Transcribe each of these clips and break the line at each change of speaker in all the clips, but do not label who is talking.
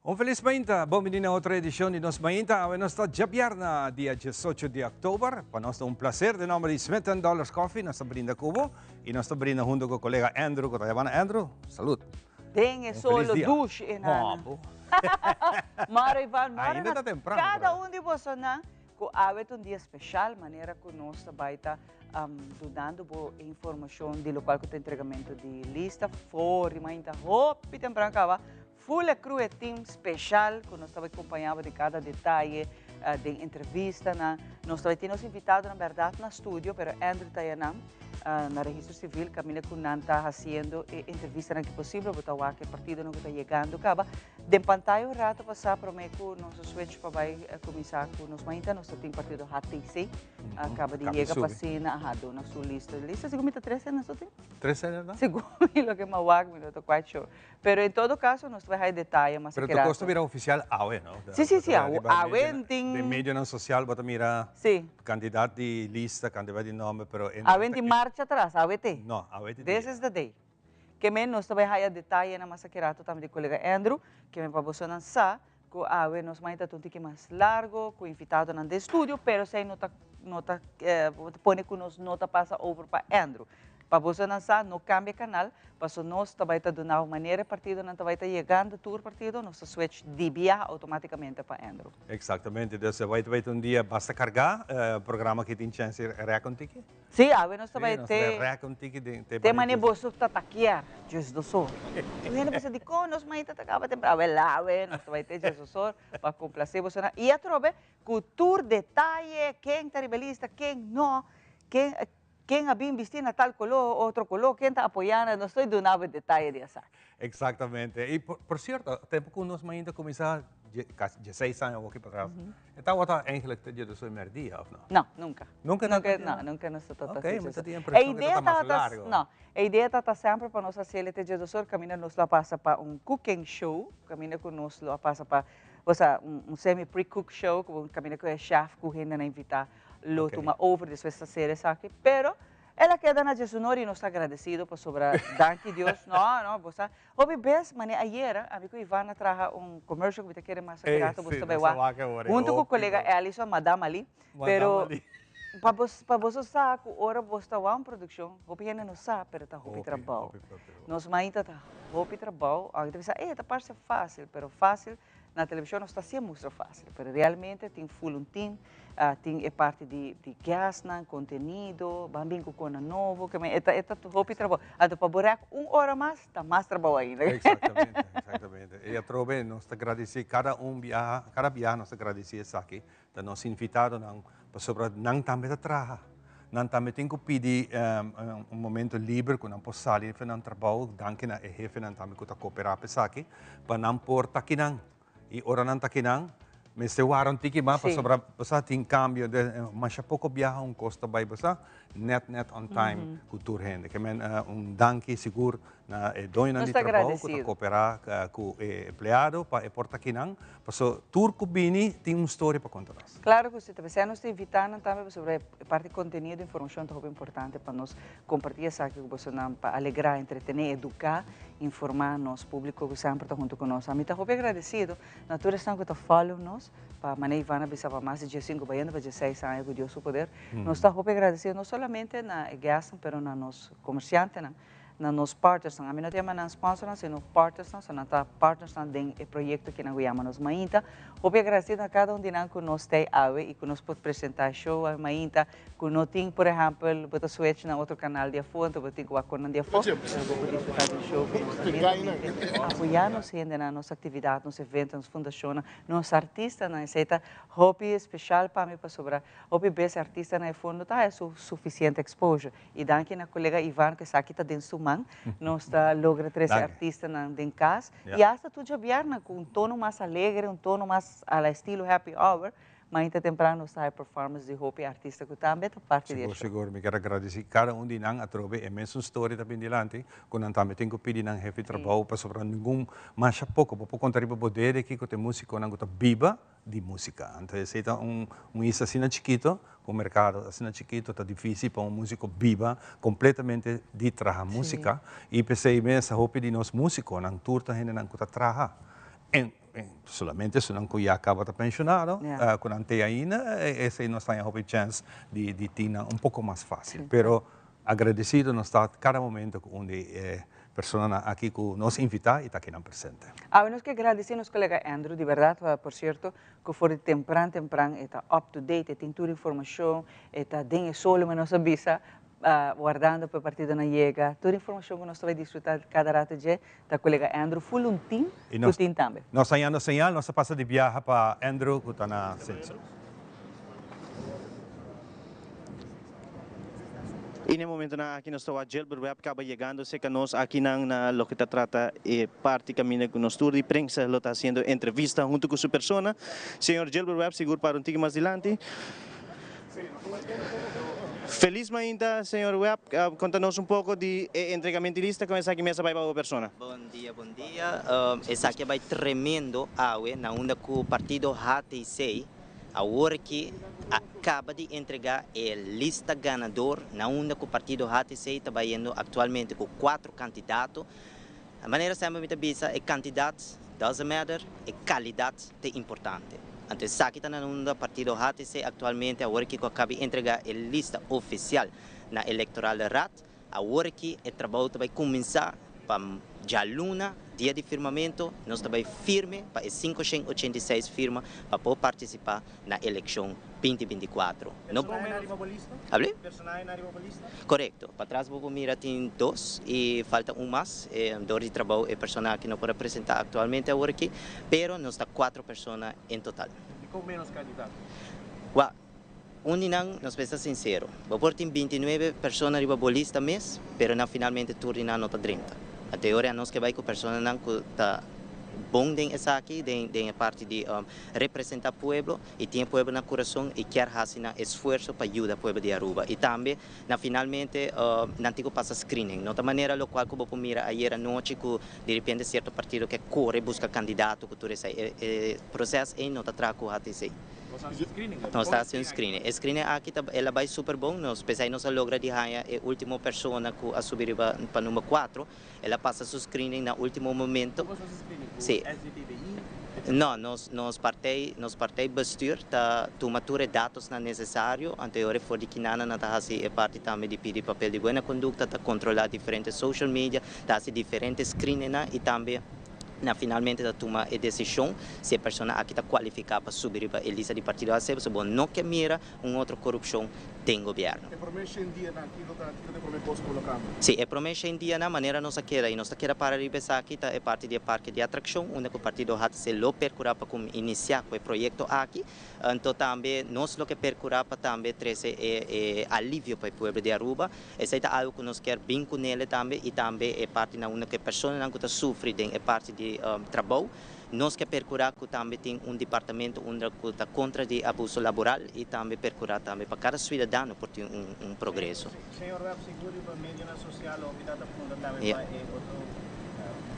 Un felis mainta, bon bini na otro edicion di Nos Mainta. Awe nos ta djabièrna, dia 18 di october. Pa nos ta un placer, den nomber di Smith Dollars Coffee, nos ta brinda cu bo y nos ta brinda hunto cu colega Andrew cu ta yamando. Andrew, salud.
Den e solo douche e nana. Mara Ivan, mara
Ainda
na
ta temprano,
cada
pero
un di bosonan cu awe ta un dia special, manera cu nos ta bay ta dunando bo e informacion di locual cu ta entregamento di lista for di mainta hopi tempran caba. Full e crew e team special cu nos ta bay compaña bo den cada detaye, den entrevistanan. Nos ta bay tin nos invitadonan berdad na studio, pero Andrew ta yanan na Registro Civil caminda cu nan ta haciendo e entrevistanan ki posibel. Bo ta wak e partidonan cu ta yegando caba. Den pantaya un rato pasa prome cu nos a switch pa bay cuminsa cu nos mainta, nos ta tin partido HTC a caba di yega pa asina, aha, duna su lista. Lista segun mi ta 13 nos ta tin?
13 no?
Segun mi loke mi a wak mi no ta quite sure. Pero en todo caso nos ta bay haya detaye mas
Pero
aki rato.
tur cos ta bira oficial awe, no?
Sí, awe, awe tin.
Den medionan social bo ta mira
Sí.
cantidad di lista, cantidad di nomber, pero en.
Awe tin marcha atras, awe te.
No, awe te dia.
This is the day. Ke men nos ta bay haya detayenan mas aki rato tambe di colega Andrew, ke men pa bosonan sa cu awe nos mainta ta un tiki mas largo, cu invitadonan den studio, pero esey no ta, no ta pone cu nos no ta pasa over pa Andrew. Pa bosonan sa, no cambia canal, paso nos ta bay ta duna un manera e partidonan ta bay ta yegando tur partido, nos ta switch di biaha automaticamente pa Andrew.
Exactamente, dus e bay ta bay ta un dia basta carga, programa aki tin chance di rek un tiki?
Sí, awe nos ta bay te.
Rek un tiki den
te mane boso ta takiar, 12 or. Un hende pensa dikon nos mainta ta kaba tempran, awel awe nos ta bay te 12 or pa complace bosonan. Y atrobe cu tur detaye, ken ta riba e lista, ken no, ken. Ken a bin bisti na tal color o otro color, ken ta apoya nan, nos ta duna bo detaye di esaki.
Exactamente. Y por cierto, tempo cu nos mainta cuminsa, casi 16 aña awor aki patras, e tabata eigenlijk te dje dos merdia, of no?
No, nunca.
Nunca
Nunca,
tabata?
no, nunca nos ta
Ok,
haci
mi ta
dje
tin
dos. E
impresion cu
idea
ta mas
tabata,
largo.
no, e idea tabata semper pa nos haci el te dje 2 or, caminda nos lo a pasa pa un cooking show, caminda cu nos lo a pasa pa, osea, un semi pre-cook show, cu caminda cu e chef cu hendenan invita lo tuma over despues ta ser esaki, pero el a keda na Djesunor y nos ta agradecido pasobra danki Dios, no, no, bo sa, hopi bes mane ayera ami cu Ivan a traha un commercial cu mi ta kere mas aki rato bo ta bay wak hunto cu colega Ellison, Madame Ali, pero pa bo pa boso sa cu ora bo ta wak un produccion hopi hende no sa pero ta hopi trabao, nos mainta ta hopi trabao, aunke ta bisa ey ta parce facil, pero facil Na televishon nos ta hacié mustra fácil, pero realmente tin full un team, tin e parti di di guestnan, contenido, ban bin cu cona nobo, ke men e ta e ta hopi trabou. Anto pa bo rek un ora mas, ta mas trabou ainda.
Exactamente, exactamente. E atrobe nos ta gradici cada un biaha, cada biaha nos ta gradici esaki, ta nos invitadonan, pasobra nan tambe ta traha. Nan tambe tin cu pidi un momento liber cu nan por sali for nan trabou, danki na e hefenan tambe cu ta coopera pa esaki, pa nan por ta akinan. Y ora nan ta akinan, mester wara un tiki mas pasobra bo sa tin cambio, masha poco biaha un cos ta bay bo sa, net net on time cu tur hende. Ke men un danki sigur na e doñonan di trabou cu ta coopera cu e empleado pa e por ta akinan, paso tur cu bini tin un storia pa conta nos.
Claro cu si, ta pesey nos ta invita nan tambe pasobra e parti contenido, informacion ta hopi importante pa nos comparti esaki cu bosonan pa alegra, entretene, educa, informa nos publico cu semper ta hunto cu nos. Ami ta hopi agradecido na tur esnan cu ta follow nos, pa manera Ivan a bisa pa mas di 15 bayendo pa 16 aña cu Dios su poder. Nos ta hopi agradecido no solamente na e guestnan pero na nos comerciantenan. Na nos partnersnan, ami no ta yama nan sponsornan, sino partnersnan, so nan ta partnersnan den e proyekto ki nan ku yama nos mainta. Hopi agradesido na kada un di nan ku nos ta ei awe i ku nos por presentá e show awe mainta, ku no tin, por ehèmpel, bo ta switch na otro kanal di afó, anto bo tin ku wak kon nan di afó, pero bo por disfrutá di un show ku nos ta netamente apoyá nos hendenan, nos aktividat, nos evento, nos fundashonnan, nos artistanan. Esei ta hopi speshal pa mi pasobra hopi bes e artistanan afó no ta haya su sufisiente exposure. Y danki na colega Ivan cu esaki ta den su man. Nos ta logra trece artistanan den cas. Y hasta tur djabièrnè cu un tono mas alegre, un tono mas a la estilo happy hour. Mainta tempran nos ta haci performance di hopi artista cu tambe ta parti di e
Sigur,
show.
sigur. Mi kier a gradici cada un di nan atrobe e mesun story ta bin dilanti cu nan tambe tin cu pidi nan hefi trabou pasobra ningun masha poco bo por conta riba bo dede kico ta e musiconan cu ta biba di músika. Anto esei ta un un isla asina chikito, ku un merkado asina chikito, ta difísil pa un músiko biba kompletamente di traha músika. I p'esei mes hopi di nos músikonan tur ta hendenan ku ta traha. En. Solamente esunnan cu ya caba ta pensionado, cu nan te ainda, esey nos ta haña hopi chance di tin nan un poco mas facil. Pero agradecido nos ta cada momento cu un di e personanan aki cu nos invita y ta akinan presente.
Awe nos ke gradici nos colega Andrew di berdad, por cierto, cu for di tempran tempran e ta up to date, e tin tur informacion, e ta den e solo me nos a bisa, wardando pa e partidonan yega. Tur informacion cu nos ta bay disfruta cada rato dje ta colega Andrew full un team cu tin tambe.
Nos ta yando señal, nos ta pasa di biaha pa Andrew cu ta na Censo.
Y na e momentonan aki nos ta wak Gilbert Webb caba yegando cerca nos akinan na loke ta trata e parti caminda cu nos tur di prensa lo ta haciendo entrevista hunto cu su persona. Señor Gilbert Webb sigur para un tiki mas dilanti. Feliz mainta señor Webb, conta nos un poco di e entregamento di lista con esaki mes a bay pa bo persona.
Bon dia, bon dia. Esaki a bay tremendo awe na unda cu partido HTC awor aki a caba di entrega e lista ganador na unda cu partido HTC ta bayendo actualmente cu cuatro candidato. Manera semper mi ta bisa e cantidad doesn't matter, e calidad ta importante. Anto esaki ta na unda partido HTC actualmente awor aki cu a caba di entrega e lista oficial na Electorale Raad. Awor aki e trabou ta bay cuminsa pa djaluna, dia di firmamento, nos ta bay firme pa e 586 firma pa por participa na eleccion 2024. No.
Personahe na riba bo lista?
Hable?
Personahe na riba bo lista?
Corecto. Patras bo por mira tin dos y falta un mas. Door di trabou e persona aki no por a presenta actualmente awor aki, pero nos ta cuatro persona en total.
Dicon menos candidato?
Wak, un di nan, nos mester ta sincero, bo por tin 29 persona riba bo lista mes, pero nan finalmente tur di nan no ta drenta. Anto e ora nos ke bai cu personanan cu ta bon den esaki, den e parti di representa pueblo y tin e pueblo na curason y kier haci nan esfuerzo pa yuda pueblo di Aruba. Y tambe nan finalmente nan tin cu pasa screening. No ta manera locual cu bo por mira ayer anochi cu di repente cierto partido ke core busca candidato cu tur esey. E proces ey no ta traha cu HTC. Nos ta haci un screening. E screening aki ta el a bay super bon. Nos pesey nos a logra di haya e ultimo persona cu a subi riba pa number 4. El a pasa su screening na ultimo momento. Si. No, nos partijbestuur ta tuma tur e datosnan necesario. Anto e ora for di kinana nan ta haci e parti tambe di pidi papel di buena conducta, ta controla diferente social media, ta haci diferente screeningnan y tambe na finalmente ta tuma e decision si e persona aki ta cualifica pa subi riba e lista di partido HC, pasobra bo no ke mira un otro corupcion den gobierno.
E prome 100 dianan, kiko ta e prome cos cu lo cambia?
Si, e prome 100 dianan, manera nos a keda y nos ta keda para riba esaki, ta e parti di e parke di atraccion, unda cu partido HTC lo percura pa cum inicia cu e proyecto aki. Anto tambe nos lo ke percura pa tambe trece e alivio pa e pueblo di Aruba. Esey ta algo cu nos kier bin cu nele tambe y tambe e parti na unda cu e personanan cu ta sufri den e parti di trabou. Nos ke percura cu tambe tin un departamento unda cu ta contra di abuso laboral y tambe percura tambe pa cada ciudadano por tin un progreso.
Señor Webb, sigur riba medionan social hopi ta ta puntra tambe pa e otro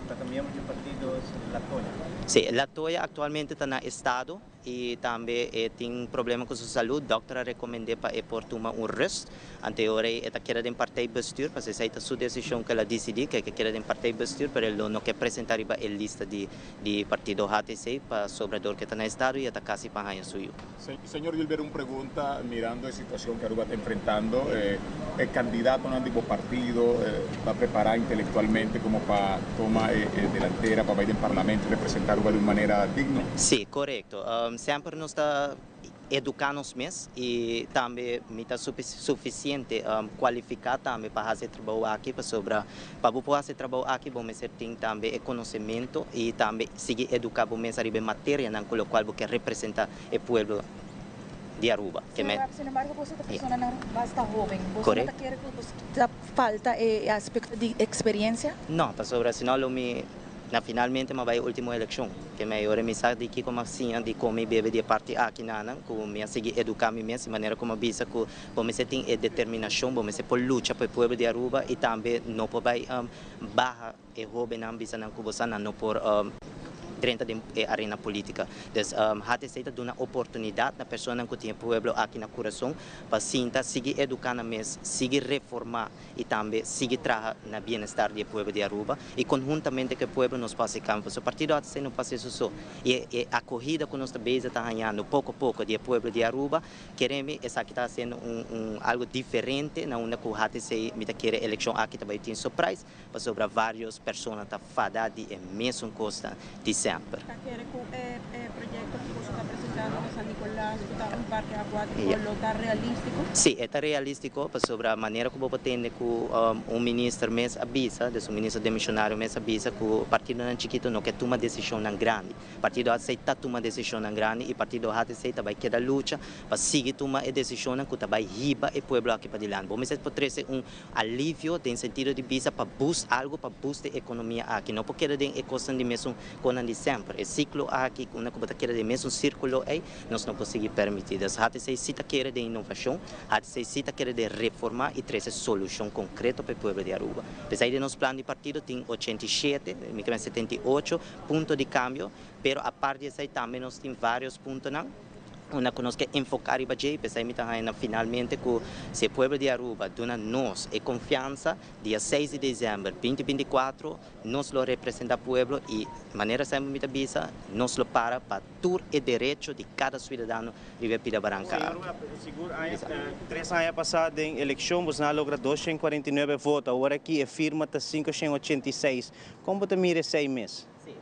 cu ta miembro di partido Latoya.
Si, Latoya actualmente ta na estado y tambe e tin problema cu su salud. Dokter a recomende pa e por tuma un rust. Anto e ora e ta keda den partijbestuur, pasobra esey ta su decision cu el a dicidi, cu e ke keda den partijbestuur, pero e lo no ke presenta riba e lista di partido HTC pasobra dor cu e ta na estado y e ta casi pa haña su yu.
Señor Gilbert, un pregunta mirando e situacion cu Aruba ta enfrentando, e candidatonan di bo partido ta prepara intelectualmente como pa toma e delantera pa bay den parlamento y representa Aruba di un manera digno?
Si, corecto. Semper nos ta educa nos mes y tambe mi ta suficiente cualifica tambe pa haci e trabou aki, pasobra pa bo por haci e trabou aki bo mester tin tambe e conocemento y tambe sigui educa bo mes ariba e materianan cu locual bo kier representa e pueblo di Aruba. Ke me.
Sin embargo, boso ta personanan basta hoben. Boso no
Correcto.
ta kere cu boso ta falta e aspecto di experiencia?
No, pasobra si no lo mi na finalmente m'a bay ultimo eleccion. Ke me ora mi sa di kico m'a siña di come y bebe di e parti aki nanan, cu mi a sigui educa mi mes, di manera cu m'a bisa cu bo mester tin e determinacion, bo mester por lucha pa e pueblo di Aruba y tambe no por bay baha e hobennan bisa nan cu bo sa nan no por. drenta den e arena politica. Dus HTC ta duna oportunidad na personanan cu tin e pueblo aki na curason pa sinta, sigui educa nan mes, sigui reforma y tambe sigui traha na bienestar di e pueblo di Aruba y conhuntamente cu e pueblo nos por haci cambio. Pasobra partido HTC no por haci su so y e acogida cu nos ta bezig ta hañando poco poco di e pueblo di Aruba, Kere mi esaki ta haciendo un un algo diferente na unda cu HTC mi ta kere eleccion aki ta bay tin surprise pasobra varios persona ta fada di e mesun cosnan di semper.
Ta kere cu e e proyecto cu boso ta presentando na San Nicolas cu ta un parke acuatico lo ta realistico?
Si, e ta realistico pasobra manera cu bo por tende cu un minister mes a bisa, dus un minister demisionario mes a bisa cu partidonan chikito no ke tuma decisionnan grandi. Partido HC ta tuma desishonnan grandi i Partido HC ta bai keda lucha pa sigui tuma e desishonnan ku ta bai hiba e pueblo aki padilanti. Bo mester por trese un alivio den sentido di bisa pa boost algu, pa boost e ekonomia aki. No por keda den e kosnan di mesun konan di semper. E siklo aki unda ku bo ta keda den mesun sirkulo ei, nos no por sigui permití. Dus HC si ta kere den inovashon, HC si ta kere den reformá i trese solushon konkreto pa e pueblo di Aruba. P'esei den nos plan di partido tin 87, mi kere 78, punto di cambio, pero apart di esey tambe nos tin varios puntonan unda cu nos ke enfoca riba dje y p'esey mi ta haña finalmente cu si e pueblo di Aruba duna nos e confiansa dia seis di december binti 24 nos lo representa pueblo y manera semper mi ta bisa nos lo para pa tur e derecho di cada ciudadano riba e pida baranca
Señor
aki.
Webb, sigur aña, tres aña pasa den eleccion bosnan a logra 249 voto, awor aki e firma ta 586. Kon bo ta mira esei mes?
Sí,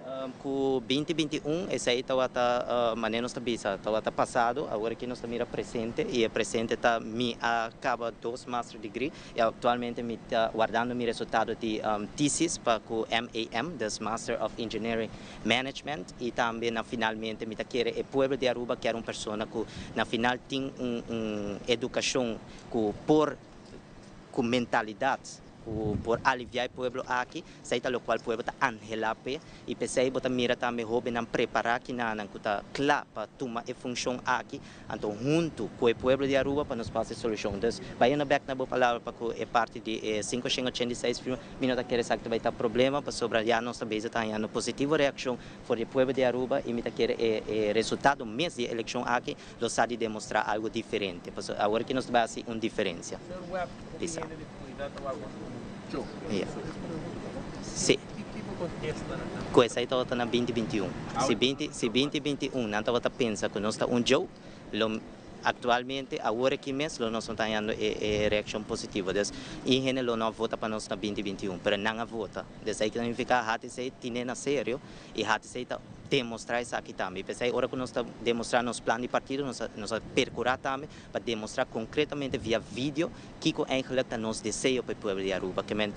ku binti 21 esei tabata manera nos ta bisa, tabata pasado, awor aki nos ta mira presente i e presente ta mi a kaba dos master degree i aktualmente mi ta wardando mi resultado di thesis pa ku MAM, dus Master of Engineering Management i tambe na finalmente mi ta kere e pueblo di Aruba kier un persona ku na final tin un un edukashon ku por ku mentalidat ku por aliviá e pueblo aki, esei ta lokual pueblo ta anhelá p'e, i p'esei bo ta mira tambe hóbennan prepará kinanan ku ta kla pa tuma e funshon aki, anto huntu ku e pueblo di Aruba pa nos por hasi solushon. Dus, bayendo bèk na bo palabra pa ku e parti di e 586 firma, mi no ta kere esaki ta bai ta problema, pasobra ya nos ta bezig ta hañando positivo reakshon for di e pueblo di Aruba i mi ta kere e e resultado mes di e elekshon aki lo sa di demostrá algu diferente, pasobra awor ki nos ta bai hasi un diferensia. Bisa. Sí. Ku esei tabata na 2021. Si binti si 2021 nan tabata pensa ku nos ta un joke, lo aktualmente awor aki mes lo nos no ta hañando e e reakshon positivo. Dus i hende lo no a vota pa nos na 2021, pero nan a vota. Dus esei ta nifiká HTC tine na serio i HTC ta demostrá esaki tambe. I p'esei ora ku nos ta demostrá nos plan di partido nos a nos a perkurá tambe pa demostra concretamente via video kico eigenlijk ta nos deseo pa e pueblo di Aruba. Ke men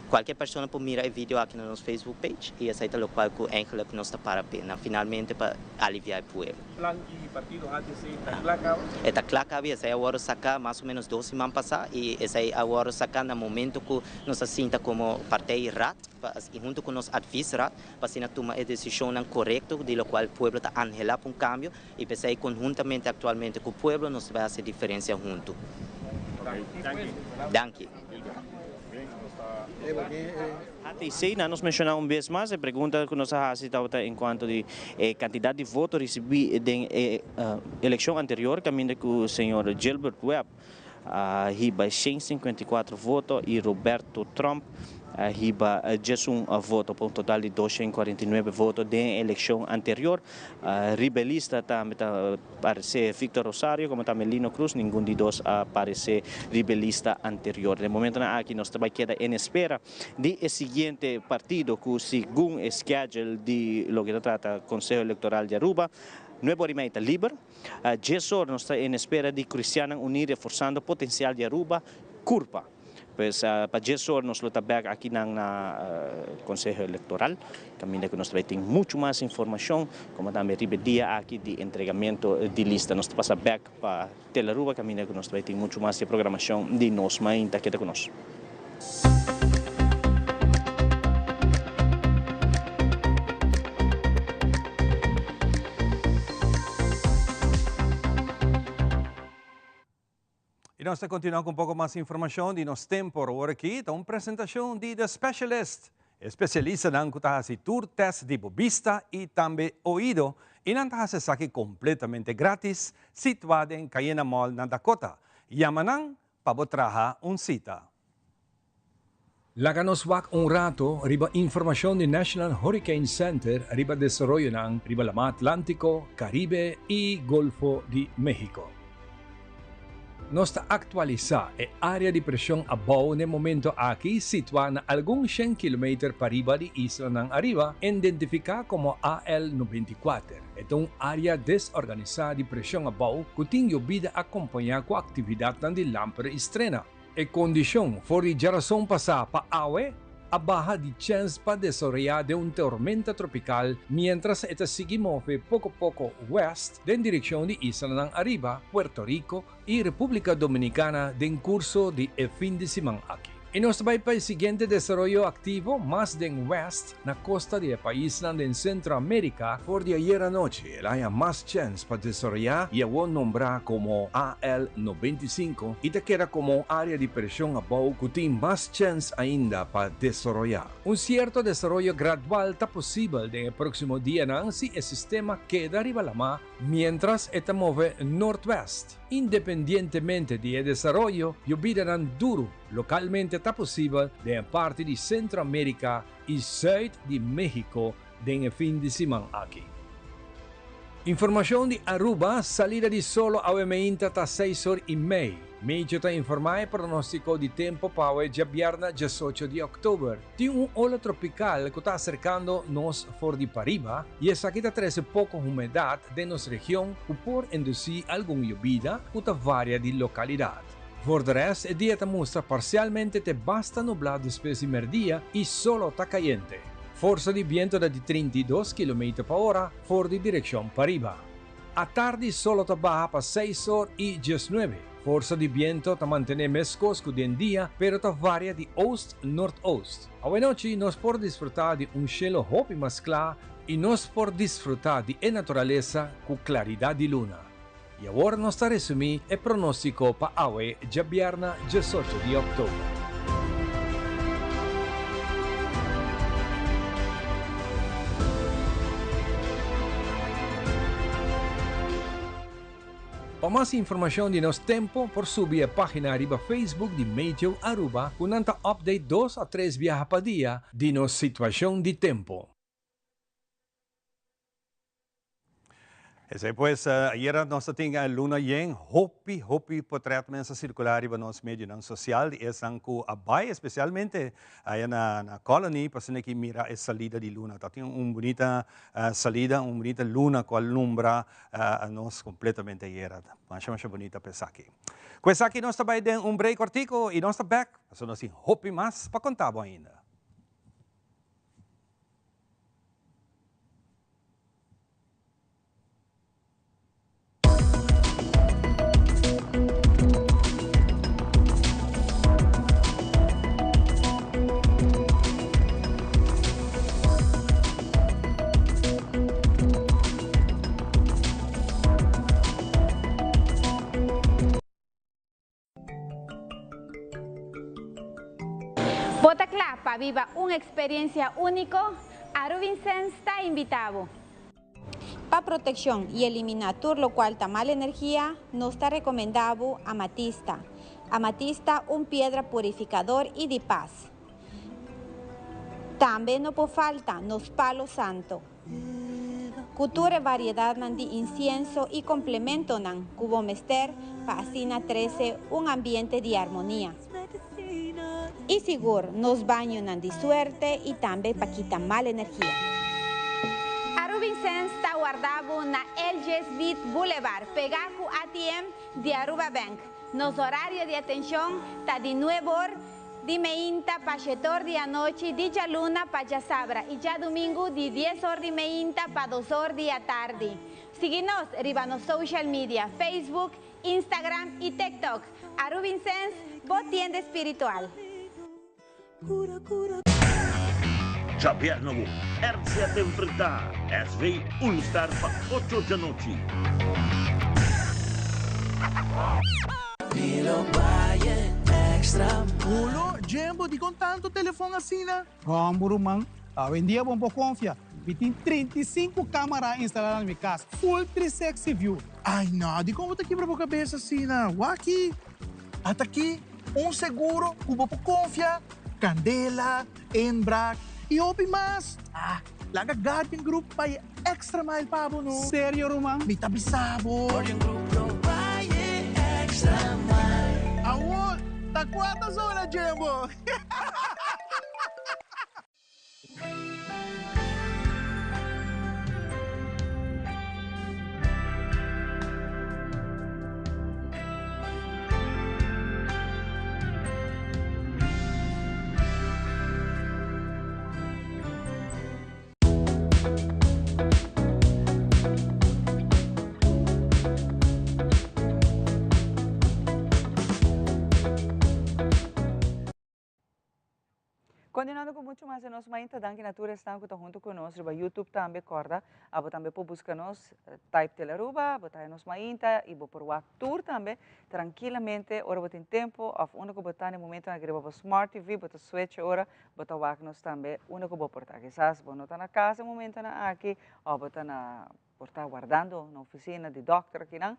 cualkier persona por mira e video aki na nos Facebook page y esai ta locual cu eigenlijk nos ta para pe na finalmente pa alivia e pueblo.
Plan di partido HTC ta cla caba?
E ta cla caba y esai a wordo saca mas o menos dos siman pasa y esai a wordo saca na momento cu nos a sinta como partij raad pa y hunto cu nos adviesraad pa asina tuma e decisionnan corecto di locual pueblo ta anhela pa un cambio I p'esei konhuntamente aktualmente ku pueblo nos ta bai hasi diferensia huntu. Danki.
HTC, nan nos menshoná un bes mas, e pregunta ku nos a hasi tabata en kuanto di e kantidat di voto risibí den e elekshon anterior kaminda ku señor Gilbert Webb a hiba 154 voto y Roberto Tromp a hiba 11 voto pa un total di 249 voto den e eleccion anterior. Riba e lista tambe ta parece Victor Rosario como tambe Lino Cruz, ningun di dos a parece riba e lista anterior. Den momentonan aki nos ta bay keda en espera di e siguiente partido cu segun e schedule di loke ta trata Conseho Electoral di Aruba, nuebe ora y mei ta liber. Djesor nos ta en espera di Cristiannan Uní reforsando potencial di Aruba, Curpa. Pues pa djesor nos lo ta bek akinan na Conseho Electoral, caminda cu nos ta bay tin mucho mas informacion, como tambe riba e dia aki di entregamento di lista. Nos ta pasa bek pa Telaruba, caminda cu nos ta bay tin mucho mas di e programacion di Nos Mainta. Keda cu nos.
Y nos ta continua cu un poco mas informacion di nos tempo. Awor aki ta un presentacion di The Specialist. E spesialistanan ku ta hasi tur tèst di bo bista i tambe oido i nan ta hasi esaki kompletamente grátis, situá den Cayena Mall na Dakota. Yama nan pa bo traha un sita.
Laga nos wak un rato riba informashon di National Hurricane Center riba desaroyonan riba Lamá Atlántiko, Karibe i Golfo di México. Nos ta aktualisá e área di preshon abou n'e momento aki situá na algun shen kilometer pariba di islanan ariba, indentifiká komo AL 94. E ta un área desorganisá di preshon abou ku tin yobida akompañá ku aktividatnan di lamper i strena. E kondishon for di djarason pasá pa awe a baha di chèns pa desaroyá den un tormenta tropikal miéntras e ta sigui move poko poko wèst den direkshon di islanan ariba, Puerto Rico i Repúblika Dominikana den kurso di e fin di siman aki. I nos ta bai pa e siguiente desaroyo aktivo mas den wèst na kosta di e paisnan den Sentro Amérika. For di ayer anochi el haña mas chèns pa desaroyá i awor nombrá komo AL 95 i ta keda komo un área di preshon abou ku tin mas chèns ainda pa desaroyá. Un sierto desaroyo gradual ta posibel den e próksimo dianan si e sistema keda riba lamá miéntras e ta move nortwèst. Independientemente di e desaroyo, yobidanan duru lokalmente ta posibel den e parti di Sentro Amerika i sùit di México den e fin di siman aki. Informashon di Aruba, Salida di solo awe meinta ta seis or i mei. Medio ta informá e pronóstiko di tempu pa awe djabièrnè diesocho di òktober. Tin un ola tropikal ku ta aserkando nos for di pariba i esaki ta trese poko humedat den nos region ku por indusí algun yobida ku ta varia di lokalidat. For de rest e dia ta mustra parsialmente te basta nublá despues di merdia i solo ta kayente. Forsa di biento ta di 32 kilometer pa ora for di direkshon pariba. Atardi solo ta baha pa seis or i diesnuebe. Forsa di biento ta mantené meskos ku den dia, pero ta varia di oost noordoost. Awenochi nos por disfrutá di un shelo hopi mas kla i nos por disfrutá di e naturalesa ku klaridat di luna. I awor nos ta resumí e pronóstiko pa awe djabièrnè diesocho di òktober. Pa mas informacion di nos tempo por subi e pagina riba Facebook di Meteo Aruba cu nan ta update dos a tres biaha pa dia di nos situacion di tempo.
Esey pues, ayera nos ta tin luna yen, hopi, hopi potret mens a circula riba nos medionan social di esnan cu a bay especialmente aya na na Colony pa asina ki mira e salida di luna. Ta tin un bunita salida, un bunita luna cu a lumbra nos completamente ayera. Masha masha bunita pa esaki. Cu esaki nos ta bay den un break cortico y nos ta back pasobra nos tin hopi mas pa conta bo ainda.
Bo ta kla pa biba un eksperensia úniko? Aruvincens ta invitá bo!
Pa protekshon i eliminá tur lokual ta mal energia, nos ta rekomendá bo amatista. Amatista un piedra purifikador i di pas. Tambe no por falta nos palo santo. Ku tur e variedatnan di insienso i komplementonan ku bo mester pa asina trese un ambiente di armonia. I sigur nos bañonan di suerte i tambe pa kita mal energia.
Arubinsens ta warda bo na LG Smith Boulevard, pegá ku ATM di Aruba Bank. Nos orario di atenshon ta di nueb'or Di meinta pa shetor di anochi, di djaluna pa djasabra i djadumingu di dies or di meinta pa dos or di atardi. Sigui nos riba nos social media, Facebook, Instagram i TikTok. Arubinsens, bo tienda espiritual.
Djabièrnè awo, RCA ta enfrentá SV Unistar pa ocho djanochi.
extra Hulo, Jembo, dikon tantu telefon asina?
Hòmber ruman, awendia bo por konfia. Mi tin 35 kamera instalá na mi kas, full 360 view.
Ai no, dikon bo ta kibra bo kabes asina? Wak-i! Ata aki un seguro ku bo por konfia, kandela, inbraak i hopi mas. Ah, laga Guardian Group bai e extra mile pa bo no.
Serio ruman?
Mi ta bisa bo.
Guardian Group lo bai e extra mile.
Awor ta kua ta zona Jimbo?
Continuando cu mucho mas di nos mainta, danki na tur esnan cu ta hunto cu nos riba YouTube tambe, corda abo tambe por busca nos, type Telearuba, bo ta haya nos mainta y bo por wak tur tambe trankilamente ora bo tin tempo of unda cu bo ta na e momentonan aki riba bo smart TV, bo ta switch ora bo ta wak nos tambe unda cu bo por ta. Kisas bo no ta na cas e momentonan aki of bo ta na por ta wardando na oficina di dokter akinan,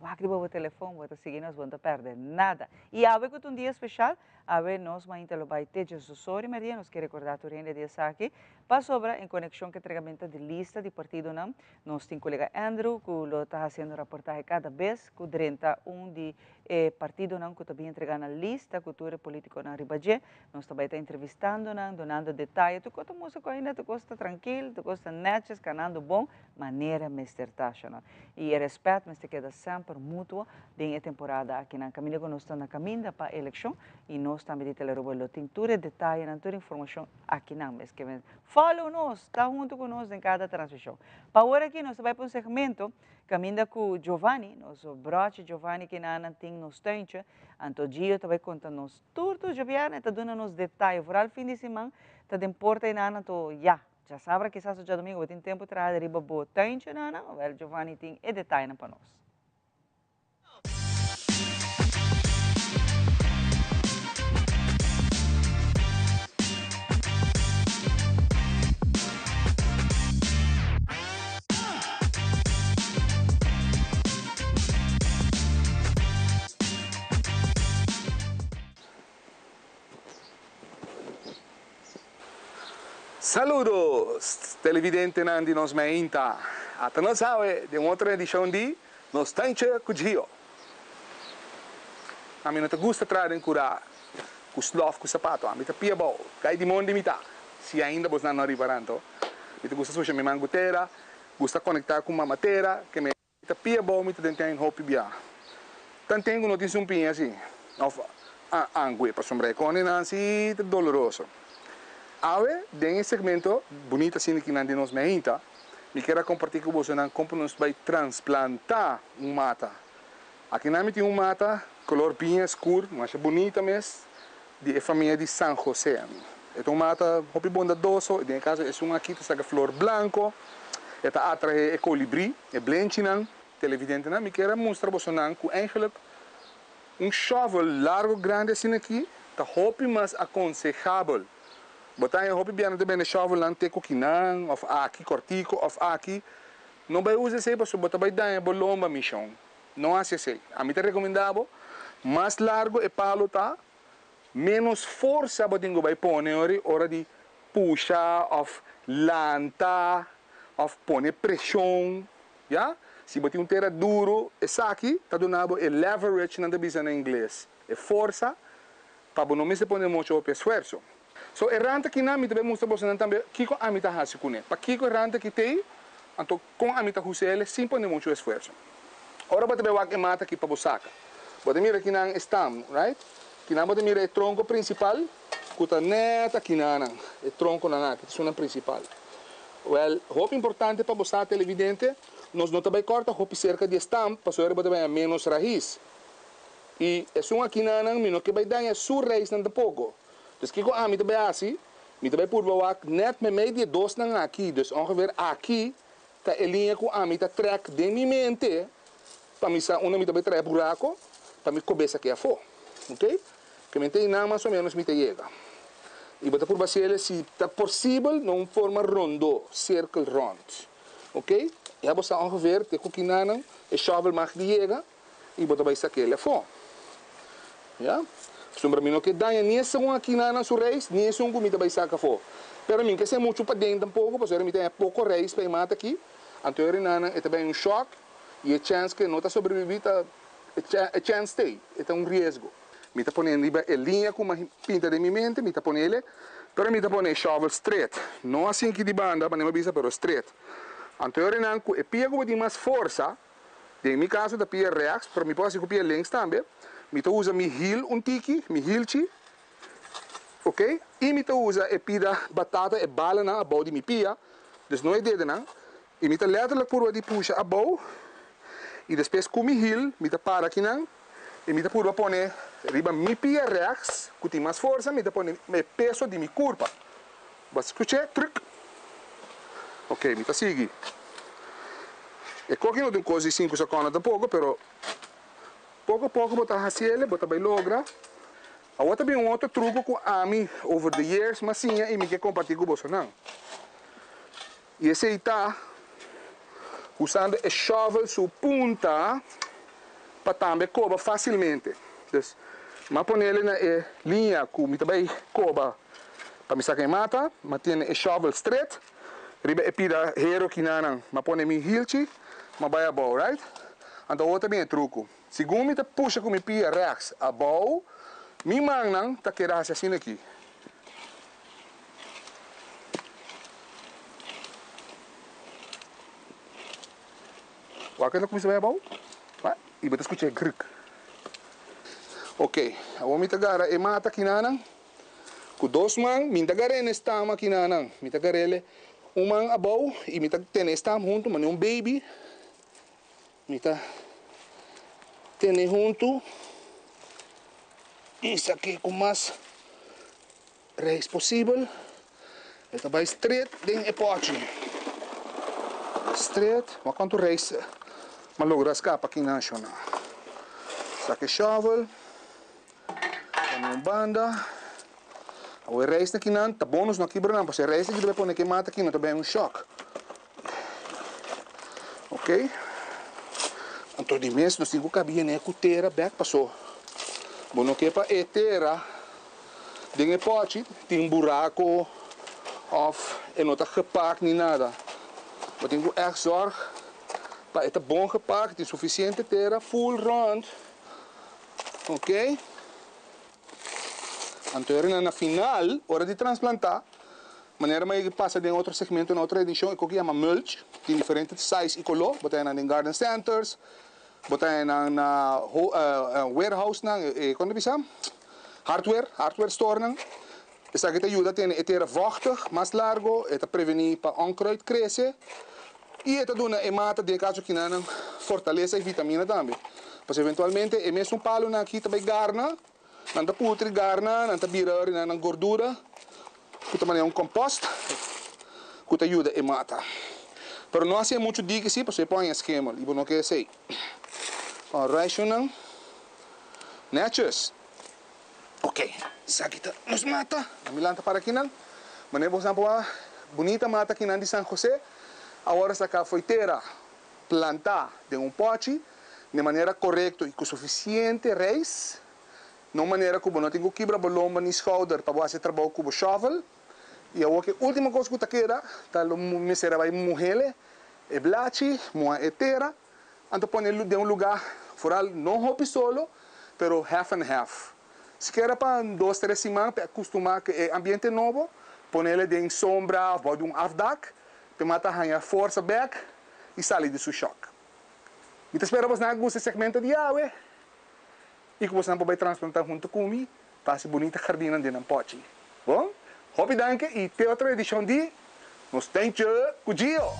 wak riba bo telefon, bo ta sigui nos, bo no ta perde nada. Y awe cu ta un dia special, awe nos mainta lo bay te djesdosor y media, nos ke recorda tur hende di esaki, pasobra en conexion cu entregamento di lista di partidonan, nos tin colega Andrew cu lo ta haciendo raportahe cada bes cu drenta un di e partidonan cu ta bin entrega nan lista cu tur e politiconan riba dje. Nos ta bai ta entrevistando nan, dunando detaye, tur kos ta mustra ku ainda tur kos ta trankil, tur kos ta netjes, kanando bon, manera mester ta shona. I e rèspèt mester keda semper mutuo den e temporada akinan. Kaminda ku nos ta na kaminda pa elekshon i nos tambe di Telearuba lo tin tur e detayenan, tur e informashon akinan mes. Ke men follow nos, ta huntu ku nos den kada transmishon. Pa awor aki nos ta bai pa un segmento Caminda cu Giovanni, nos brochi Giovanni kinanan tin nos tuintje, anto Gio ta bay conta nos tur tur djobièrnè, e ta duna nos detaye, vooral fin di siman ta den porta einan anto ya, djasabra kisas o djadomingo bo tin tempo traha riba bo tuintje nan, wel Giovanni tin e detayenan pa nos.
Saludos televidentenan di nos meinta. Ata nos awe den otro edicion di Nos Tanche cu Gio. Ami no ta gusta traha den cura cu slof cu sapato. Ami ta pia bou. Cai di mondi mi ta. Si ainda bosnan no a ripara anto. Mi ta gusta susha mi man cu tera, gusta conecta cu mama tera, ke mi ta pia bou mi ta den ten hopi bia. Tanten cu no tin sumpiña si of angue pasobra e conenan si ta doloroso. Awe den e segmento bunita asina ki nan den nos meinta mi kier a comparti cu bosonan con por nos bay transplanta un mata. Akinan mi tin un mata color biña scur masha bunita mes di e famia di San Jose. E ta un mata hopi bondadoso, den e caso esun aki ta saca flor blanco, e ta atrae e colibri, e blenchinan. Televidentenan, mi kier a mustra bosonan cu eigenlijk un shovel largo grandi asina aki ta hopi mas aconsejabel. Bo ta haña hopi bianan ta bende shovelnan te cu kinan of aki cortico of aki. No bay usa esey pasobra bo ta bay daña bo lomba, mi shon. No haci esey. Ami ta recomenda bo, mas largo e palo ta, menos forsa bo tin cu bay pone ori ora di pusha of lanta of pone presion, ya. Si bo tin un tera duro, esaki ta duna bo e leverage nan ta bisa na ingles, e forsa pa bo no mester pone mucho hopi esfuerso. So e rant akinan mi ta bay mustra bosonan tambe kico ami ta haci cune. Pakico e rant aki t'ey? Anto con ami ta huse el sin pone mucho esfuerso. Ora bo ta bay wak e mata aki pa bo saca. Bo ta mira kinan e stam, right? Kinan bo ta mira e tronco principal cu ta net akinanan. E tronconan aki ta esunnan principal. Well, hopi importante pa bo sa televidente, nos no ta bay corta hopi cerca di e stam pasobra bo ta bay haña menos rais. Y esun akinanan mi no ke bay daña su raisnan tampoco. Dus kiko ami ta bay hasi? Mi ta bay purba wak net memey di e dosnan aki, dus ongeveer aki ta e liña ku ami ta trek den mi mente pa mi sa unda mi ta bay traha e buraco pa mi kobes aki afo. Ok?
Ke men ta einan mas o ménos mi ta yega. I bo ta purba hasiel si ta posibel na un forma rondó, sirkel rònt. Ok? Ya bo sa ongeveer te ku kinanan e shovel mag di yega i bo ta bai sakel afó. Ya? Pasobra mi no ke daña ni esun aki na nan su reis, ni esun ku mi ta bai saka afó. Pero mi no ke ser muchu paden tampoko, pasobra mi ta haña poko reis pa e mata aki. Anto e rinanan e ta bai un shòk i e chèns ku e no ta sobrebibí ta, e chèns t'ei, e ta un riesgo. Mi ta pone riba e liña ku mi a pinta den mi mente, mi ta ponele, pero mi ta pone e shovel stret. No asin aki di banda, manera mi a bisa, pero stret. Anto e rinan ku e pia ku bo tin mas forsa, Den mi kaso ta pia rechts, pero mi por hasi ku pia links tambe. Mi ta usa mi hiel un tiki, mi hielchi, ok, i mi ta usa e pida batata, e balanan abou di mi pia, dus no e dedenan, i mi ta letterlijk purba di pusha abou, i despues ku mi hiel mi ta para akinan, i mi ta purba pone riba mi pia rechts, ku tin mas forsa, mi ta pone e peso di mi kurpa. Bo a skuch'é? Truk! Ok, mi ta sigui. E koki no ta un kos di sinku sekònda tampoko, pero poko poko bo ta hasiel, bo ta bai logra. Awor ta bin un otro truko ku ami over the years m'a siña i mi ke kompartí ku bosonan. I esei ta usando e shovel su punta pa tambe koba fásilmente. Dus, m'a ponele na e liña ku mi ta bai koba pa mi saka e mata, m'a tene e shovel stret riba e pida hero kinanan, m'a pone mi hilchi, m'a bai abou, right? Anto awor ta bin e truko. Segun mi ta pusha ku mi pia rechts abou, mi mannan ta keda hasi asina aki. Wak el a kuminsá bai abou, i bo ta skucha e gruk. Ok, awor mi ta gara e mata kinanan ku dos man. Mi no ta gar'é na e stam akinanan, mi ta gar'é un man abou i mi ta tene e stam huntu manera un baby. Mi ta tene huntu i sak'é ku mas reis posibel. E ta bai stret den e pòchi. Stret. Wak kuantu reis mi a logra skapa aki nan shona. Saka e shovel. Pone un banda. Awor e reisnan aki nan ta bon nos no a kibra nan pasobra e reisnan aki ta bai pone ke mata aki no ta bai un shòk. Ok. Anto di mes nos tin ku kabi yena e ku tera bèk paso bo no ke pa e tera den e pòchi tin burako òf e no ta gepak ni nada. Bo tin ku ègt zòrg pa e ta bon gepak, tin sufisiente tera ful rònt. Ok. Anto e na final, ora di transplantá, manera mi a pasa den otro segmento na otro edishon, e koki yama mulch, tin diferente size i koló, bo ta haña nan den garden centers, bo ta haña nan na warehousenan, e kon ta bisa? Hardware, hardware storenan. Esaki ta yuda tene e tera vòchtig mas largo, e ta prevení pa onkruid krese i e ta duna e mata den e kaso kinanan fortalesa i vitamina tambe. Pasobra eventualmente e mesun palunan aki ta bai garna, nan ta putri, garna, nan ta bira riba nan gordura ku ta manera un kompost ku ta yuda e mata. Pero no hasié muchu diki si pasobra e por haña skemel i bo no ke esei. Alright, Netjes. Ok, esaki ta nos mata. Na mi lanta para kinan. Manera bo sa por a bunita mata kinan di San Jose, awor a saka fo'i tera, planta den un pochi, den manera korekto i ku sufisiente reis, na un manera ku bo no tin ku kibra bo lomba ni skouder pa bo hasi e trabou ku bo shovel. I awor ku e ultimo kos ku ta keda ta lo mester a bai muhele e blachi, muha e tera. Anto pone den un luga foral no hopi solo, pero half and half. Sikiera pa dos tres siman p'e acostuma cu e ambiente nobo, ponele den sombra of bao di un afdak, p'e mata haña forsa bek y sali di su shock. Mi ta spera bosnan a gusta e segmento di awe y cu bosnan por bay transplanta hunto cu mi pa haci bunita jardinnan den nan pochi. Bon, hopi danki y te otro edicion di Nos Tentje cu Gio!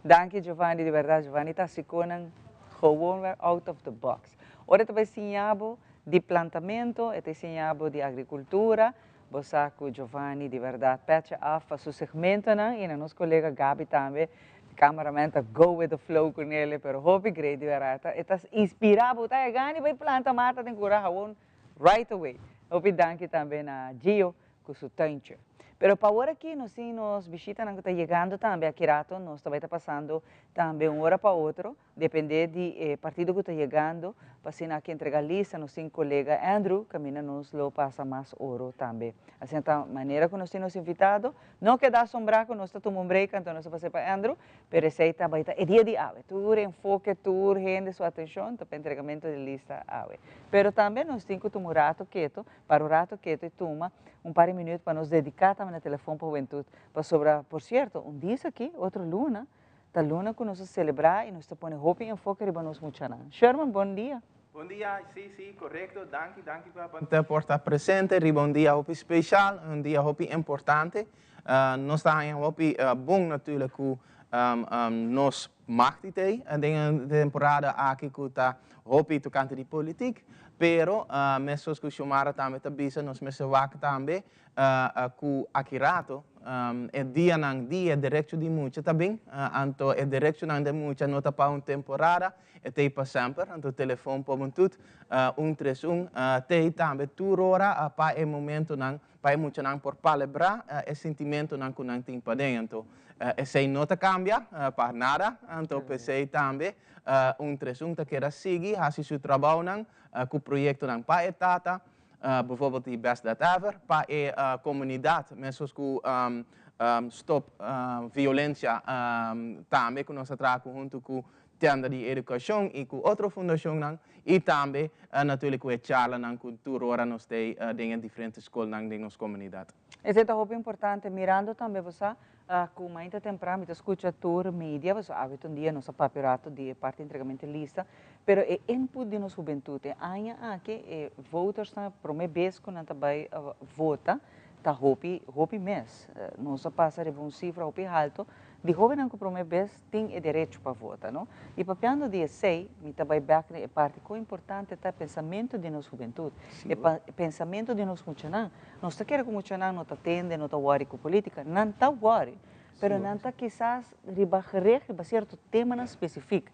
Danki Giovanni, di berdad Giovanni ta haci conan gewoon weer out of the box. Ora e ta bay siña bo di plantamento, e ta siña bo di agricultura, bo sa cu Giovanni di berdad petje af pa su segmentonan y na nos colega Gaby tambe, cameraman ta go with the flow cu nele, pero hopi great di berdad, e ta inspira bo, ta gana di bay planta mata den cura gewoon right away. Hopi danki tambe na Gio cu su tuintje. Pero pa awor aki nos tin nos bishitanan cu ta yegando tambe aki rato, nos ta bay ta pasando tambe un ora pa otro, depende di e partido cu ta yegando, pa asina aki entrega lista, nos tin colega Andrew, caminda nos lo pasa mas oro tambe. Asina ta manera cu nos tin nos invitado, no keda asombra cu nos ta tuma un break, anto nos ta pasa pa Andrew, pero esey ta bay ta e dia di awe, tur enfoke, tur hende su atencion ta pa entregamento di lista awe. Pero tambe nos tin cu tuma un rato keto Para un rato keto y tuma un par di minuut pa nos dedica tambe na Telefon pa Hubentud. Pasobra, por cierto, un dies aki, otro luna, ta luna cu nos ta celebra y nos ta pone hopi enfoke riba nos muchanan. Sherman, bon dia.
Bon dia, si, si, corecto. Danki, danki pa por ta presente riba un dia hopi special, un dia hopi importante. Nos ta haña hopi bon natuurlijk cu nos mag di tei den e temporada aki cu ta hopi tocante di politiek, pero mescos cu Xiomara tambe ta bisa nos mester wak tambe cu aki rato e dianan di e derecho di mucha ta bin, anto e derechonan di mucha no ta pa un temporada, e tei pa semper, anto telefon por buntut un tres un tei tambe tur ora pa e momentonan pa e muchanan por palebrá e sintimentunan ku nan tin paden. Anto esei no ta kambia pa nada. Anto p'esei tambe un tres un ta keda sigui hasi su trabounan ku proyektonan pa e tata, bijvoorbeeld di Best Dad Ever, pa e komunidat, meskos ku Stop Violencia tambe ku nos ta traha ku huntu ku Tenda di Educacion y cu otro fundacionnan y tambe natuurlijk cu e charlanan cu tur ora nos tey den e diferente scolnan den nos comunidad.
Esey ta hopi importante, mirando tambe bo sa cu mainta tempran mi ta scucha tur media, pasobra awe ta un dia nos a papia un rato di e parti entregamento lista, pero e input di nos hubentud e aña aki e votersnan prome bes cu nan ta bay vota ta hopi hopi mes, nos a pasa riba un cifra hopi halto di hobennan cu prome bes tin e derecho pa vota, no? Y papiando di esey, mi ta bay bek na e parti con importante ta e pensamento di nos hubentud, e pensamento di nos muchanan. Nos ta kere cu muchanan no ta tende, no ta worry cu politica. Nan ta worry, pero nan ta kisas riba gericht riba cierto temanan specific.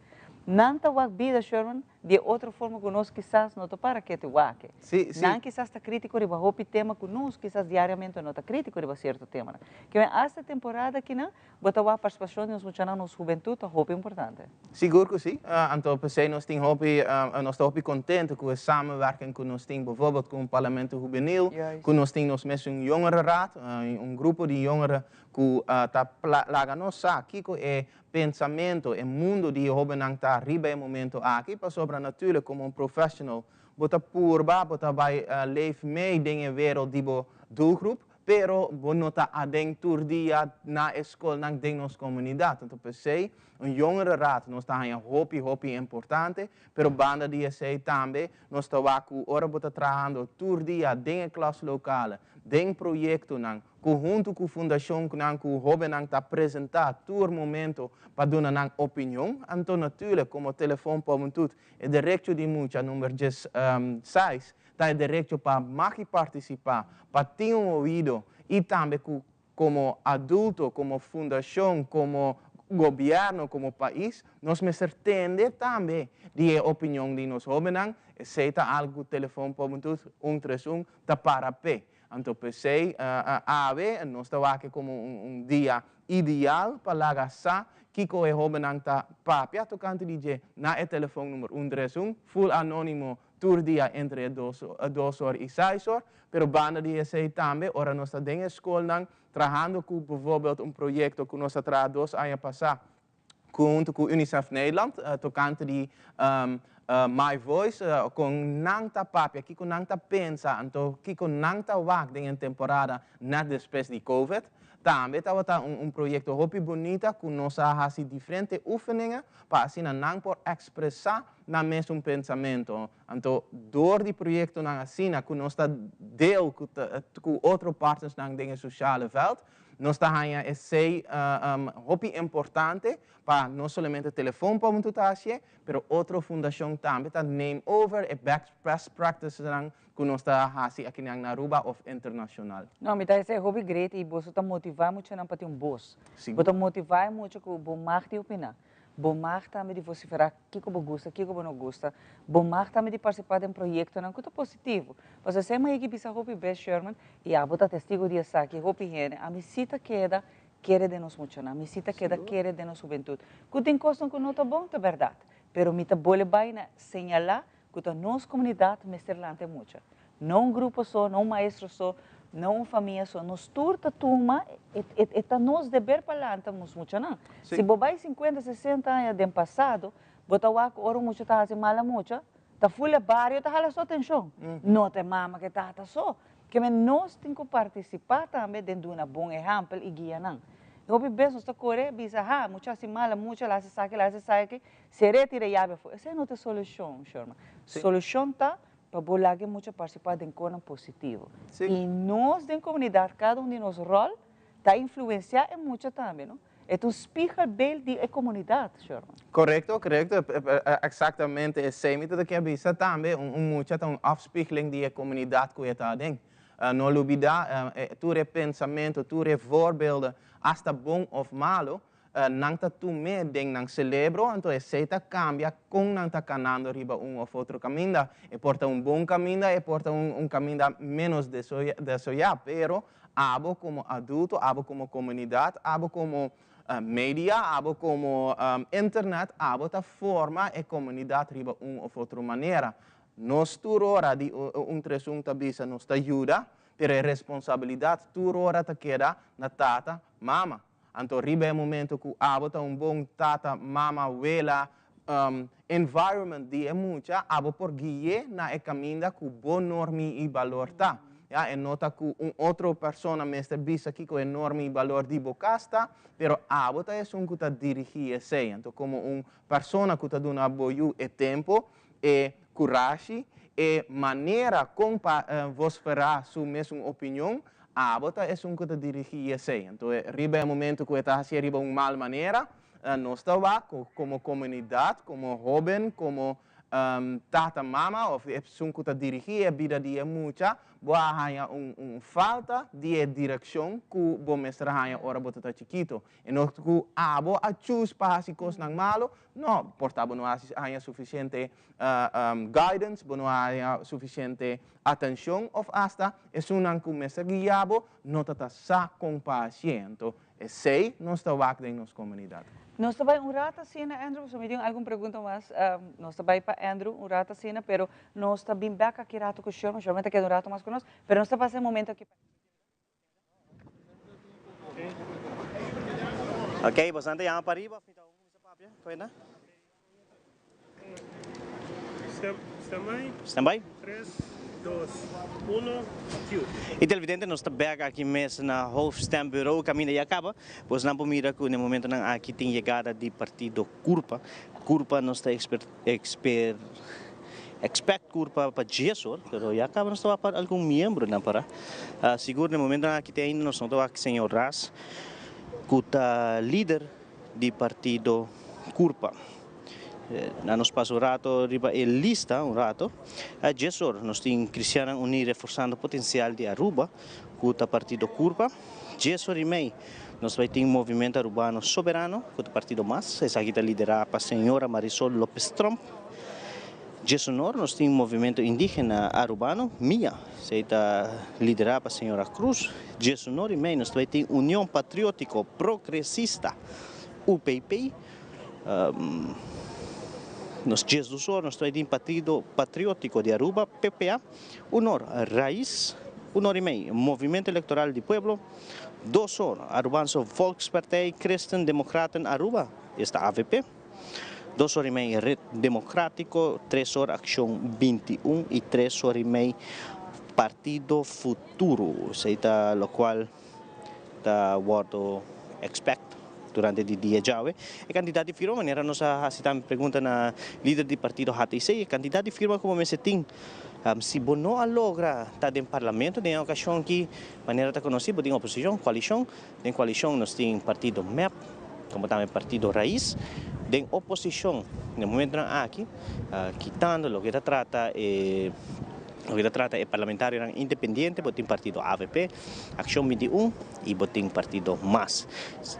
Nan ta wak bida, Sherman, Di e otro forma ku nos kisas no ta para ketu wak.
Sí, sí.
Nan kisas ta krítiko riba hopi tema ku nos kisas diariamente no ta krítiko riba sierto temanan. Ke men asta e temporada akinan bo ta wak partisipashon di nos muchanan, nos hubentut ta hopi importante.
Sigur ku sí. Anto p'esei nos tin hopi, nos ta hopi kontentu ku e samenwerking ku nos tin bijvoorbeeld ku un parlamento hubenil, ku nos tin nos mesun jongerenraad, un grupo di jongeren ku ta laga nos sa kiko e Pensamento, e mundo di e hobennan ta riba e momento aki, pasobra natuurlijk como un professional bo ta purba, bo ta bay leef mee den e wereld di bo doelgroep, pero bo no ta aden tur dia na e scolnan den nos comunidad. Anto p'esey un jongerenraad nos ta haña hopi hopi importante, pero banda di esey tambe nos ta wak cu ora bo ta trahando tur dia den e klaslokalen, den proyectonan, ku huntu ku fundashonnan ku hóbennan ta presentá tur momento pa duna nan opinion. Anto natuurlijk komo Telefon pa Hubentud e derecho di mucha number djes seis ta e derecho pa maki partisipá, pa tin un oido i tambe ku komo adulto, komo fundashon, komo gobièrnu, komo pais nos mester tende tambe di e opinion di nos hóbennan. Esei ta algu ku Telefon pa Hubentud un tres un ta para p'e. Anto p'esei awe nos ta wak komo un dia ideal pa laga sa kiko e hóbennan ta papia tokante di dje na e telefon number un tres un, full anónimo tur dia entre e dos or i seis or. Pero banda di esei tambe ora nos ta den e skolnan trahando ku bijvoorbeeld un proyekto ku nos a traha dos aña pasá huntu ku Unicef Nederland tokante di My Voice, kon nan ta papia, kiko nan ta pensa, anto kiko nan ta wak den e temporada net despues di Covid. Tambe tabata un proyekto hopi bunita ku nos a hasi diferente oefeningen pa asina nan por ekspresá nan mesun pensamentu. Anto dor di proyektonan asina ku nos ta deel ku otro partnersnan den e sosiale veld, Nos ta haña esei hopi importante pa no solamente Telefon Pa Hubentud ta hacié, pero otro fundacion tambe ta neem over e best practicesnan cu nos ta haci akinan na Aruba of internacional.
No, mi ta esei hopi great y boso ta motiva muchanan pa tin un bos.
Sigur.
Bo ta motiva e mucha cu bo mag di opina. Bo mag tambe di vociferá kiko bo gusta, kiko bo no gusta. Bo mag tambe di participá den proyectonan cu ta positivo. Pasobra esei maya ki bisa hopi bes, Sherman, y abo ta testigo di esaki, hopi hende, ami si ta keda kere den nos muchanan, mi si ta keda kere den nos hubentud. Cu tin cosnan cu no ta bon, ta berdad. Pero mi ta bole bay na señalá cu ta nos comunidad mester lanta e mucha. No un grupo so, no un maestro so, no un famia so, nos tur ta tuma, e ta nos deber pa lanta nos muchanan. Si bo bay cincuenta, sesenta aña den pasado, bo ta wak cu ora un mucha ta haci mala mucha, ta ful e bario ta hala su atencion, no ta e mama cu e tata so. Keme nos tin cu participa tambe den duna bon ehempel y guia nan. Y hopi bes nos ta core bisa, ha, mucha haci mala mucha, la haci esaki, la haci esaki, Seré tira yabi afó. Esei no ta e solushon, Sherman. Solushon ta pa bo laga e mucha partisipá den konan positivo. I nos den komunidat, kada un di nos ròl ta influensiá e mucha tambe, no? E ta un spiegelbeeld di e komunidat, Sherman.
Korekto, korekto. Eksaktamente esei mi ta ke bisa tambe. Un mucha ta un afspiegeling di e komunidat ku e ta aden. No lubidá, tur e pensamentu, tur e voorbeelden, asta bon òf malu, Nan ta tum'é den nan celebro, anto esei ta cambia con nan ta canando riba un of otro caminda. E por ta un bon caminda, e por ta un caminda menos desoyá, pero abo como adulto, abo como comunidad, abo como media, abo como internet, abo ta forma e comunidad riba un of otro manera. Nos tur ora di un tres un ta bisa nos ta yuda, pero e responsabilidad tur ora ta keda na tata, mama. Anto riba e momento ku abo ta un bon tata, mama, wela, environment di e mucha, abo por gui'é na e kaminda ku bo normi i balor ta. Ya, e no ta ku un otro persona mester bisa kiko e normi i balor di bo kas ta, pero abo ta esun ku ta dirigí esei. Anto komo un persona ku ta duna bo yu e tempo, e kurashi, e manera kon pa vosferá su mesun opinion, Abo ta esun ku ta dirigí esei. Anto riba e momento ku e ta hasié riba un mal manera, nos ta wak ku komo komunidat, komo hóben, komo tata, mama òf esun ku ta dirigí e bida di e mucha, bo a haña un falta di e direkshon ku bo mester a haña ora bo ta ta chikitu. E no ku abo a chus pa hasi kosnan malu, no, por ta bo no a haña sufisiente guidance, bo no a haña sufisiente atencion of hasta esunnan cu mester guia bo no ta ta sa con pa hacié. Anto esey nos ta wak den nos comunidad.
Nos ta bay un rato asina, Andrew, pasobra mi tin algun pregunta mas. Nos ta bay pa Andrew un rato asina, pero nos ta bin bek aki rato cu Sherman. Sherman ta keda un rato mas cu nos, pero nos ta pasa e momento aki pa.
Ok, bosan ta yama pariba of mi ta cuminsa papia? Toenda?
Stand by.
Stand by.
3, 2, 1, cue.
Y televidente nos ta bek aki mes na hoofdstembureau caminda ya caba. Bosnan por mira cu na e momentonan aki tin yegada di partido Curpa. Curpa nos ta exper exper expect Curpa pa dies or, pero ya caba nos ta wak pa algun miembronan para. Sigur na e momentonan aki te ainda nos no ta wak señor Ras cu ta lider di partido Curpa. Na nos pasa un rato riba e lista un rato. Dies or nos tin Cristiannan Uní Reforzando Potencial di Aruba cu ta partido Curpa. Dies or y mei nos bay tin Movimento Arubano Soberano cu ta partido mas. Esaki ta lidera pa señora Marisol Lopez Tromp. Dies un or nos tin Movimento Indigena Arubano, mia. Esey ta lidera pa señora Cruz. Dies un or y mei nos ta bay tin Union Patriotico Progresista, UPP. Nos 12 or nos ta bay tin Partido Patriotico di Aruba, PPA. Un or, Raiz. Un or y mei, Movimento Electoral di Pueblo. Dos or, Arubaanse Volkspartij Christen Democraten Aruba, esta avp. Dos or y mei, Red Democratico. Tres or, Accion 21 y tres or y mei, Partido Futuro. Esey ta locual ta wordo expect durante di dia djawe. E cantidad di firma, manera nos a haci tambe pregunta na lider di partido HTC, e cantidad di firma como mester tin. Si bo no a logra ta den parlamento den e ocasion aki, manera ta conoci bo tin oposicion, coalicion. Den coalicion nos tin partido mep como tambe partido Raiz. Den oposicion den momentonan aki, kitando loke ta trata e loke ta trata e parlamentarionan independiente, bo tin partido avp, Accion 21 y bo tin partido mas.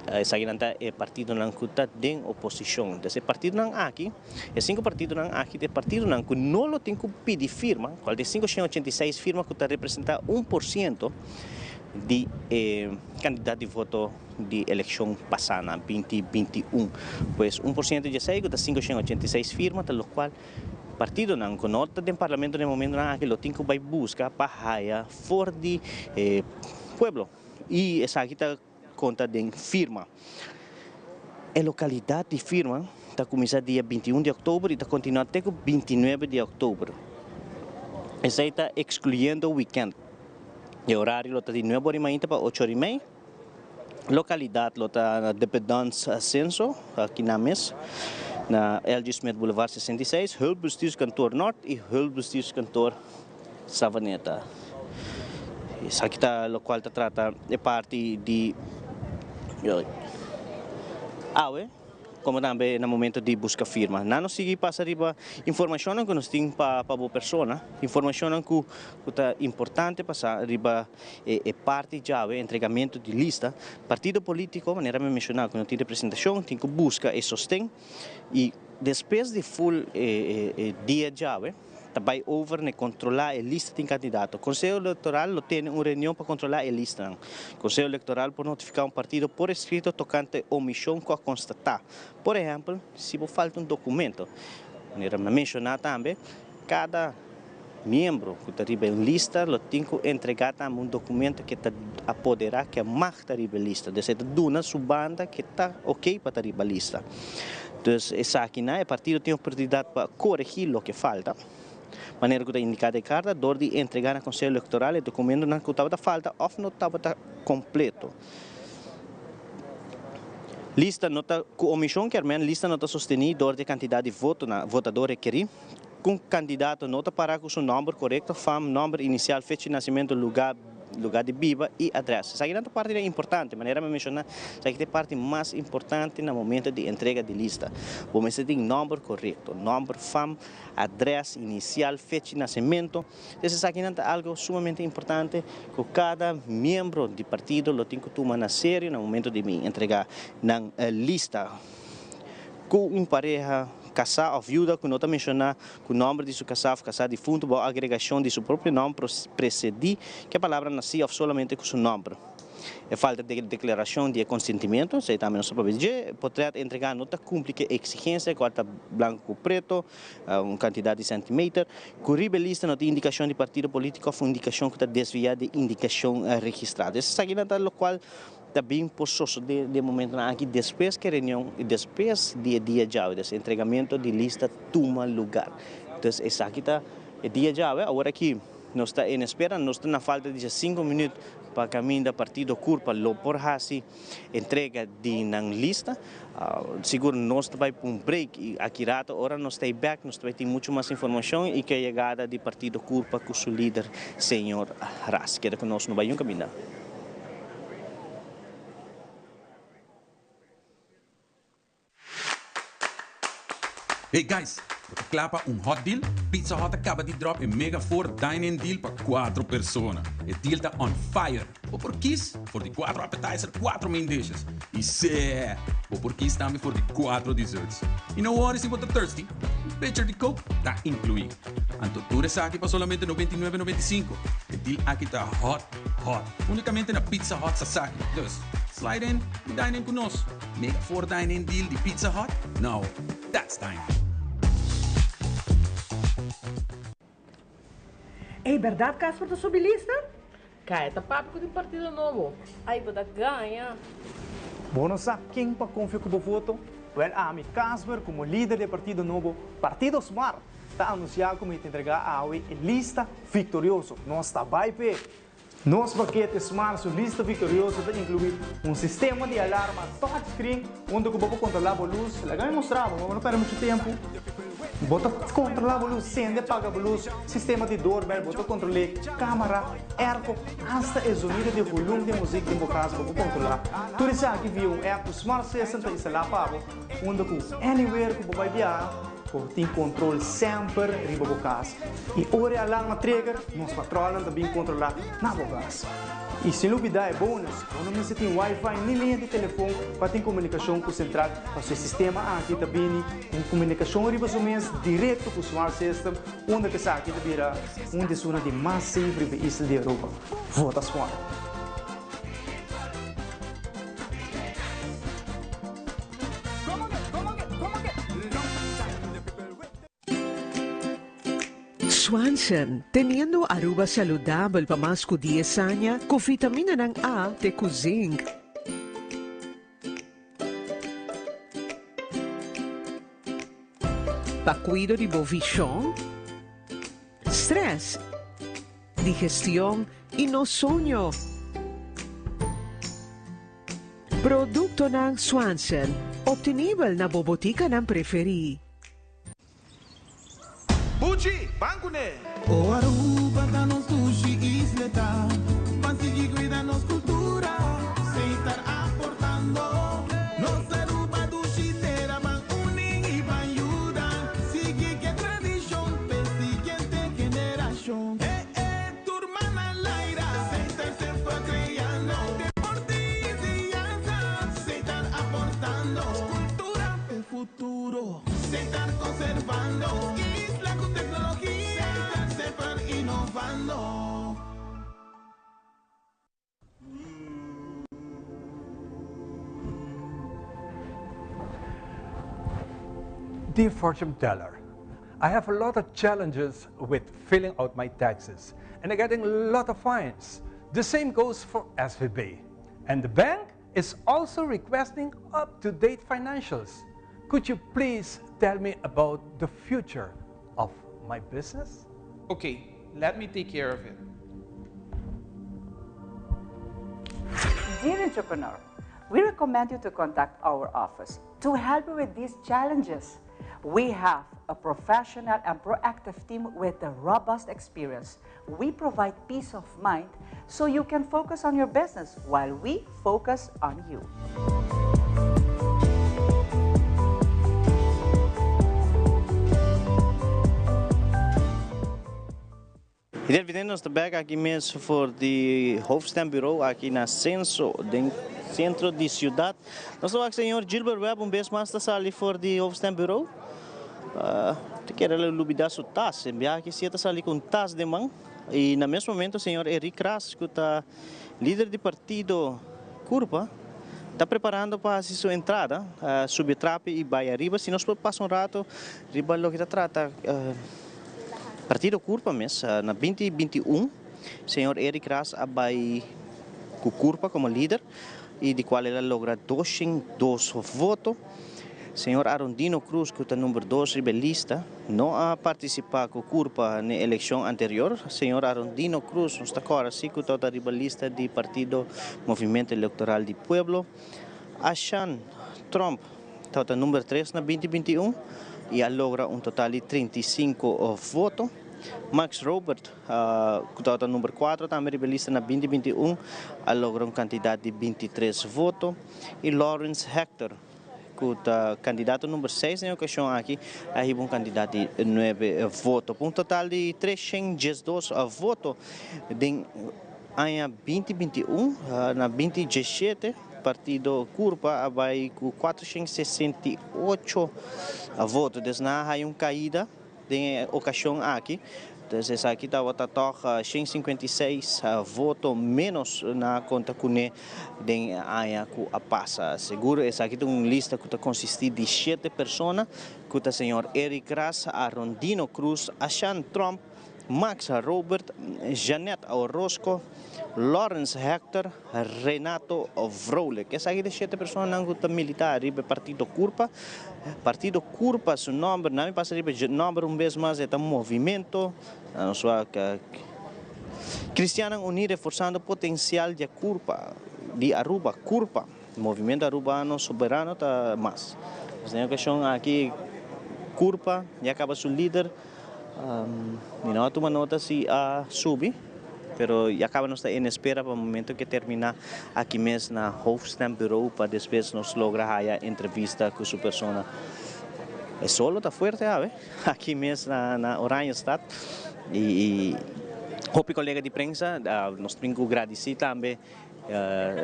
Esakinan ta e partidonan cu ta den oposicion. Entonces e partidonan aki. E sinku partidonan aki ta e partidonan ku no lo tin ku pidi firma, kual ta e 586 firma ku ta representá 1% di e kantidat di voto di elekshon pasá na 2021. Pues 1% di esei ku ta 586 firma ta lokual partidonan ku no ta den parlamento na e momentonan aki lo tin ku bai buska pa haya for di e pueblo i esaki ta konta den firma. E lokalidat di firma ta kuminsá dia 21 di òktober i ta kontinuá te ku 29 di òktober. Esei ta ekskluyendo wikènt. E orario lo ta di nuebe ora i mainta pa ocho ora i mei. Lokalidat lo ta na Dependance Ascenso, aki nan mes, na LG. Smith Boulevard 66, Hulpbestuurskantoor Nort i Hulpbestuurskantoor Savaneta. Esaki ta locual ta trata e parti di awe, como tambe na momento di busca firma. Nan nos sigui pasa riba informacionnan cu nos tin pa bo persona, informacionnan cu ta importante pasa riba e parti djawe, entregamento di lista. Partido politico, manera mi a menciona, cu no tin representacion, tin cu busca e sosten y despues di full e dia djawe, ta bai over na e kontrolá e lista tin kandidato. Konseho Elektoral lo tene un reunion pa kontrolá e listanan. Konseho Elektoral por notifiká un partido por eskrito tokante omishon ku a konstatá. Por ehèmpel, si bo falta un dokumento. Manera mi a menshoná tambe, kada miembro ku ta riba e lista lo tin ku entregá tambe un dokumento ke ta apoderá ke mag ta riba e lista. Dus e ta duna su banda ke ta oké pa ta riba lista. Dus esakinan e partido tin oportunidat pa koregí loke falta, manera ku ta indiká den e karta, dor di entregá na Konseho Elektoral e dokumentonan ku tabata falta òf no tabata kompleto. Lista no ta ku omishon kier men lista no ta sostení dor di e kantidat di votonan votadó rekerí. Ku un kandidato no ta pará ku su nòmber korekto, fam, nòmber inisial, fecha di nasimentu, lugá, lugá di biba i adrès. Esakinan ta partinan importante. Manera mi a menshoná, esaki ta e parti mas importante na momento di entrega di lista. Bo mester tin nòmber korekto, nòmber, fam, adrès, inisial, fecha di nasimentu. Entonces esakinan ta algo sumamente importante ku kada miembro di partido lo tin ku tuma na serio na momento di mi entregá nan lista. Ku un pareha kasá òf viuda ku no ta menshoná ku nòmber di su kasá òf kasá difuntu bou agregashon di su propio nòmber presedí ku e palabra nasí òf solamente ku su nòmber. E falta di deklarashon di e konsentimentu, esei tambe nos ta papia di dje. E potrèt entregá no ta kumpli ku e eksigensia kual ta blanku ku preto, un kantidat di sèntimeter. Ku riba e lista no tin indikashon di partido polítiko òf un indikashon ku ta desviá di indikashon registrá. Esakinan ta lokual Ta bin por sosodé den momentonan aki despues ku e reunion i despues di e dia djawe, des entregamento di lista tuma lugar. Entonces esaki ta e dia djawe. Awor aki nos ta en espera, nos ta na falta di 5 minuut pa kaminda partido Curpa lo por hasi entrega di nan lista. Sigur nos ta bai pa un break i aki rato ora nos ta ei bek nos ta bai tin muchu mas informashon i ku e yegada di partido Curpa ku su lider señor Ras. Keda ku nos no bai yun kaminda.
Hey guys, bo ta kla pa un hot deal? Pizza Hut a kaba di drop e mega four dine-in deal pa cuatro persona. E deal ta on fire! Bo por kies for di cuatro appetizer, cuatro main dishes. Y see! Bo por kies tambe for di cuatro desserts. Y no worry si bo ta thirsty, un pitcher di coke ta inclui. Anto tur esaki pa solamente 99,95. E deal aki ta hot hot! Unicamente na Pizza Hut Sasaki. Dus, slide in y dine in cu nos. Mega four dine in deal di Pizza Hut? Now that's dining!
Ey berdad Casper ta subi lista?
Kaya ta papia ku tin partido nobo.
Ay bo ta gaña.
Bo no sa ken pa konfia ku bo voto? Wèl ami, Casper, komo lider di e partido nobo, Partido Smart, ta anunsiá ku mi ta entregá awe e lista viktorioso. Nos ta bai p'e! Nos pakete Smart su lista viktorioso ta inkluí un sistema di alarma touchscreen unda ku bo por kontrolá bo lus. Laga mi mustra bo, bo no pèrdè muchu tempu. Bo ta kontrolá bo lus, sende, paga bo lus, sistema di doorbell, bo ta kontrol'é, kamera, airco, asta e zonido di volum di muzik den bo kas bo por kontrolá. Tur esaki via un app ku Smart System ta instalá pa bo, unda ku anywhere ku bo bai biaha, bo tin kontrol semper riba bo kas. I ora e alarma trigger, nos patròlnan ta bin kontrolá na bo kas. I sin lubidá e bonus, bo no mester tin wifi ni liña di telefon pa tin komunikashon ku sentral, pasobra e sistema aki ta bini ku un komunikashon riba su mes direkto ku Smart System, unda ku esaki ta bira un di esunnan di mas safe riba e isla di Aruba. Vota Smart!
Swanson, teniendo Aruba saludabel pa mas cu dies aña cu vitaminanan A te cu zinc. Pa cuido di bo vision, stress, digestion y nos soño. Productonan Swanson, obtenibel na bo boticanan preferi.
Buchi, ban kuné!
O Aruba ta nos dushi isleta, Ban sigui cuida nos cultura, Setar aportando. Nos Aruba dushi tera, Ban uni y ban yuda, Sigui ke tradicion p'e siguiente generacion. Eh eh, tur man al aire, Setar semper creando, Deporte y enseñanza, Setar aportando, Cultura p'e futuro. Setar conservando isla cu tecnologia. Setar semper innovando.
Dear fortune teller, I have a lot of challenges with filling out my taxes and I'm getting a lot of fines. The same goes for SVB. And the bank is also requesting up-to-date financials. Could you please tell me about the future of my business?
Okay, let me take care of it.
Dear entrepreneur, we recommend you to contact our office to help you with these challenges. We have a professional and proactive team with a robust experience. We provide peace of mind so you can focus on your business while we focus on you.
Del Vidente nos ta bek aki mes for di hoofdstembureau aki na Censo den centro di ciudad. Nos ta wak señor Gilbert Webb un bes mas ta sali for di hoofdstembureau. Ta kere lo lubida su tas. En biaha aki si e ta sali cu un tas den man. Y na mes momento señor Eric Ras cu ta lider di partido Curpa ta preparando pa haci su entrada, subi trapi y bay ariba. Si nos por pasa un rato riba loke ta trata. Partido Curpa mes, na binti 21, señor Eric Ras a bai cu Curpa como lider y di cual el a logra 202 voto. Señor Arondino Cruz, cu ta number dos riba e lista, no a participa cu Curpa n'e eleccion anterior. Señor Arondino Cruz, nos ta cora si cu tabata riba lista di partido Movimiento Electoral di Pueblo. Ashan Tromp tabata number tres na binti 21 y a logra un total di 35 voto. Max Robert, cu tabata number cuatro tambe riba e lista na binti 21, a logra un cantidad di 23 voto. Y Lawrence Hector, cu ta candidato number seis den e ocasion aki, a hiba un cantidad di nuebe voto. Pa un total di 312 voto den aña binti 21, na binti diesshete. Partido Curpa a bai cu 468 voto, dus nan a haya un caida den e ocasion aki. Dus esaki tabata toch 156 voto menos nan a conta cune den e aña cu a pasa. Seguro esaki ta un lista cu ta consisti di shete persona, cu ta señor Eric Ras, Arondino Cruz, Ashan Tromp, Max Robert, Jeanette Orozco, Lawrence Hector, Renato Vrolijk. Esaki ta shete personanan ku ta militá riba e partido Curpa. Partido Curpa su nòmber, nan mi pasa riba e nòmber un bes mas, e ta Movimento Cristiannan Uní Reforsando Potensial di Curpa di Aruba, Curpa. Movimento Arubano Soberano ta mas. Den e okashon aki. Curpa ya caba su lider, mi no a tuma nota si a subi, pero ya caba nos ta en espera pa momento ke termina aki mes na Hoofdstembureau pa despues nos logra haya entrevista cu su persona. E solo ta fuerte awe aki mes na Oranjestad y hopi colega di prensa nos tin cu gradici tambe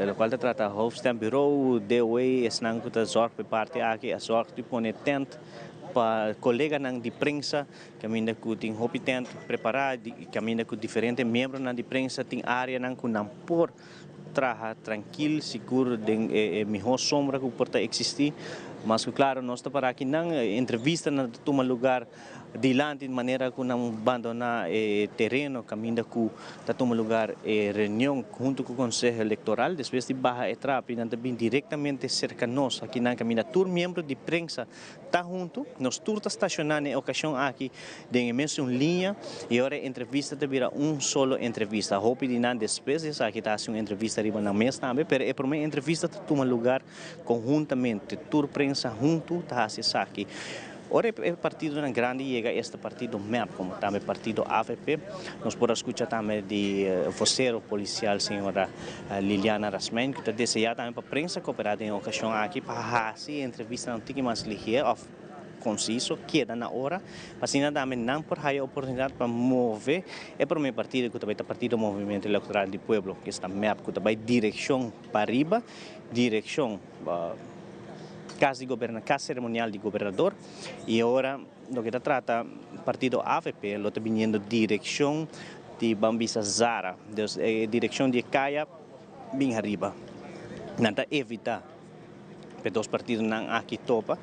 Locual ta trata Hoofdstembureau, DOE, esnan cu ta zorg pa e parti aki a zorg di pone tent pa coleganan di prensa caminda cu tin hopi tent prepara caminda cu diferente miembronan di prensa tin areanan cu nan por traha trankil sigur den e miho sombra cu por ta existi. Mas cu claro nos ta para aki nan entrevistanan ta tuma lugar. Dilanti di manera ku nan bandoná e tereno kaminda ku ta tuma lugar e reunion huntu ku Konseho Elektoral. Despues di baha e trapi nan ta bin direktamente serka nos akinan kaminda tur miembro di prensa ta huntu. Nos tur ta stashoná na e okashon aki den e mesun liña i ora e entrevista ta bira un solo entrevista. Hopi di nan despues di esaki ta hasi un entrevista riba nan mes tambe, pero e promé entrevista ta tuma lugar konhuntamente. Tur prensa huntu ta hasi esaki. Ora e partidonan grandi yega esta partido mep como tambe partido avp, nos por a scucha tambe di vocero policial señora Liliana Rasmijn cu ta desea tambe pa prensa coopera den e ocasion aki pa haci e entrevistanan un tiki mas liger of conciso, keda na ora, pa asina tambe nan por haya oportunidad pa move e prome partido cu ta bay ta Partido Movimiento Electoral di Pueblo, esta mep, cu ta bay direccion pariba, direccion. Cas di goberna, cas ceremonial di gobernador y ora loke ta trata partido avp lo ta biniendo direccion di ban bisa Zara, dus e direccion di e caya bin ariba. Nan ta evita p'e dos partidonan aki topa.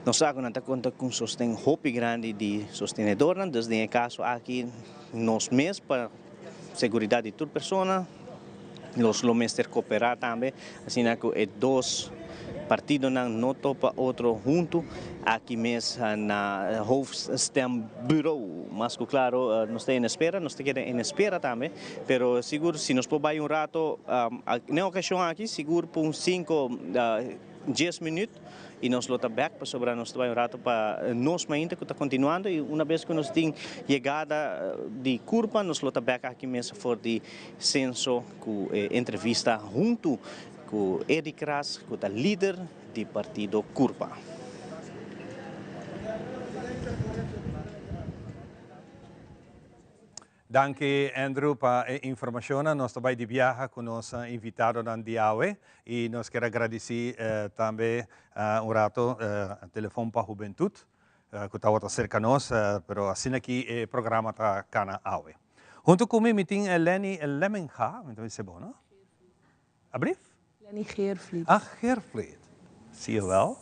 Nos sa cu nan ta conta cu un sosten hopi grandi di sostenedornan, dus den e caso aki nos mes pa Seguridad di tur persona, nos lo mester coopera tambe asina cu e dos partidonan no topa otro hunto aki mes na Hoofdstembureau. Mas cu claro nos ta en espera, nos ta keda en espera tambe, pero sigur si nos por bay un rato n'e ocasion aki sigur pa un cinco. Dies minuut y nos lo ta bek pasobra nos ta bay un rato pa nos mainta cu ta continuando y una bes cu nos tin yegada di curpa nos lo ta bek aki mes for di Censo cu e entrevista hunto cu Eddie Kras cu ta lider di partido Curpa.
Danki Andrew pa e informacionnan. Nos ta bay di biaha cu nos invitadonan di awe y nos kier a gradici tambe un rato Telefon pa Hubentud cu tabata cerca nos, pero asina aki e programa ta cana awe. Hunto cu mi mi tin Lenny Lemenga, mi ta bisa bo no? Abrief?
Lenny Geervliet.
Ah, Geervliet. Zie je wel.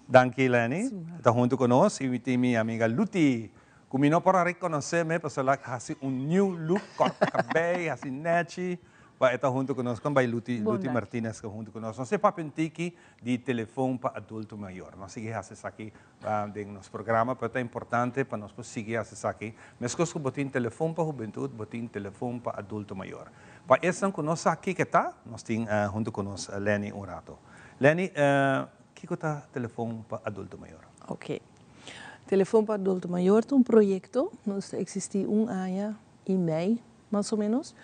Danki Lenny. Ta hunto cu nos y mi tin mi amiga Luti. Cu mi no por a reconoce me pasobra el a haci un new look, corta cabey, haci nechi. Pa e ta hunto cu nos. Con bay Luti?
Bon
Luti
danki.
Martinez ta hunto cu nos. Nos e papia un tiki di telefon pa adulto mayor. Nos sigui haci esaki den nos programa, pero ta importante pa nos por sigui haci esaki. Mescos cu bo tin telefon pa hubentud, bo tin telefon pa adulto mayor. Pa esnan ku no sa kiko e ta, nos tin huntu ku nos Lenny un rato. Lenny, kiko ta Telefon pa Adulto Mayor?
Ok. Telefon pa Adulto Mayor ta un proyekto, nos ta eksistí un aña i mei, mas o ménos,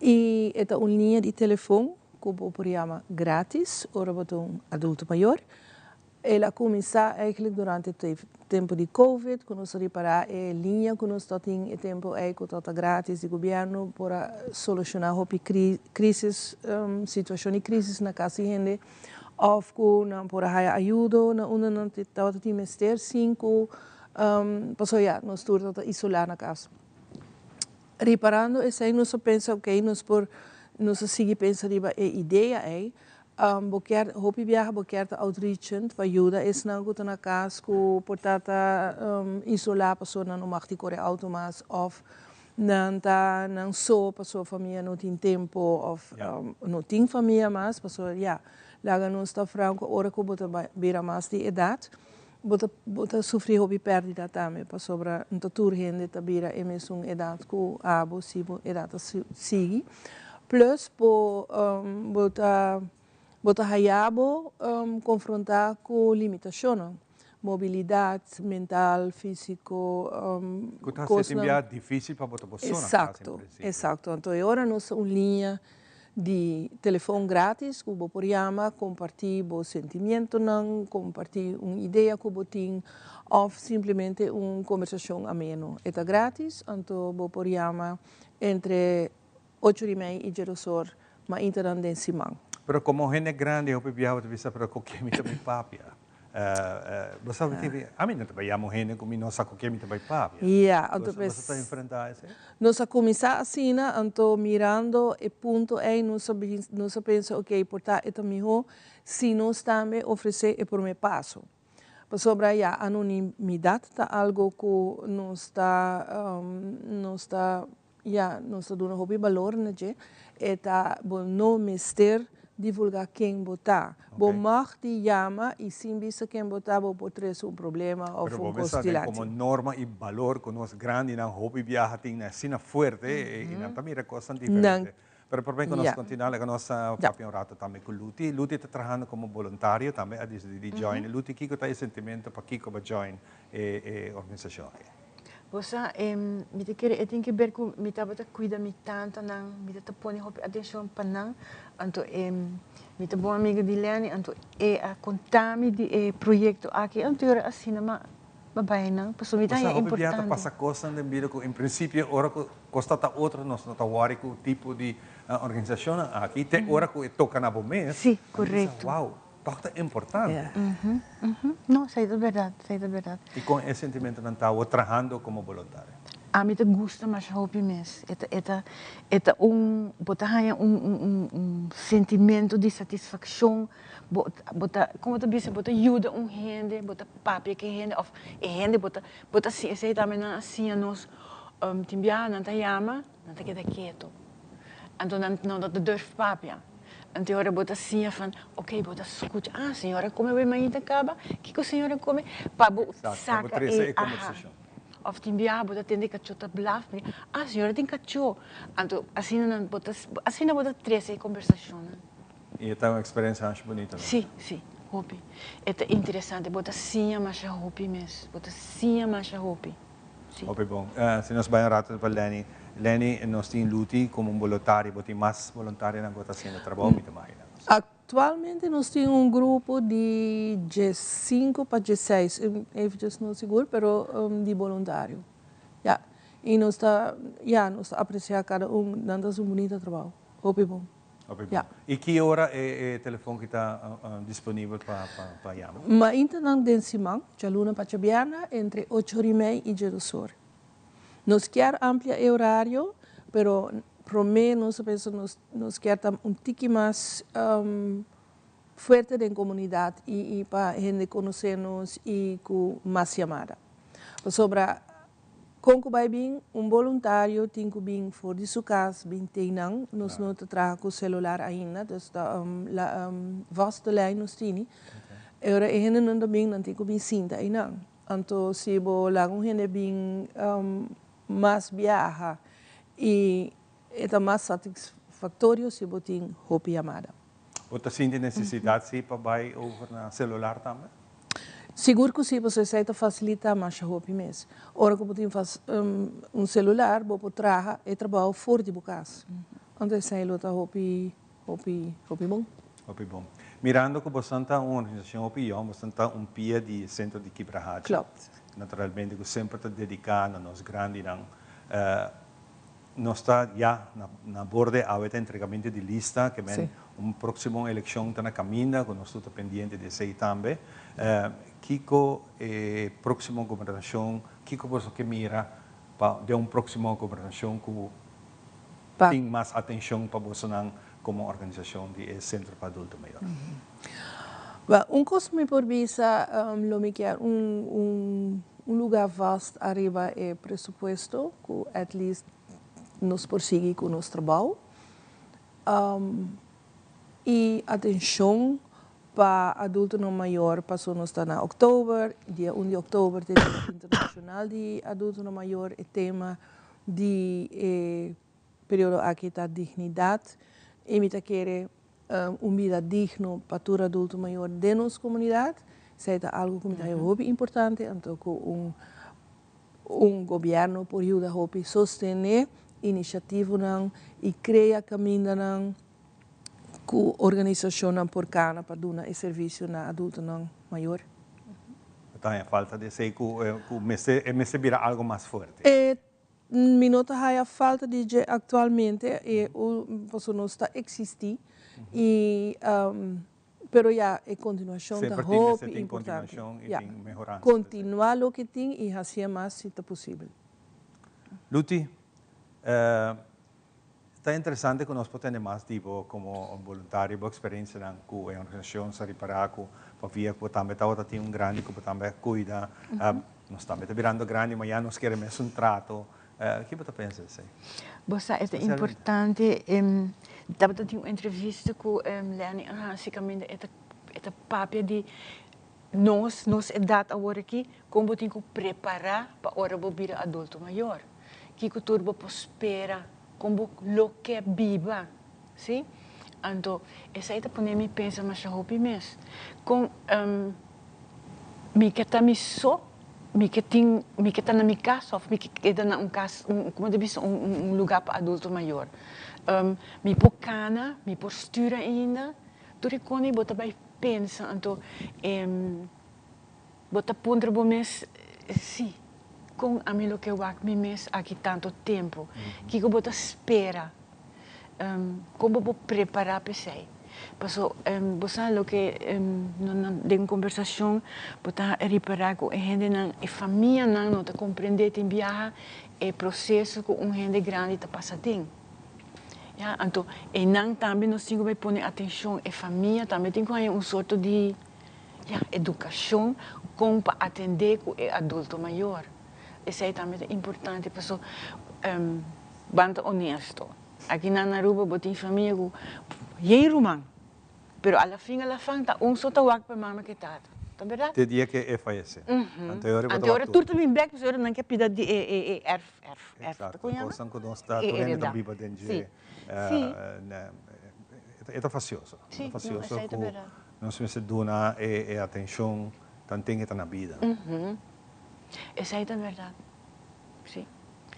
i e ta un liña di telefon ku bo por yama grátis ora bo ta un adulto mayor. El a kuminsá eigenlijk durante tempu di Covid, ku nos a ripará e liña ku nos ta tin e tempu ei ku tabata grátis di gobièrnu por a solushoná hopi krísis, situashon di krísis na kas di hende òf ku nan por a haya ayudo na unda nan tabata tin mester sin ku pasobra ya nos tur tabata isolá na kas. Riparando esei nos a pensa okey nos por nos a sigui pensa riba e idea ei. Bo kier hopi biaha bo kier ta outreachend pa yuda esnan ku ta na kas ku por ta ta isolá pasobra nan no mag di kore outo mas òf nan ta nan so pasobra famia no tin tempu òf no tin famia mas pasobra ya laga nos ta franko ora ku bo ta bira mas di edat bo ta bo ta sufri hopi pèrdida tambe pasobra no ta tur hende ta bira e mesun edat ku abo si bo edat ta sigui. Plus bo bo ta bo ta haya bo konfrontá ku limitashonnan. Mobilidat mental, físiko,
Ku ta hasi tin bia difísil pa bo ta bo so na kas en
Eksakto,
prinsipio.
eksakto. Anto e ora nos ta un liña di telefon gratis ku bo por yama, kompartí bo sentimientonan, kompartí un idea ku bo tin òf simplemente un kombersashon ameno. E ta gratis, anto bo por yama entre ocho di mei i djedosor maintanan den siman.
Pero komo hende grandi hopi bia bo ta bisa pero ku ke mi ta bai papia? Bo sa tin ami no ta bai yama un hende ku mi no sa ku ke mi ta bai papia.
Ya, anto
Bo sa ta enfrenta esei?
Nos a kuminsá asina, anto mirando e punto ei nos a nos a pensa ok por ta e ta mihó si nos tambe ofresé e promé paso. Pasobra ya anonimidat ta algo ku nos ta nos ta Ya, nos ta duna hopi balor na dje. E ta, bo no mester divulga ken bo ta. Bo mag di yama y sin bisa ken bo ta bo por trece un problema of
Pero
un
bo
cos
mester den
dilanti.
como norma y balor cu nos grandinan hopi biaha tin na asina fuerte y nan ta mira cosnan diferente. Pero prome cu nos continua laga nos papia un rato tambe cu Luti. Luti ta trahando como boluntario tambe a dicidi di join. Luti kico ta e sentimento pakico bo join e organisacion aki?
Bo sa, mi ta kere e tin ke ber ku mi tabata kuida mi tantanan, mi ta pone hopi atenshon pa nan. Anto mi ta bon amiga di Lenny, anto e a konta mi di e proyekto aki, anto ora asina mi a bai nan, pasobra mi ta
Bo sa,
haña
hopi bia ta
importante.
pasa kosnan den bida ku en prinsipio ora ku kos ta ta otro nos no ta wòri ku tipo di organisashonnan aki, te ora ku e toka na bo mes,
Sí,
nan bisa,
korekto.
Wow, Toch ta importante.
No, esei ta berdad, esei ta berdad.
Y con e sentimentonan ta awor trahando como boluntario?
Ami ta gusta masha hopi mes. E ta, e ta, e ta un, bo ta haña un, un, un, un sentimento di satisfaccion. Bo, bo ta, como ta bisa, bo ta yuda un hende, bo ta papia cu e hende of e hende bo ta, bo ta siña, esei tambe nan a siña nos, tin biaha nan ta yama, Nan ta keda ketu. Anto nan no ta durf papia. Anto e ora bo ta siña van, ok, bo ta skucha, ah, señora kome awe mainta kaba, kiko señora kome? Pa bo saka e, aha. Of tin biaha bo ta tende kachó ta blaf, ah, señora tin kachó. Anto asina nan bo ta, asina bo ta trese e kombersashonnan.
I e ta un eksperensia masha bunito, no?
Sí, sí, hopi. E ta interesante, bo ta siña masha hopi mes, bo ta siña masha hopi. Sí.
Hopi bon. Si nos bai un rato pa Lenny. Lenny, nos tin Luti como un boluntario. Bo tin mas boluntarionan cu ta haciendo trabou, mi ta imagina.
Actualmente nos tin un grupo di diescinco pa diesseis, eventjes no sigur, pero di boluntario. Ya. Y nos ta, ya, nos ta aprecia cada un. Nan ta haci un bunita trabou. Hopi bon.
Hopi bon. Y ki ora e telefon ki ta disponibel pa yama?
Maintanan den siman, djaluna pa djabièrnè, entre ocho ora y mei y djedos ora. Nos kier amplia e horario, pero promé nos a pensa nos nos kier ta un tiki mas fuerte den komunidat y y pa hende konosé nos y ku mas yamada. Pasobra Kon ku bai bin, un boluntario tin ku bin for di su kas bin tei nan. Nos no ta traha ku selular ainda, dus ta vaste lijn nos tini. E ora e hendenan ta bin, nan tin ku bin sinta einan. Anto si bo laga un hende bin mas biaha i e ta mas satisfaktorio si bo tin hopi yamada.
Bo ta sinti nesesidat si pa bai over na selular tambe?
Sigur ku si, pasobra esei ta fasilitá masha hopi mes. Ora ku bo tin un selular bo por traha e trabou for di bo kas. Anto esei lo ta hopi, hopi, hopi bon.
Hopi bon. Mirando ku boso ta un organisashon hopi yòn, boso ta un pia di Sentro di Kibrahachi.
Klopt.
Naturalmente ku semper ta dediká na nos grandinan. Nos ta ya na borde awe ta entregamento di lista ke men un proximo eleccion ta na caminda cu nos tur ta pendiente di esey tambe. Kico e proximo gobernacion, kico boso ke mira pa den un proximo gobernacion cu tin mas atencion pa bosonan como organisacion di e Centro pa Adulto Mayor?
Wel, un cos mi por bisa lo mi kier un un lugar vast ariba e presupuesto cu at least nos por sigui cu nos trabao y atencion pa adultonan mayor paso nos ta na october, dia un di october ta e dia internacional di adultonan mayor e tema di e periodo aki ta dignidad y mi ta kere un bida digno pa tur adulto mayor den nos comunidad. Esei ta algu ku mi ta haña hopi importante, anto ku un un gobièrnu por yuda hopi sostené inisiativonan i krea kamindanan ku organisashonnan por kana pa duna e servisio na adultonan mayor.
Ta haña falta di esei ku ku mester e mester bira algu mas fuerte.
E mi no ta haya falta di dje aktualmente e pasobra nos ta eksistí i pero ya e kontinuashon ta
Semper tin mester
hopi
tin
importante.
kontinuashon i
Ya
tin mehoransa.
kontinuá loke tin i hasié mas si ta posibel.
Luti, Ta interesante ku nos por tende mas di bo komo boluntario, bo eksperensianan ku e organisashon sa ripará ku pabia ku bo tambe tabata tin un grandi ku bo tambe a kuida. Nos tambe ta birando grandi, ma ya nos kere mesun trato. Ki bo ta pensa esei?
Bo sa e ta importante, tabata tin un entrevista ku Lenny a hasi kaminda e ta e ta papia di nos, nos edat awor aki, kon bo tin ku prepará pa ora bo bira adulto mayor. Kiko tur bo por spera? Kon bo lo ke biba? Si? Anto, esei ta pone mi pensa masha hopi mes. Kon mi ke ta mi so? Mi ke tin, mi ke ta na mi kas òf mi ke keda na un kas, un, komo ta bisa, un, un lugá pa adulto mayor? Mi por kana? Mi por stür ainda? Tur e kos bo ta bai pensa. Anto, Bo ta puntra bo mes, Sí, kon ami lo ke wak mi mes aki tantu tempu? Kiko bo ta spera? Kon bo por prepará p'esei? Paso bo sa loke den un kombersashon bo ta ripará ku e hendenan, e famianan no ta komprendé tin biaha e proseso ku un hende grandi ta pasa den. Ya, anto einan tambe nos tin ku bai pone atenshon, e famia tambe tin ku haña un sorto di. Ya, edukashon kon pa atendé ku e adulto mayor. Esei tambe ta importante paso ban ta onesto. Aki nan Aruba bo tin famia ku yen ruman, pero a la fin a la fan ta un so ta wak pa e mama ku e tata. Ta bèrdat?
Te dia ke e fayesé. Anto e ora bo ta
Anto e
wak
ora
tur.
tur ta bin bèk pasobra e ora nan ke pida di e e e erf erf erf. Ta
Eksakto.
kon yama?
Kosnan ku nos ta
E
tur hende ta
hereda.
biba den
Si.
dje.
Si.
E ta fasioso.
Si,
E ta
no,
fasioso
esei ta
ku
bèrdat.
Nos mester duna e atencion tanten e ta na bida.
Esei ta berdad, si.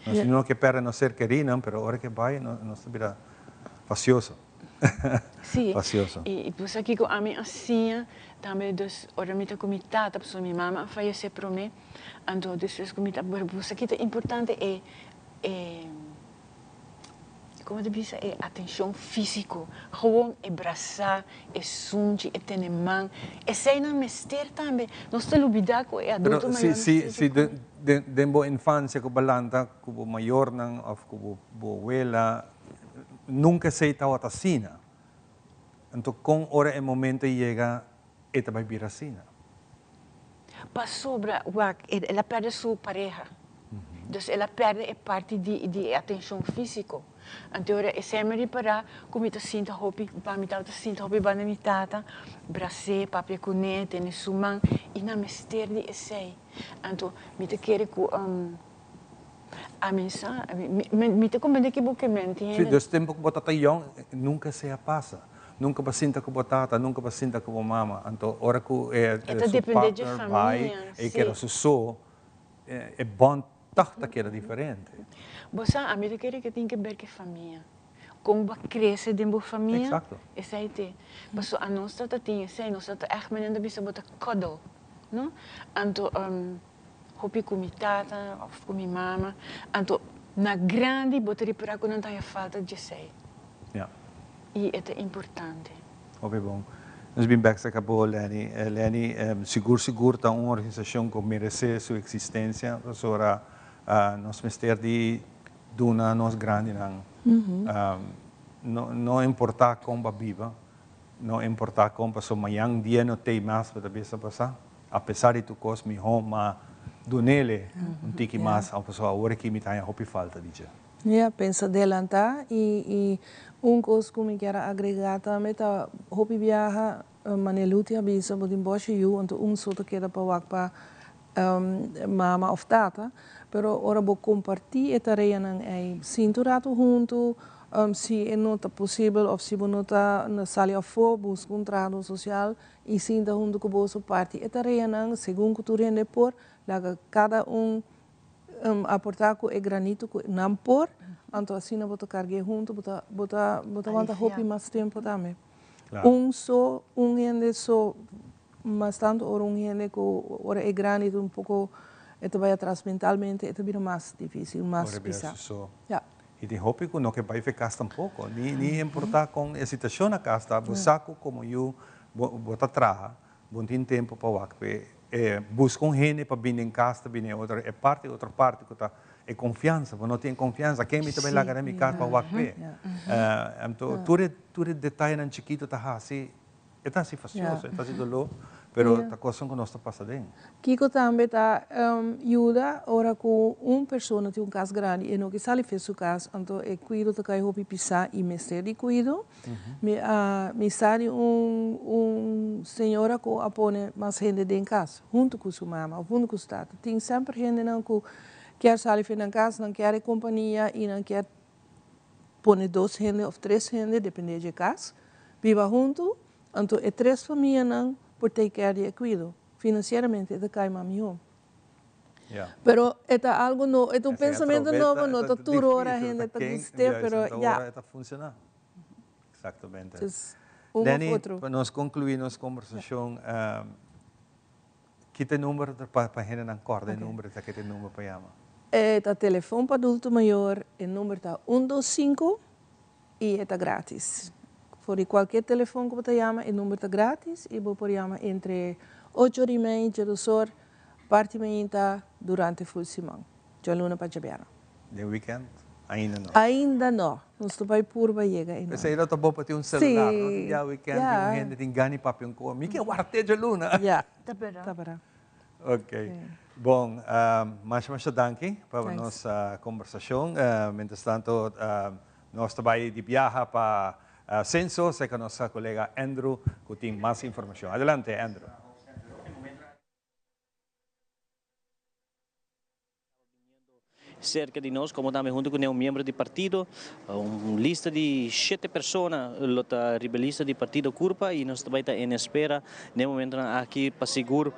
Nos no ke perde nos ser kerinan, pero ora ke bai nos ta bira fasioso.
Si,
Fasioso.
i pues aki ku ami a siña tambe dus ora mi ta ku mi tata, pasobra mi mama a fayesé promé, anto despues ku mi ta, pero pues aki ta importante e e. Como ta bisa e atencion fisico, gewoon e brasa, e sunchi, e tene man, eseinan mester tambe. Nos ta lubida cu e adulto
Pero
mayor
si si
mester
si
di cu.
den den bo infancia cu bo lanta cu bo mayornan of cu bo bo wela nunca esey tawata asina. Anto con ora e momento yega e ta bay bira asina?
Pasobra, wak, el a perde su pareha. Dus el a perde e parti di di e atencion fisico. Anto ora esei mi ripara cu mi ta sinta hopi, pa mi tabata sinta hopi banda mi tata, bras'é, papia cun'é, tene su man, y nan mester di esei. Anto mi ta kere cu ami sa, mi mi ta comprende ki bo ke menti
Sí, dus tempo cu bo tata yong, nunca esei a pasa. Nunca bo a sinta cu bo tata, nunca bo a sinta cu bo mama. Anto ora cu e
E ta
su
depende dje
partner bai,
famia,
e keda
sí.
su so, e bond tog ta keda diferente.
Bo sa, ami ta kere ke tin ke ber ke famia. Kon bo a krese den bo famia,
Exacto.
esei te. Paso anos ta ta tin esei, nos ta ta ègt manera ta bisa bo ta cuddle, no? Anto hopi ku mi tata òf ku mi mama, anto na grandi bo ta ripara ku nan ta haña falta djesei.
Ja.
I e ta importante.
Hopi bon. Nos bin bek serka bo, Lenny. Lenny, sigur sigur ta un organisashon ku meresé su eksistensia, pasobra nos mester di duna nos grandinan, no no importá kon bo a biba, no importá kon, pasobra mañan dia no tei mas bo ta bisa pasá, apesar di tur kos mihó ma dunele un tiki mas, pasobra awor aki mi ta haña hopi falta di dje.
Ya, pensa delantá i i un kos ku mi kier a agregá tambe ta hopi biaha manera Luti a bisa bo tin boshi yu anto un so ta keda pa wak pa mama òf tata pero ora bo kompartí e tareanan ei sinta un ratu huntu. Si e no ta posibel òf si bo no ta sali afó, buska un trahadó sosial i sinta huntu ku boso parti e tareanan segun ku tur hende por. Laga kada un aportá ku e granito ku nan por, anto asina bo ta karg'é huntu, bo ta bo ta bo ta wanta hopi mas tempu tambe. Un so, un hende so, mas tantu ora un hende ku ora e grandi ta un poko e ta bai atras mentalmente e ta bira mas difísil, mas pisá.
Ya. I tin hopi ku no ke bai fe kas tampoko, ni ni importá kon e situashon na kas ta, bo sa ku komo yu bo bo ta traha, bo no tin tempu pa wak p'e e buska un hende pa bini den kas ta bini e otro e parti otro parti ku ta e konfiansa, bo no tin e konfiansa, ken mi ta bai laga den mi kas pa wak p'e? Anto tur e tur e detayenan chikitu ta hasi E ta hasi fastioso, e ta hasi doló, pero ta kosnan ku nos ta pasa den.
Kiko tambe ta yuda ora ku un persona tin un kas grandi e no ke sali fe su kas, anto e kuido ta kai hopi pisá i mester di kuido. Mi a mi sa di un un señora ku a pone mas hende den kas huntu ku su mama òf huntu ku su tata. Tin semper hendenan ku kier sali fe nan kas, nan kier e kompania i nan kier pone dos hende of tres hende, depende dje kas, biba huntu, anto e tres famianan por take care di e kuido. Finansieramente e ta kai mas mihó. Pero e ta algo no, e ta un pensamentu nobo, no ta tur ora hende ta gust'é, pero ya.
E ta funciona. Exactamente.
Dus un of
Danny,
otro.
pa nos conclui nos conversacion, Kita e number pa pa hendenan kòrda e number ta kita e number pa yama?
E ta telefon pa adulto mayor, e number ta un dos sinku i e ta gratis. For di kualke telefon ku bo ta yama e number ta gratis i bo por yama entre ocho or i mei, djedos or, parti mainta durante ful siman, djaluna pa djabièrnè.
Den weekend ainda no.
Ainda no. Nos ta bai purba yega einan.
P'esei lo ta bo pa tin un celular, no? Tin bia weekend tin un hende tin gana di papia un koe. Mi ke warda te djaluna.
Ya. Ta bera.
Ok. Bon, masha masha danki pa nos kombersashon. Mientras tanto nos ta bai di biaha pa Censo serka nos kolega Andrew ku tin mas informashon. Adelante Andrew.
Cerca di nos, como tambe hunto cu un miembro di partido, un lista di shete persona lo ta riba e lista di partido Curpa y nos ta bay ta en espera den e momentonan aki pa sigur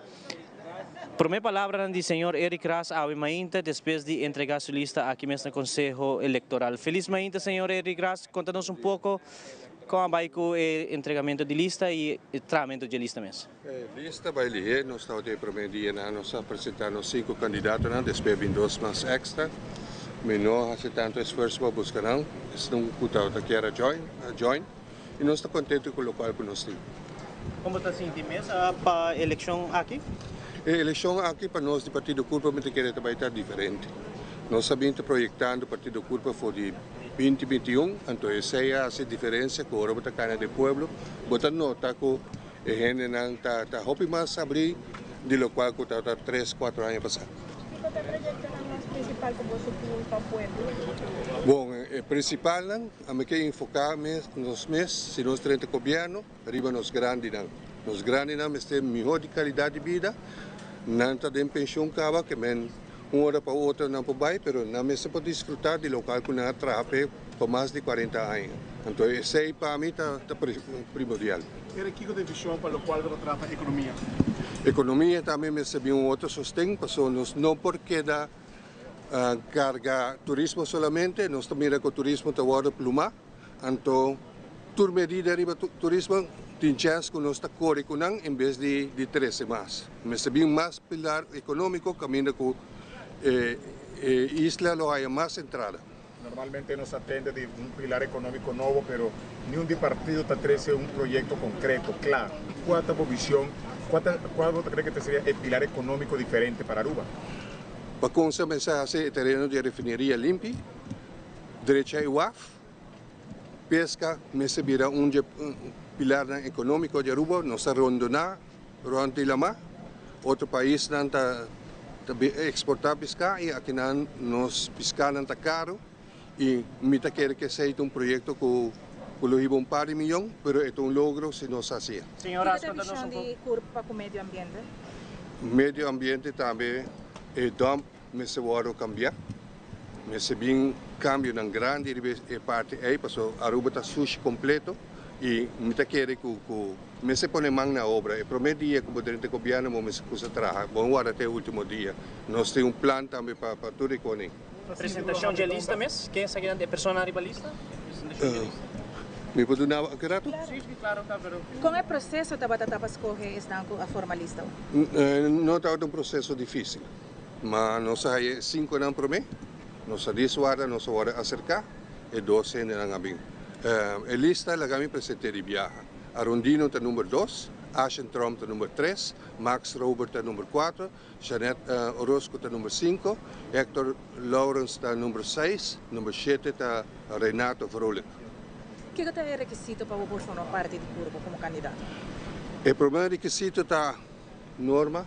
prome palabranan di señor Eric Ras awe mainta despues di entrega su lista aki mes na Conseho Electoral. Feliz mainta señor Eric Ras, conta nos un poco con a bay cu e entregamento di lista y e trahamento dje lista mes.
E lista bai lihé, nos tabata e promé dianan nos a presentá nos sinku kandidatonan, despues a bin dos mas èkstra. Mi no a hasi tantu esfuerso pa buska nan, esnan ku tabata kier a join, a join i nos ta kontentu ku lokual ku nos tin.
Kon bo ta sinti mes pa e elekshon aki?
E elekshon aki pa nos di Partido Curpa mi ta kere ta bai ta diferente. Nos a bin ta proyektando Partido Curpa for di binti 21, anto esei a hasi diferensia ku ora bo ta kana den pueblo bo ta nota ku E hendenan ta ta hopi mas sabrí di lokual ku tabata tres, kuatro aña pasá.
Kiko ta e proyektonan mas prinsipal ku boso tin pa pueblo?
Bon, e prinsipalnan, ami ke enfoká mes nos mes, si nos drenta gobièrnu, riba nos grandinan. Nos grandinan mester mihó di kalidat di bida, nan ta den penshun kaba, ke men un ora pa otro nan por bai, pero nan mester por disfrutá di lokual ku nan a traha p'e pa mas di kuarenta aña. Anto esei pa mi ta primordial.
Kere kiko ta e vision pa locual bo ta trata economia?
Economia tambe mester bin un otro sosten pasobra nos no por keda carga turismo solamente, nos ta mira cu turismo ta wordo pluma, anto tur medida riba turismo tin chens cu nos ta core cu nan en bes di trece mas. Mester bin mas pilar economico caminda cu e isla lo haya mas entrada.
Normalmente nos a tende di un pilar economico nobo, pero niun di partido ta trece un proyecto concreto, cla. Cua ta bo vision? Cua ta, cua bo ta cree que ta seria e pilar economico diferente para Aruba?
Pa consa mester haci e tereno di e refineria limpi, drecha e waf, pesca mester bira un di e pilarnan economico di Aruba, nos ta rondona rond di lama, otro paisnan ta exporta pisca y akinan nos piscanan ta caro y mi ta kere cu esey ta un proyecto cu lo hiba un par di miyon, pero e ta un logro si nos haci'e.
Kiko ta e vision di CURP pa cu medio ambiente?
Medio ambiente tambe e dump mester wordo cambia, mester bin. Cambionan grandi riba e parti ey paso Aruba ta sushi completo y mi ta kere cu cu mester pone man na obra. E prome dia cu bo drenta gobierno bo mester cusa traha, bo no warda te e ultimo dia. Nos tin un plan tambe pa pa tur e koning.
Presentacion dje lista mes? Ken esaki nan e personanan riba lista? Presentacion dje lista.
Mi por duna bo aki rato?
Si, si, claro, claro.
Con e proceso tabata ta pa scoge esnan cu a forma lista?
No tabata un proceso dificil, ma nos a haya e cinconan prome. Nos a diswarda, nos a wòrdu aserká, e dos hendenan a bin. E lista laga mi present'é di biaha. Arondino ta number dos, Ashen Tromp ta number tres, Max Robert ta number kuater, Jeanette Orozco ta number sinku, Hector Lourens ta number seis, number shete ta Renato Vrolijk.
Kiko ta e rekisito pa bo por forma parti di Curpo komo kandidato?
E promé rekisito ta Norma,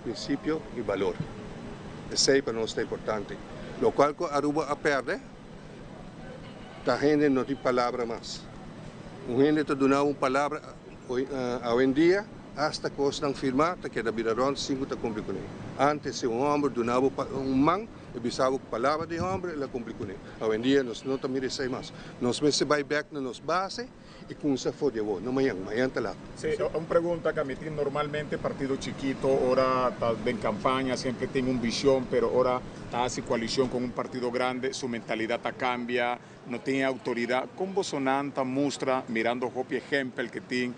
prinsipio i balor. Esei pa nos ta importante. Lokual ku Aruba a pèrdè, ta hende no tin palabra mas. Un hende ta duna un palabra awendia, asta kosnan firmá ta keda bira rònt sin ku ta kumpli kuné. Ántes si un hòmber duna bo un man, e bisa bo ku palabra di hòmber el a kumpli kuné. Awendia nos no ta mira esei mas. Nos mester bai bèk na nos base. I kunsa for di awor, no mañan, mañan ta lat.
Sí, un pregunta ku ami tin, normalmente partido chikito ora ta den kampaña siempre tin un vision, pero ora ta hasi koalishon kon un partido grande su mentalidat ta kambia, no tin e outoridat. Kon bosonan ta mustra, mirando hopi ehempel ku tin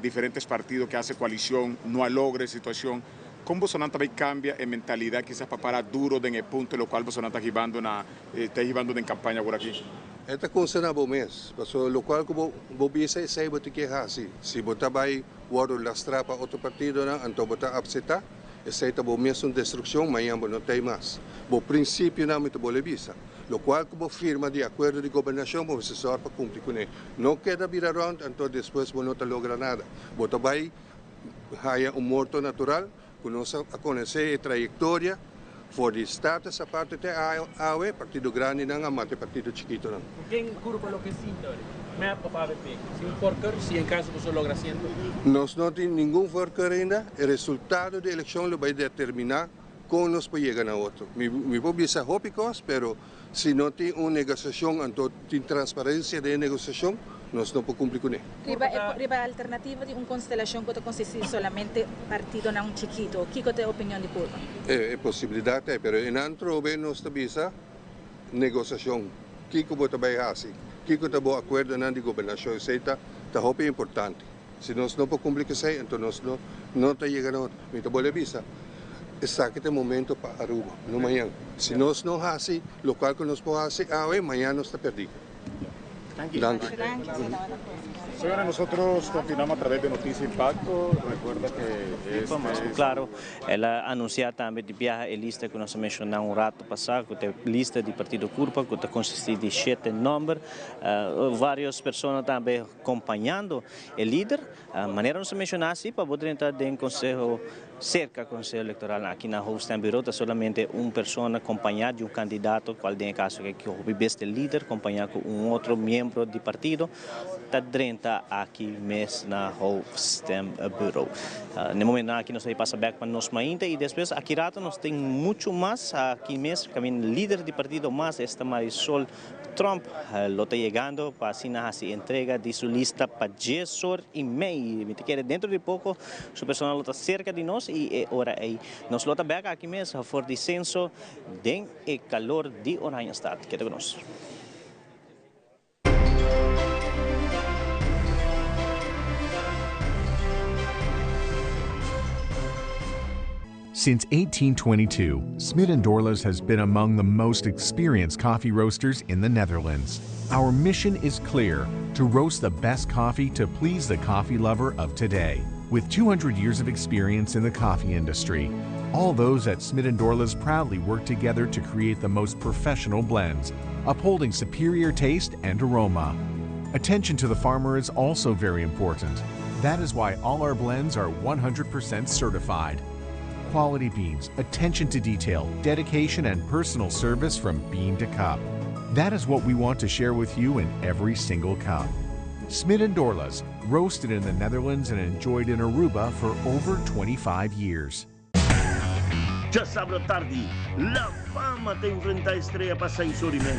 diferentes partido ku hasi koalishon no a logra e situashon, kon bosonan ta bai kambia e mentalidat kisas pa para duro den e punto lokual bosonan ta hibando na ta hibando den kampaña awor aki?
E ta konserná bo mes, pasobra lokual ku bo bo bisa esei bo tin ke hasi. Si bo ta bai wòrdu lastrá pa otro partidonan, anto bo ta apseptá, esei ta bo mesun destrukshon, mañan bo no t'ei mas. Bo prinsipionan mi ta bolbe bisa. Lokual ku bo firma di akuerdo di gobernashon bo mester sòru pa kumpli kuné. No keda bira rònt, anto despues bo no ta logra nada. Bo ta bai haña un morto natural Ku nos a konosé e trayektoria for di Status Aparte te awe, partido grandinan a mata e partido chikitonan.
Ku ken kurpa lo ke sinta ori? Mep of avp? Si un voorkeur, si en kaso boso logra asiento?
Nos no tin ningun voorkeur ainda. E resultado di elekshon lo bai determiná kon nos por yega na otro. Mi por bisa hopi kos, pero Si no tin un negosiashon anto tin transparensia den e negosiashon, nos no por kumpli kuné.
Riba e riba e alternativa di un konstelashon ku ta konsistí di solamente partidonan chikito, kiko ta e opinion di Curva?
E posibilidat ta ei, pero enan trobe nos ta bisa negosiashon, kiko bo ta bai hasi, kiko ta bo akuerdonan di gobernashon, esei ta ta hopi importante. Si nos no por cumpli cu esey, enton nos no no ta yega na otro. Mi ta bolbe bisa, esaki ta e momento pa Aruba, no mañan. Si nos no haci locual cu nos por haci awe, mañan nos ta perdi. Danki.
Señores, nosotros continuamos a través de Noticia Impacto. Recuerda que este es...
Claro, el a anuncia tambe di biaha e lista cu nos a menciona un rato pasa, cu ta e lista di Partido Curpa, cu ta consisti di shete nomber. Varios persona tambe Kompañando e lider, manera nos a menshoná si pa bo drenta den konseho serka konseho elektoral aki na Hoofdstembureau ta solamente un persona kompañá di un kandidato kual den e kaso aki hopi bes ta e lider kompañá ku un otro miembro di partido ta drenta aki mes na Hoofdstembureau. Na e momentonan aki nos ta pasa bek pa nos mainta i despues aki rato nos tin muchu mas aki mes kaminda lider di partido mas esta Marisol Trump lo ta yegando pa asina hasi entrega di su lista pa dies or i mei. Mi ta kere dentro di poko su persona lo ta serka di nos i e ora ei nos lo ta bek aki mes for di Censo den e kalor di Oranjestad. Keda ku nos.
Since 1822, Smit & Dorlas has been among the most experienced coffee roasters in the Netherlands. Our mission is clear, to roast the best coffee to please the coffee lover of today. With 200 years of experience in the coffee industry, all those at Smit & Dorlas proudly work together to create the most professional blends, upholding superior taste and aroma. Attention to the farmer is also very important. That is why all our blends are 100% certified. Quality beans, attention to detail, dedication, and personal service from bean to cup. That is what we want to share with you in every single cup. Smit and Dorlas, roasted in the Netherlands and enjoyed in Aruba for over 25 years.
Djasabra tardi, Love!
Fama ta enfrentá Estrella pa seis or i mei.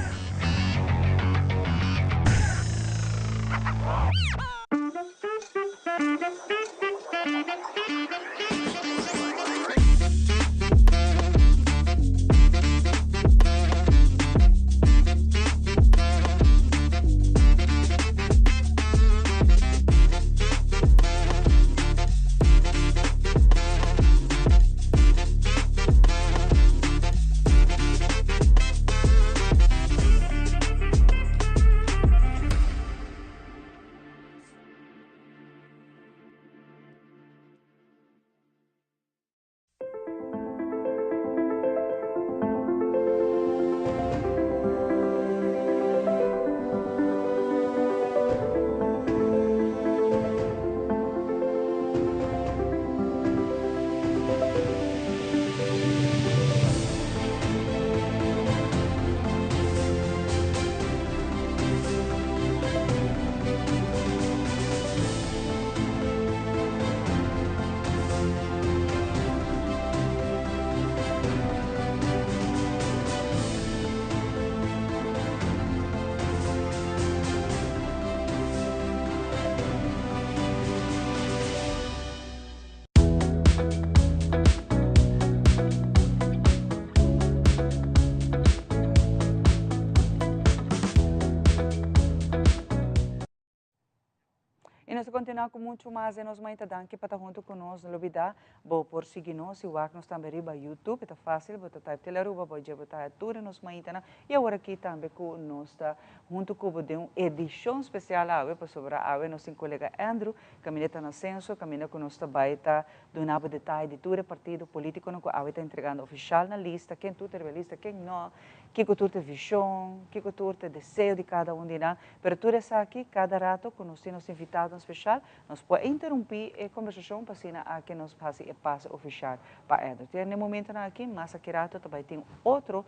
Y nos ta continua cu mucho mas den nos mainta. Danki pa ta hunto cu nos. No lubida, bo por sigui nos y wak nos tambe riba YouTube. E ta facil, bo ta type Telearuba, bo dje bo ta haya tur e nos maintanan. Y awor aki tambe cu nos ta hunto cu bo den un edicion special awe, pasobra awe nos tin colega Andrew caminda ta na censo, caminda cu nos ta bay ta duna bo detaye di tur e partido politiconan cu awe ta entregando oficial na lista, ken tur ta riba e lista, ken no, kico tur ta e vision, kico tur ta e deseo di cada un di nan. Pero tur esaki, cada rato cu nos tin nos invitadonan special, nos por interumpi e conversacion pa asina aki nos haci e pase oficial pa Andrew. Te na e momentonan aki, mas aki rato ta bay tin otro,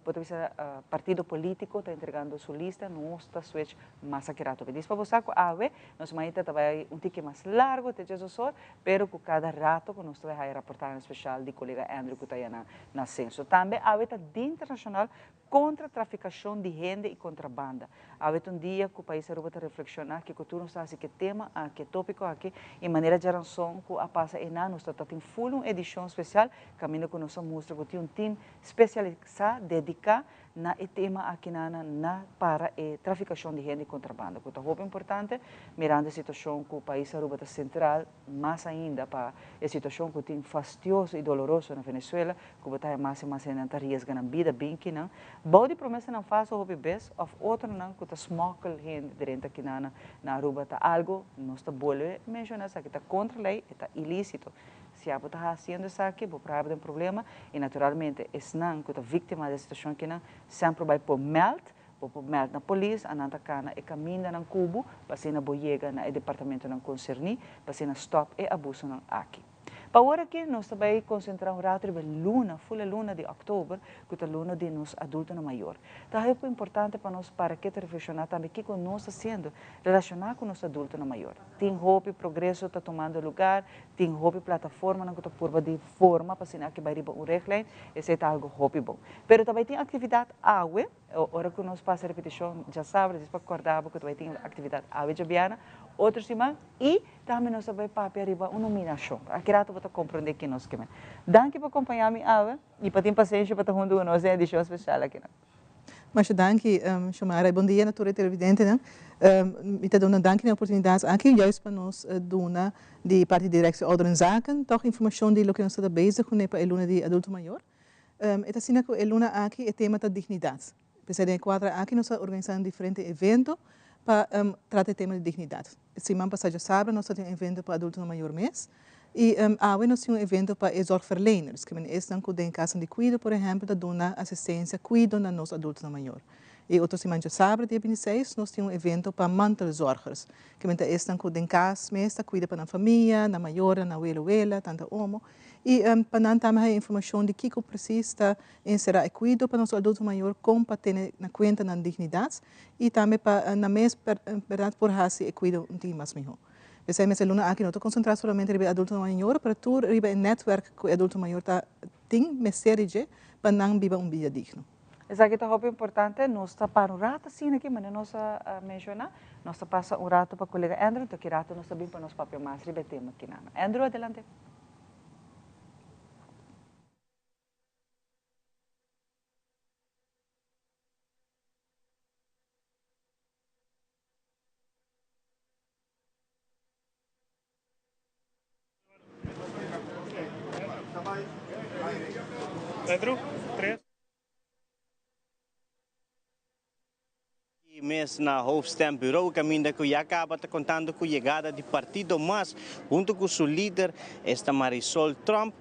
bo ta bisa, partido politico ta entregando su lista, nos ta switch mas aki rato. Pedis pa bo sa cu awe nos maita ta bay un tiki mas largo te djes osor, pero cu cada rato cu nos ta bay haya raportanan special di colega Andrew cu ta yana na censo. Tambe awe ta Dia Internacional contra traficacion di hende y contrabanda. Awe ta un dia cu pais Aruba ta reflexiona kico tur nos ta haci cu e tema aki, e topico aki, y manera djaranson cu a pasa eynan nos ta ta tin full un edicion special caminda cu nos a mustra cu tin un team specialisa dedica na e tema aki na na para e traficacion di hende y contrabanda cu ta hopi importante mirando e situacion cu pais Aruba ta central mas ainda pa e situacion cu tin fastioso y doloroso na Venezuela cu bo ta haya mas y mas hendenan ta riesga nan bida bin kinan bou di promesanan falso hopi bes of otronan cu ta smokkel hende drenta kinan na Aruba ta algo nos ta bolbe menciona esaki ta contra ley e ta ilicito si abo ta haciendo esaki bo por haya bo den problema y naturalmente esnan cu ta victima di e situacion kinan semper bay por meld Bo por meld na polis, a nan ta kana e kamindanan ku bo pa asina bo yega na e departamentonan konserní pa asina stòp e abusonan aki. Pa awor aki nos ta bai konsentrá un ratu riba e luna, ful e luna di òktober, ku ta luna di nos adultonan mayor. Ta hopi importante pa nos para ke ta reflekshoná tambe kiko nos ta hasiendo relashoná ku nos adultonan mayor. Tin hopi progreso ta tumando lugar, tin hopi plataformanan ku ta purba di forma pa asina aki bai riba un richtlijn, esei ta algu hopi bon. Pero ta bai tin aktividat awe. Ora ku nos pasa repetishon djasabra, djis pa kòrda bo ku ta bai tin aktividat awe djabièrnè, otro siman, i tambe nos ta bai papia riba un nominashon. Aki rato bo ta komprondé ke nos ke men. Danki pa kompañá mi awe i pa tin pasenshi pa ta huntu ku nos den edishon spesial akinan.
Masha danki, Xiomara, i bon dia na tur e televidentenan. Mi ta duna danki na e oportunidat aki juist pa nos duna di parti di Directie Ouderenzaken tòg informashon di loke nos ta ta bezig kuné pa e luna di adulto mayor. E ta asina ku e luna aki e tema ta dignidat. P'esei den e kuadra aki nos a organisá un diferente evento pa trata e tema di dignidat. Siman pasá djasabra nos a tin un evento pa adultonan mayor mes i awe nos tin un evento pa e zorgverleners, ke men esnan ku den kasanan di kuido por ehèmpel ta duna asistensia, kuido na nos adultonan mayor. E otro siman djasabra dia bintiseis nos tin un evento pa mantelzorgers, ke men ta esnan ku den kas mes ta kuida pa nan famia, nan mayornan, nan welo wela, tanta omo. I pa nan tambe haya informashon di kiko presis ta enserá e kuido pa nos adulto mayor, kon pa tene na kuenta nan dignidat i tambe pa nan mes bèrdat por hasi e kuido un tiki mas mihó. P'esei mes e luna aki no ta konsentrá solamente riba e adulto mayor, pero tur riba e nètwèrk ku e adulto mayor ta.
tin mester di dje pa nan biba un bida digno.
Esaki ta hopi importante, nos ta para un rato asina aki manera nos a menciona, nos ta pasa un rato pa colega Andrew, enton ki rato nos ta bin pa nos papia mas riba e tema aki nan. Andrew adelante.
Pedro, tres.
I mes na Hoofdstembureau caminda cu ya caba ta contando cu yegada di Partido Mas hunto cu su lider esta Marisol Tromp.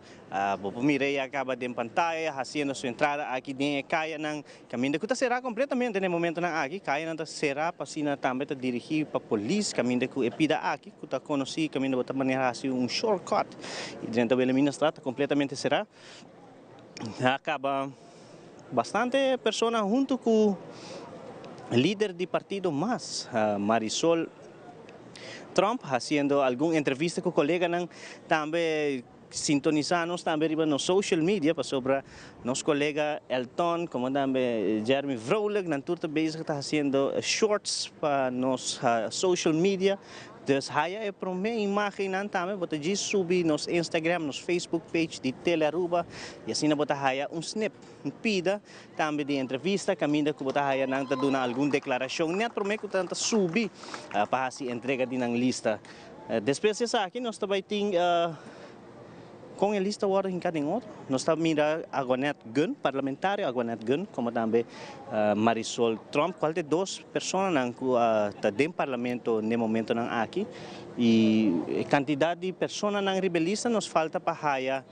Bo por mira ya caba den pantaya haciendo su entrada aki den e cayanan Caminda cu ta cera completamente na e momentonan aki. Cayanan ta cera pa asina tambe ta dirigi pa polis. Caminda cu e pida aki cu ta conoci caminda bo ta manera haci un shortcut y drenta Wilhelminastraat ta completamente cera. A caba bastante persona hunto cu lider di partido mas, Marisol Tromp, haciendo algun entrevista cu coleganan tambe. Sintonisa nos tambe riba nos social media pasobra nos colega Elton como tambe Jeremy Vrolijk nan tur ta bezig ta haciendo shorts pa nos social media. Dus haya e prome imagennan tambe bo ta djis subi nos Instagram, nos Facebook page di Tele Aruba y asina bo ta haya un snip, un pida tambe di entrevista caminda cu bo ta haya nan ta duna algun declaracion net prome cu nan ta subi pa haci entrega di nan lista. Despues di esaki nos ta bai tin kon e lista wòrdu hinká den otro. Nos ta mira Aguanet Gunn, parlamentario Aguanet Gunn, komo tambe Marisol Tromp, kual ta e dos personanan ku ta den parlamento n'e momentonan aki. I e kantidat di personanan riba e lista nos falta pa haya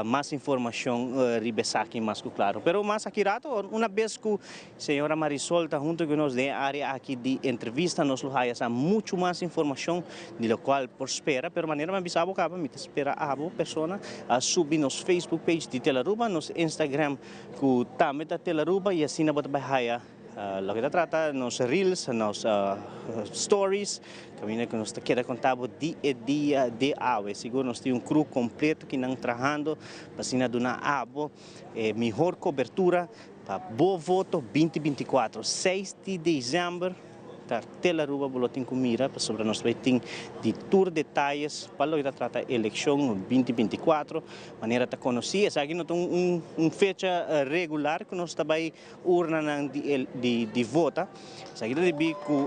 Mas informacion riba esaki mas cu claro. Pero mas aki rato, una bes cu señora Marisol ta hunto cu nos den e area aki di entrevista, nos lo haya sa mucho mas informacion di locual por spera. Pero manera mi a bisa abo caba, mi ta spera abo persona a subi nos Facebook page di Telaruba, nos Instagram cu tambe ta Telaruba y asina bo ta bay haya Loke ta trata nos reels, nos stories, caminda cu nos ta keda conta bo di e dia di awe. Sigur nos tin un crew completo ki nan trahando pa asina duna abo e mihor cobertura pa bo voto binti 24. Seis di december ta Telaruba bo lo tin cu mira pasobra nos bay tin di tur detayes pa loke ta trata eleccion binti 24. Manera ta conoci esaki no ta un fecha regular cu nos ta bay Urnanan di vota. Esaki ta debí ku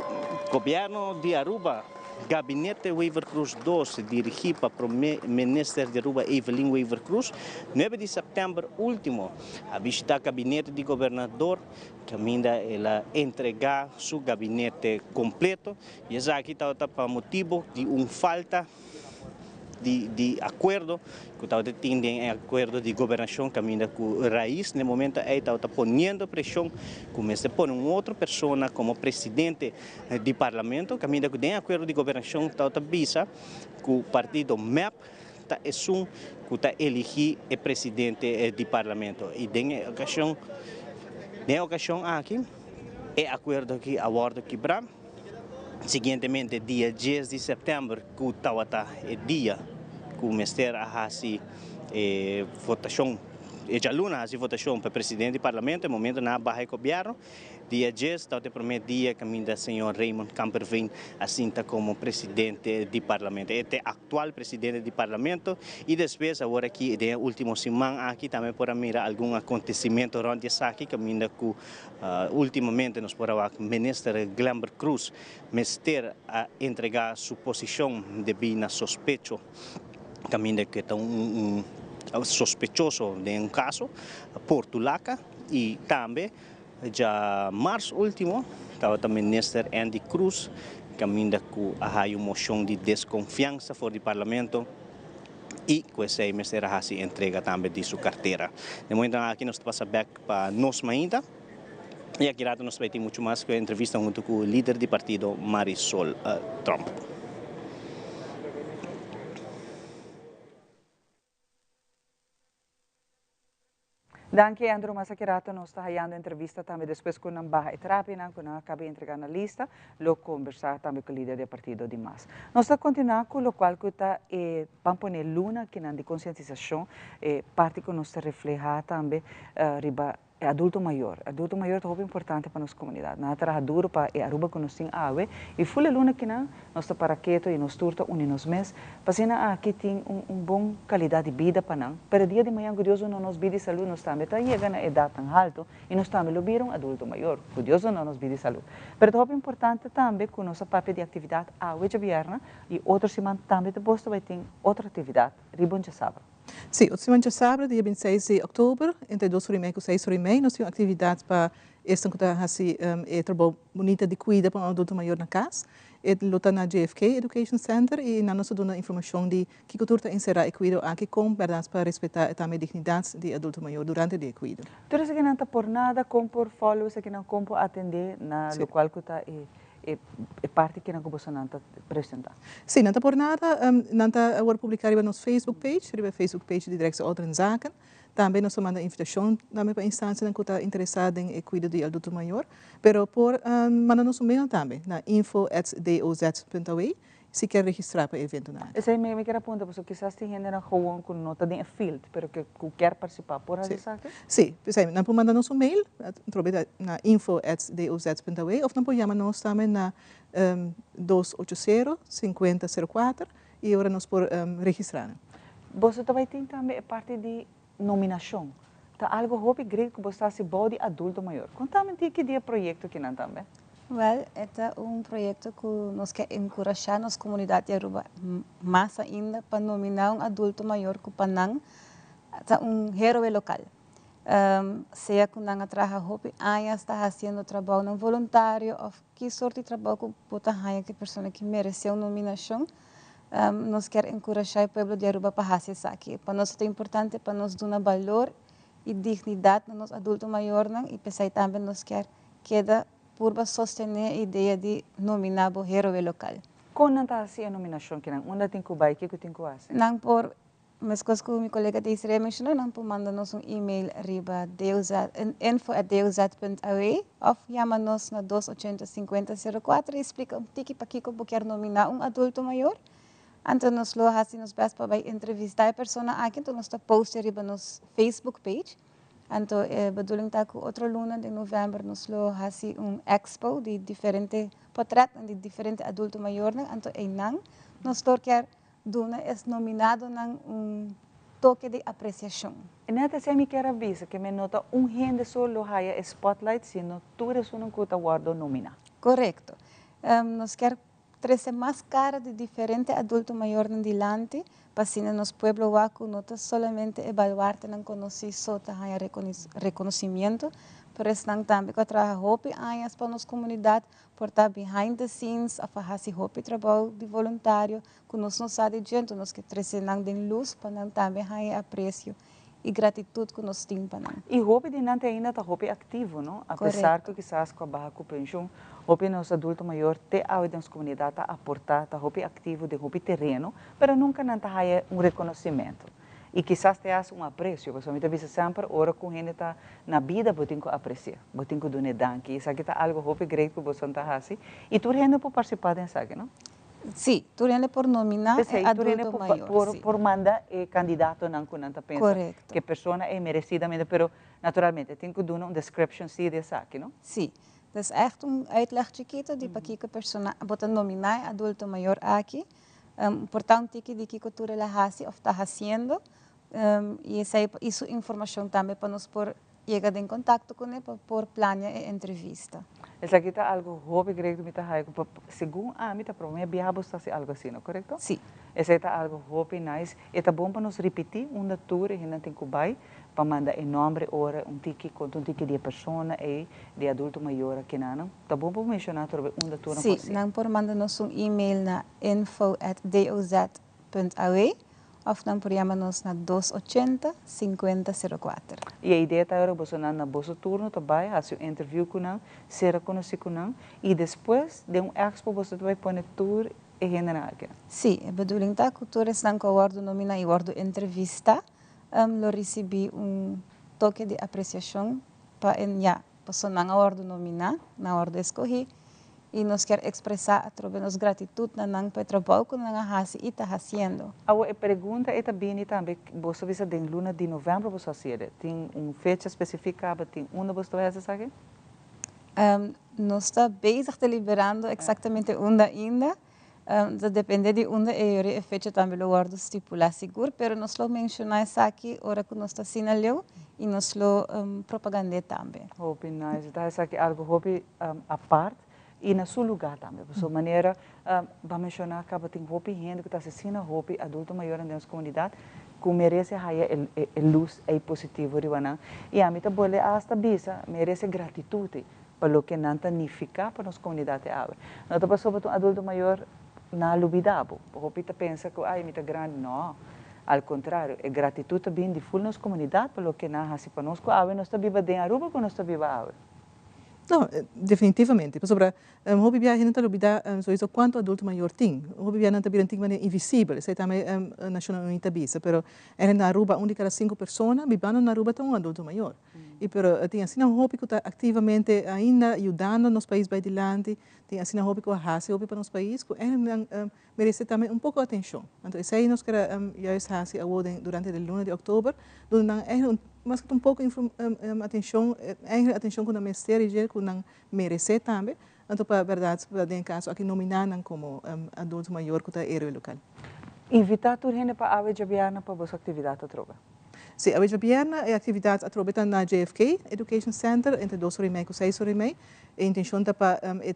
gobièrnu di Aruba, Gabinete Wever-Croes dos, dirigí pa Promé Minister di Aruba Evelyn Wever-Croes, nuebe di sèptèmber último a bishitá gabinete di gobernador kaminda el a entregá su gabinete kompleto i esaki tabata pa motibu di un falta di di akuerdo ku tabata tin den e akuerdo di gobernashon kaminda ku Raiz na e momento ei tabata poniendo preshon ku mester pone un otro persona komo presidente di parlamento kaminda ku den e akuerdo di gobernashon tabata bisa ku partido mep ta esun ku ta eligi e presidente di parlamento i den e okashon den e okashon aki e akuerdo aki a wòrdu kibrá. Siguientemente dia dies di sèptèmber ku tabata e dia ku mester a hasi e votashon, e djaluna a hasi votashon pa presidente di parlamento, e momento nan a baha e gobièrnu. Dia dies tabata e promé dia kaminda señor Raymond Kamperveen a sinta komo presidente di parlamento. E ta e aktual presidente di parlamento i despues awor aki den e último siman aki tambe por a mira algun akontesimentu rònt di esaki kaminda ku Ultimamente nos por a wak Minister Glenbert Croes mester a entrega su posicion debi na sospecho caminda cu e ta un sospechoso den un caso Portulaca y tambe dja mars ultimo tabata Minister Endy Croes caminda cu a haya un mocion di desconfiansa for di Parlamento. y cu esey mester a haci entrega tambe di su cartera. Den momentonan aki nos ta pasa bek pa nos mainta y aki rato nos ta bay tin mucho mas cu e entrevista hunto cu lider di partido Marisol Tromp.
Danki Andrew, mas aki rato nos ta hayando entrevista tambe despues cu nan baha e trapinan cu nan a caba entrega na lista, lo conversa tambe cu lider di e partido di mas. Nos ta continua cu locual cu ta e ban pone luna kinan di concientisacion, e parti cu nos ta refleha tambe riba E adulto mayor. E adulto mayor ta hopi importante pa nos comunidad. Nan a traha duro pa e Aruba cu nos tin awe y ful e luna kinan nos ta para keto y nos tur ta uni nos mes pa asina aki tin un un bon calidad di bida pa nan. Pero dia di mañan cu Dios duna nos bida y salud nos tambe ta yega na edadnan halto y nos tambe lo bira un adulto mayor cu Dios duna nos bida y salud. Pero ta hopi importante tambe cu nos a papia di actividad awe djabièrnè y otro siman tambe ta boso ta bay tin otro actividad riba un djasabra.
Sí, otro siman djasabra, dia bintiseis di òktober, entre dos ora i mei ku seis ora i mei, nos tin un aktividat pa esnan ku ta hasi e trabou bunita di kuida pa un adulto mayor na kas. E lo ta na JFK Education Center i nan nos ta duna informashon di kiko tur ta enserá e kuido aki, kon bèrdat pa respetá e tambe dignidat di e adulto mayor durante di e kuido.
Tur esakinan ta por nada, kon por follow esakinan, kon por atendé na lokual ku ta e E parti kinan ku bosonan ta presentá?
Sí, nan ta por nada. Nan ta wòrdu publiká riba nos Facebook page, riba e Facebook page di Directie Ouderen Zaken. Tambe nos ta manda invitashon tambe pa instansianan ku ta interesá den e kuido di adulto mayor. Pero por manda nos un mail tambe na info at doz punt aw si kier registrá pa e eventonan aki.
Esei mi kier a puntra pasobra kisas tin hendenan gewoon ku no ta den e field pero ku kier partisipá por hasi esaki?
Sí, p'esei nan por manda nos un mail atrobe na info at doz punt aw òf nan por yama nos tambe na dos ocho sero, sinkuenta sero kuater i ora nos por registrá nan.
Boso ta bai tin tambe e parti di nominashon. Ta algo hopi great ku bo sta hasi bou di adulto mayor. Konta mi tiki di e proyekto kinan tambe.
Wèl, e ta un proyekto ku nos ke enkurashá nos komunidat di Aruba mas ainda pa nominá un adulto mayor ku pa nan ta un héroe lokal. Sea ku nan a traha hopi añas ta hasiendo trabounan voluntario òf ki sort di trabou ku bo ta haña ku e persona ki meresé un nominashon, Nos kier enkurashá e pueblo di Aruba pa hasi esaki. Pa nos ta importante pa nos duna balor i dignidat na nos adulto mayornan i p'esei tambe nos kier keda purba sostené e idea di nominá bo héroe lokal.
Kon nan ta hasi e nominashon kinan? Unda tin ku bai? Kiko tin ku hasi?
Nan por Meskos ku mi kolega Desiree menshoná, nan por manda nos un email riba info at doz.aw òf yama nos na dos ochenta sinkuenta sero kuater i splika un tiki pakiko bo kier nominá un adulto mayor. Anto nos lo hasi nos bèst pa bai entrevistá e persona aki, anto nos ta postia riba nos Facebook page. Anto e bedoeling ta ku otro luna den novèmber nos lo hasi un expo di diferente potrètnan di diferente adulto mayornan, anto einan nos tur kier Duna es nominadonan un toke di apresiashon.
E net esei mi kier a bisa, ke men no ta un hende so lo haya e spotlight, sino tur esunnan ku ta wordo nomina.
Korekto. Nos kier trese mas kara di diferente adulto mayornan dilanti, pa asina nos pueblo wak ku no ta solamente e baluartenan konosí so ta haña rekonosimiento, pero esnan tambe ku a traha hopi añas pa nos komunidat, Por ta behind the scenes of a hasi hopi trabou di voluntario ku nos no sa di dje, enton nos ke trese nan den lus pa nan tambe haña e apresio i gratitut ku nos tin pa nan.
I hopi di nan te ainda ta hopi aktivo, no? Apesar ku kisas ku a baha ku penshun, hopi di nos adulto mayor te awe den nos komunidat ta aportá, ta hopi aktivo den hopi tereno, pero nunka nan ta haña un rekonosimentu. I kisas te hasi un apresio, pasobra mi ta bisa semper ora ku hende ta na bida bo tin ku apresi'é, bo tin ku dun'é danki. Esaki ta algu hopi great ku boso ta hasi i tur hende por partisipá den esaki, no?
Sí, tur hende por nominá e adulto mayor, sí.
Por manda e kandidatonan ku nan ta pensa ku e persona ei meresidamente, pero naturalmente tin ku duna un description sí di esaki, no?
Sí, dus ègt un uitleg chikito di pakiko e persona bo ta nominá e adulto mayor aki. Por ta un tiki di kiko tur el a hasi of ta hasiendo y esey y su informacion tambe pa nos por yega den contacto cune pa por plania e entrevista.
Esaki ta algo hopi great mi ta haya cu segun ami ta prome biaha bo sta haci algo asina, corecto?
Si.
Esey ta algo hopi nice. E ta bon pa nos ripiti unda tur e hendenan tin cu bay pa manda e nomber ora un tiki conta un tiki di e persona ey di adulto mayor akinanan. Ta bon pa menciona atrobe unda tur nan por
Sí, nan por manda nos un email na info at doz punt aw of nan por yama nos na dos ochenta, sinkuenta sero kuater.
I e idea ta ora bosonan na boso turno ta bai hasi un interview ku nan, sera konosí ku nan i despues den un expo boso ta bai pone tur e hendenan aki.
Sí, e bedoeling ta ku tur esnan ku a wòrdu nominá i wòrdu entrevistá lo risibí un. toke di apresiashon pa e ya, paso nan a wòrdu nominá, nan a wòrdu eskohí i nos kier ekspresá atrobe nos gratitut na nan pa e trabou ku nan a hasi i ta hasiendo.
Awor e pregunta e ta bini tambe, boso bisa den luna di novèmber boso a hasié? Tin un fecha spesifiká, tin unda boso ta bai hasi esaki?
Nos ta bezig deliberando eksaktamente unda ainda. Ta depende di unda e yori e fecha tambe lo wòrdu stipulá sigur, pero nos lo menshoná esaki ora ku nos ta asina leu i nos lo propagand'é tambe.
Hopi nice. Ta esaki algu hopi apart i na su lugá tambe. Pasobra manera bo a menshoná kaba tin hopi hende ku ta asesina hopi adulto mayornan den nos komunidat ku merese haya e lus ei positivo riba nan. I ami ta bolbe asta bisa merese gratitut ei pa loke nan ta nifiká pa nos komunidat e awe. No ta pasobra ta un adulto mayor nan a lubidá bo. Hopi ta pensa ku ay mi ta grandi. No, al kontrario, e gratitut ta bin di ful nos komunidat pa loke nan a hasi pa nos ku awe nos ta biba den Aruba ku nos ta biba awe.
No, definitivamente. Pasobra hopi biaha hende ta lubidá soiso kuantu adulto mayor tin. Hopi biaha nan ta bira tin manera invisibel. Esei tambe Nashonnan Uní ta bisa. Pero na Aruba un di kada sinku persona bibando na Aruba ta un adulto mayor. Y pero tin asina hopi cu ta activamente ainda yudando nos pais bay dilanti, tin asina hopi cu a haci hopi pa nos pais cu eigenlijk nan merece tambe un poco atencion. Anto esey nos kere juist haci awo den durante di luna di october, duna nan eigenlijk mas cu un poco atencion, eigenlijk atencion cu nan mester y dje cu nan merece tambe, anto pa berdad den e caso aki nomina nan como adulto mayor cu ta heroe local.
Invita tur hende pa awe djabièrnè pa boso actividad atrobe.
Sí, awe djabièrnè e actividad atrobe ta na JFK Education Center entre dos ora y mei cu seis ora y mei. E intencion ta pa e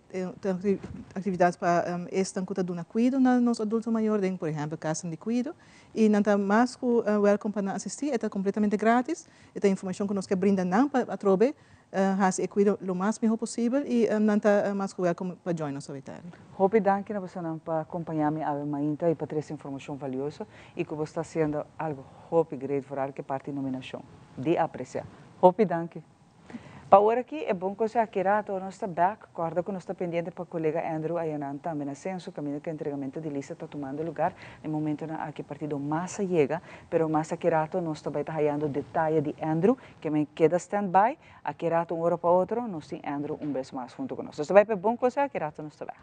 actividad pa esnan cu ta duna cuido na nos adulto mayor den por ehempel casnan di cuido y nan ta mas cu welcome pa nan asisti, e ta completamente gratis, e ta informacion cu nos ke brinda nan pa atrobe hasi e kuido lo mas mihó posibel i nan ta mas ku wèlkom pa join nos awe tardi.
Hopi danki na bosonan pa kompañá mi awe mainta i pa trese informashon valioso i ku bo sta hasiendo algu hopi great vooral ku e parti nominashon. Di apresiá. Hopi danki. Pa ora aki e bon kos aki rato nos ta bèk, kòrda ku nos ta pendiente pa kolega Andrew Ayanan tambe na Censo kaminda ku entregamento di lista ta tumando lugar. E momentonan aki partido mas a yega, pero mas aki rato nos ta bai ta hayando detaye di Andrew Ke men keda stand by, aki rato un ora pa otro, nos tin Andrew un bes mas hunto ku nos. Nos ta bai pa e bon kos aki rato nos ta bek.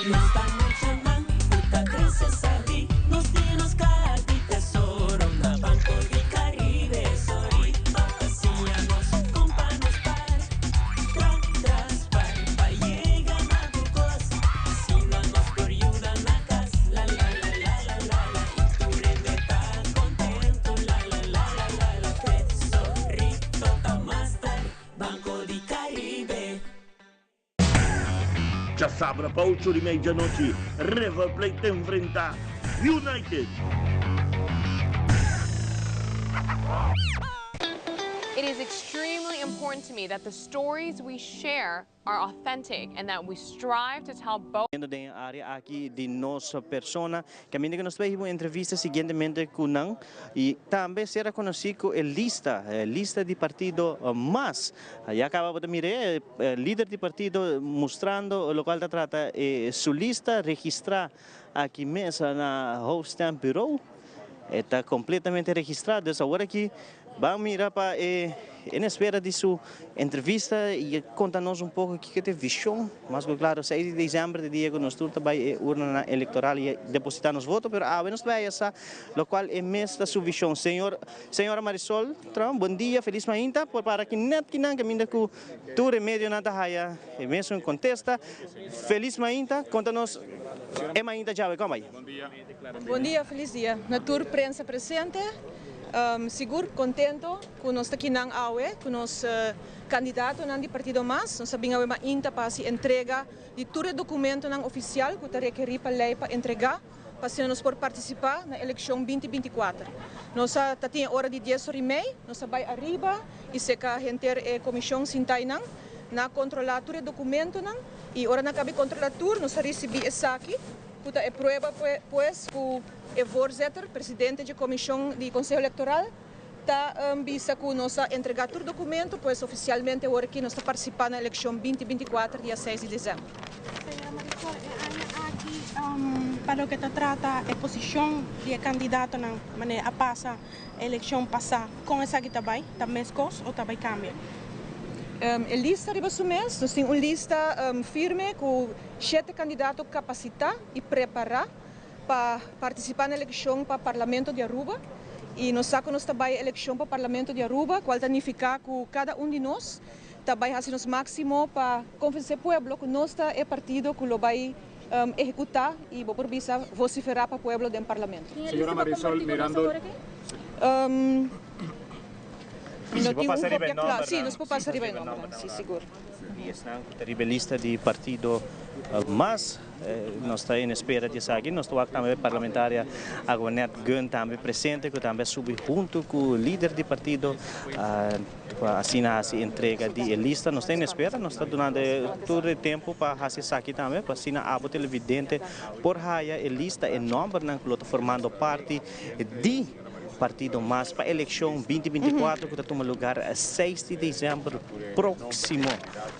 Nos ta muchanan ku ta krese sabí, nos tin nos kaha di tesoro na Banco di Caribe. Sorry pa siña nos kon pa nos par, tra tras par pa yega na tur kos. Asina nos por yuda na kas, la la la la la la la i tur hende ta kontentu, la la la la la la Tesorito ta master, Banco di Caribe.
Djasabra pa ocho di mei djanochi, River Plate ta enfrenta United.
It is extremely important to me that the stories we share are authentic and that we strive to tell both.
Den e area aki di nos persona. Caminda cu nos ta bay hiba un entrevista siguientemente cu nan y tambe ser a conoci cu e lista, e lista di partido mas. Ya caba bo ta mira e lider di partido mustrando locual ta trata e su lista registra aki mes na Hoofdstembureau. E ta completamente registra, dus awor aki ban mira pa e en espera di su entrevista y e conta nos un poco kico ta e vision. Mas cu claro seis di december ta e dia cu nos tur ta bay e urnanan electoral y deposita nos voto, pero awe nos ta bay haya sa locual e mes ta su vision. Señor, señora Marisol Trump, bon dia, feliz mainta. Por para aki net kinan caminda cu tur e medionan ta haya e mesun contesta. Feliz mainta, conta nos e mainta djawe, con bay?
Bon dia, feliz dia na tur prensa presente. Sigur contento cu nos ta kinan awe cu nos candidatonan di Partido Mas. Nos a bin awe mainta pa haci entrega di tur e documentonan oficial cu ta rekeri pa ley pa entrega pa asina nos por participa na eleccion binti 24. Nos a ta tin e ora di dies ora y mei, nos a bay ariba y seca henter e comision sintainan na controla tur e documentonan y ora nan cabi controla tur nos a ricibi esaki. Ku ta e prueba pues ku e voorzitter, presidente dje komishon di Konseho Elektoral, ta bisa ku nos a entregá tur dokumento, pues ofisialmente awor aki nos ta partisipá na elekshon 2024 dia seis di desèmber.
Señora Marisol, e aña aki Pa loke ta trata e posishon di e kandidatonan manera a pasa elekshon pasá, kon esaki ta bai? Ta meskos o ta bai kambia?
E lista riba su mes, nos tin un lista firme ku shete kandidato kapasitá i prepará pa partisipá na elekshon pa Parlamento di Aruba. I nos sa ku nos ta bai elekshon pa Parlamento di Aruba, kual ta nifiká ku kada un di nos ta bai hasi nos máksimo pa konvensé pueblo ku nos ta e partido ku lo bai ehekutá i bo por bisa vosiferá pa pueblo den Parlamento.
Señora Marisol, mirando.
Mi no tin un kopia kla. Sí, nos por pasa riba e nombernan, sí, sigur.
I esnan ku ta riba e lista di partido mas. Nos ta en espera di esaki. Nos ta wak tambe parlamentaria Aguanet Gun tambe presente ku tambe a subi huntu ku lider di partido pa asina hasi entrega di e lista. Nos ta en espera, nos ta dunando tur e tempu pa hasi esaki tambe pa asina abo televidente por haya e lista, e nòmbernan ku lo ta formando parti di Partido Mas pa elekshon 2024 ku ta tuma lugar seis di desèmber próksimo.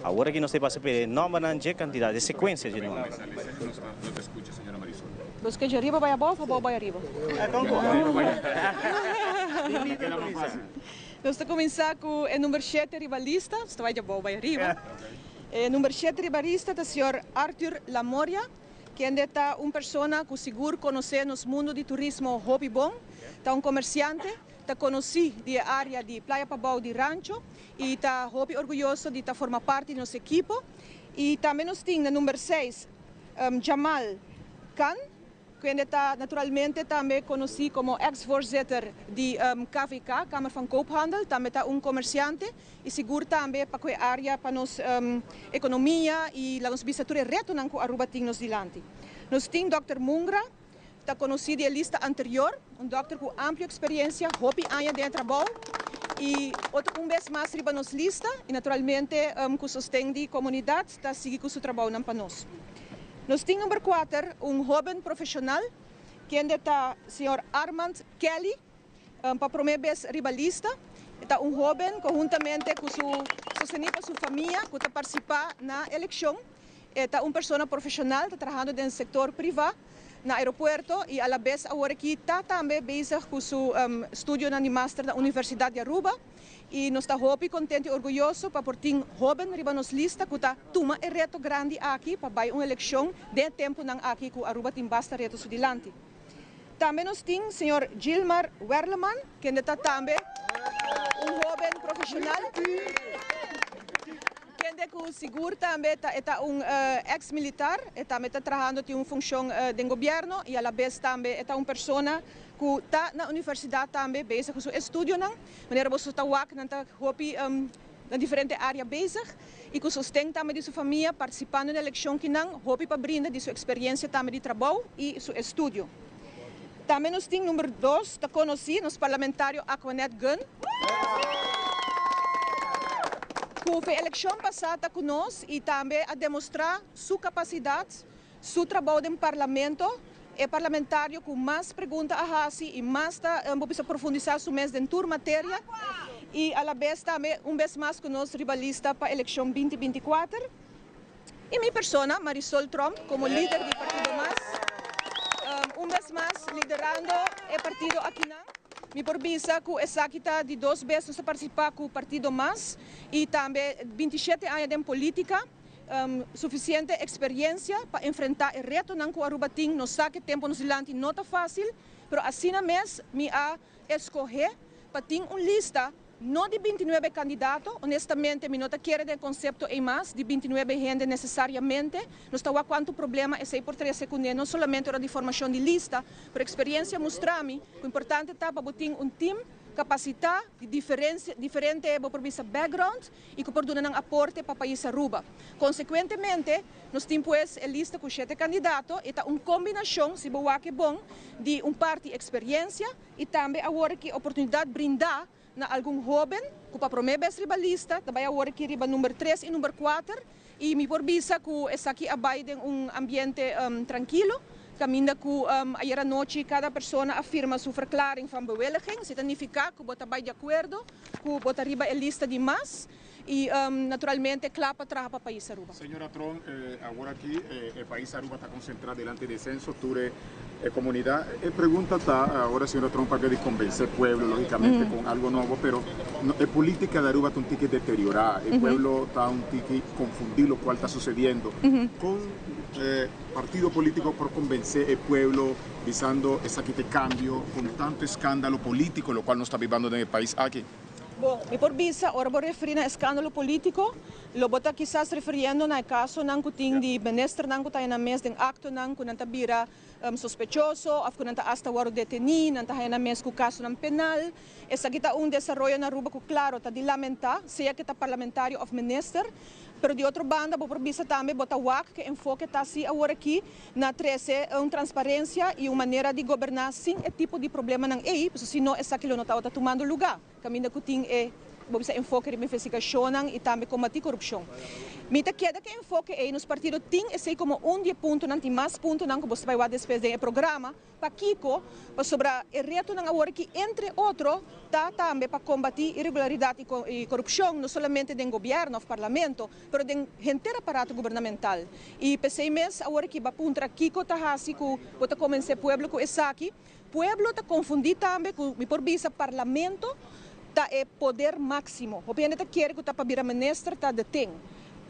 Awor aki nos ta pasa pa e nòmbernan dje kandidat, e sekuensia dje nòmber.
Los ke dje riba bai abou of abou bai ariba? Nos ta kuminsá ku e number shete riba lista, nos ta bai dje abou bai ariba. E number shete riba lista ta señor Arthur Lamoria. Kende ta un persona cu sigur conoce nos mundo di turismo hopi bon, ta un comerciante, ta conoci di e area di Playa Pabao di Rancho y ta hopi orguyoso di ta forma parti di nos ekipo. Y tambe nos tin na number seis Jamal Khan, kende ta naturalmente tambe conoci como ex voorzitter di KVK, Kamer van Koophandel, tambe ta un comerciante. I sigur tambe pa ku e área pa nos ekonomia i laga nos bisa tur e retonan ku Aruba tin nos dilanti. Nos tin dòkter Mungra, ta konosí di e lista anterior, un dòkter ku amplio eksperensia, hopi aña den e trabou i otro un bes mas riba nos lista i naturalmente ku sosten di komunidat ta sigui ku su trabounan pa nos. Nos tin number kuater, un hóben profeshonal kende ta señor Armand Kelly. Pa promé bes riba lista e ta un hóben ku huntamente ku su sostení pa su famia ku ta partisipá na elekshon. E ta un persona profeshonal ta trahando den sektor privá na aeropuerto i alabes awor aki ta tambe bezig ku su studionan di master na Universidat di Aruba. I nos ta hopi kontentu i orguyoso pa por tin hóben riba nos lista ku ta tuma e reto grandi aki pa bai un elekshon den e tempunan aki ku Aruba tin basta reto su dilanti. Tambe nos tin señor Gilmar Werleman, kende ta tambe un hoben profesional, kende cu sigur tambe ta e ta un ex militar, e tambe ta trahando tin un funcion den gobierno y alabes tambe e ta un persona cu ta na universidad tambe bezig cu su estudionan. Manera boso ta wak nan ta hopi na diferente área bezig i ku sosten tambe di su famia partisipando na elekshon kinan hopi pa brinda di su eksperiencia tambe di trabou i su estudio. Tambe nos tin number dos ta konosí nos parlamentario Aquanet Gunn ku fe elekshon pasá ta ku nos i tambe a demostrá su kapasidat, su trabou den parlamento, e parlamentario ku mas pregunta a hasi i mas ta bo bisa profundisá su mes den tur materia i alabes tambe un bes mas ku nos riba lista pa elekshon 2024. I mi persona, Marisol Tromp, komo lider di Partido mas, un bes mas liderando e partido akinan. Mi por bisa ku esaki ta di dos bes nos ta partisipá ku Partido mas i tambe 27 aña den polítika. Suficiente experiencia pa enfrenta e retonan cu Aruba tin. Nos sa cu e tempo nos dilanti no ta facil, pero asina mes mi a escoge pa tin un lista no di 29 candidato, honestamente mi no ta kere den e concepto ey mas di 29 hende necesariamente. Nos ta wak cuanto problema esey por trece cune, no solamente ora di formacion di lista, pero experiencia mustra mi cu importante ta pa bo tin un team capacita di diferente bo por bisa background, i ku por duna nan aporte pa pais Aruba. Konsekuentemente, nos tin pues e lista ku shete kandidato i ta un kombinashon, si bo wak e bon, di un parti eksperiencia i tambe awor ki oportunidat brindá na algun hóben ku pa promé bes riba lista ta bai awor ki riba number tres i number kuater i mi por bisa ku esaki a bai den un ambiente trankilo kaminda ku ayer anochi kada persona a firma su verklaring van bewilliging, esei ta nifiká ku bo ta bai di akuerdo. Ku bo ta riba e lista di mas. y naturalmente cla pa traha pa pais Aruba.
Señora Tromp, awor aki e pais Aruba ta concentra delante di censo, tur e comunidad. E pregunta ta, ora señora Tromp papia di convence pueblo, logicamente con algo nobo, pero e politica di Aruba ta un tiki deteriora, e pueblo ta un tiki confundi locual ta sucediendo. Con partido politico por convence e pueblo bisando esaki ta e cambio con tanto escandalo politico locual nos ta bibando den e pais aki?
Bon, mi por bisa, ora bo referí na eskandalo polítiko, lo bo ta kisas referiendo na e kasonan ku tin di ministernan ku ta haña nan mes den aktonan ku nan ta bira sospechoso òf ku nan ta asta wòrdu detení, nan ta haña nan mes ku kasonan penal. Esaki ta un desaroyo na Aruba ku klaro ta di lamentá, sea ke ta parlamentario òf minister. Pero di otro banda bo por bisa tambe bo ta wak ku e enfoke ta si aworakí na trese un transparensia i un manera di goberná sin e tipo di problemanan ei, pasobra si no esaki lo no tabata tumando lugá. Kaminda ku tin e bo bisa enfoke riba investigashonnan i tambe kombatí korupshon. Mi ta keda ku e enfoke ei, nos partido tin esei komo un di e puntonan, tin mas puntonan ku bo ta bai wak despues den e programa. Pakiko? Pasobra e retonan awor aki entre otro ta tambe pa kombatí iregularidat i korupshon no solamente den gobièrnu òf parlamento, pero den henter aparato gubernamental. I p'esei mes awor aki bo a puntra kiko ta hasi ku bo ta komensé pueblo ku esaki. Pueblo ta konfundí tambe ku mi por bisa parlamento ta e poder máksimo. Hopi hende ta kere ku ta pa bira minister ta de ting.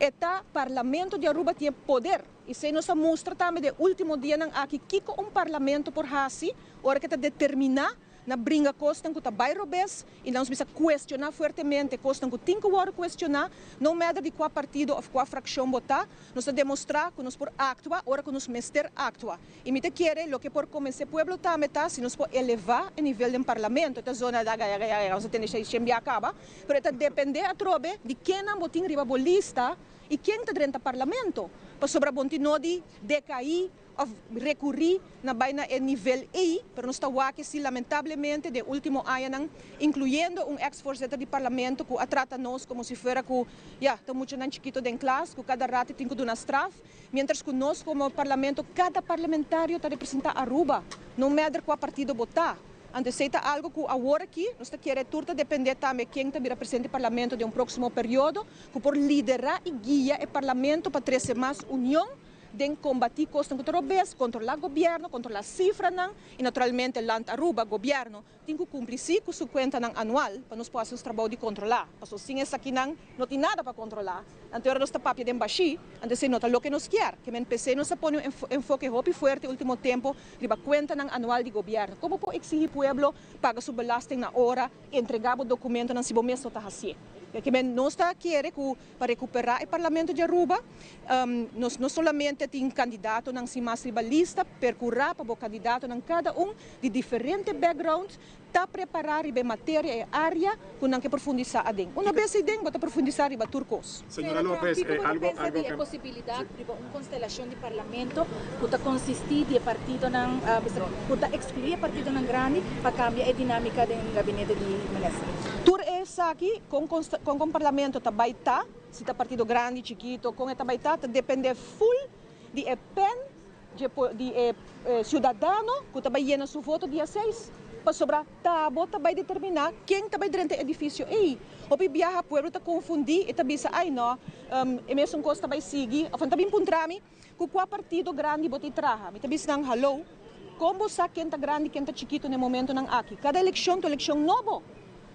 E ta parlamento di Aruba tin e poder. I esei nos a mustra tambe den e último dianan aki kiko un parlamento por hasi ora ke ta determiná na bringa kosnan ku ta bai robes i nos bisa kuestioná fuertemente kosnan ku tin ku wòrdu kuestioná, no matter di kua partido òf kua frakshon bo ta. Nos ta demostrá ku nos por aktua ora ku nos mester aktua. I mi ta kere loke por komensé pueblo tambe ta si nos por elevá e nivel den parlamento. E ta zona da gaya gaya gaya, nos a tende shei shen bia kaba, pero e ta dependé atrobe di kennan bo tin riba bo lista i ken ta drenta parlamento. Pasobra bo tin no di dekaí òf rekurí na bai na e nivel ei, pero nos ta wak si lamentablemente den último añanan, inkluyendo un eks voorzitter di parlamento ku a trata nos komo si fuera ku ya ta muchanan chikito den klas ku kada rato tin ku duna straf. Mientras cu nos como Parlamento, cada parlamentario ta representa Aruba, no matter cua partido bo ta. Anto esey ta algo cu awor aki nos ta kere tur ta depende tambe ken ta bira presidente di Parlamento den un proximo periodo, cu por lidera y guia e Parlamento pa trece mas union den combati cosnan cu ta robes, controla gobierno, controla cifranan y naturalmente Land Aruba, gobierno, Tin ku kumpli sí ku su kuentanan anual pa nos por hasi nos trabou di kontrolá, pasobra sin esakinan no tin nada pa kontrolá. Anto ora nos ta papia den bashí, anto esei no ta loke nos kier. Ke men p'esei nos a pone un enfoke hopi fuerte último tempu riba kuentanan anual di gobièrnu. Kon bo por eksihí pueblo paga su belasting na ora, entregá bo dokumentonan si bo mes no ta hasié? Ke men nos ta kere ku Pa recuperá e Parlamento di Aruba, nos no solamente tin candidatonan sin mas riba lista, percurá pa bo candidatonan cada un di diferente background ta prepará riba e materia, e area cu nan ke profundisá aden. Una bes aden bo ta profundisá riba tur cos.
Señora Lopez,
Kiko bo ta
algo
pensa
algo
di e
que
posibilidad riba un constelacion di Parlamento cu ta consisti di e partidonan, cu ta exclui e partidonan grandi pa cambia e dinamica den gabinete di minister?
Tur esaki Con con con parlamento ta bay ta, si ta partido grandi, chikito, con e ta bay ta, ta depende full di e pen dje di e ciudadano cu ta bay yena su voto dia seis. Pasobra ta bo ta bay determina ken ta bay drenta e edificio ey. Hopi biaha pueblo ta confundi y ta bisa ay no, e mesun cos ta bay sigui of nan ta bin puntra mi cu cua partido grandi bo ta traha. Mi ta bisa nan hallo, con bo sa ken ta grandi ken ta chikito na e momentonan aki? Cada eleccion ta un eleccion nobo.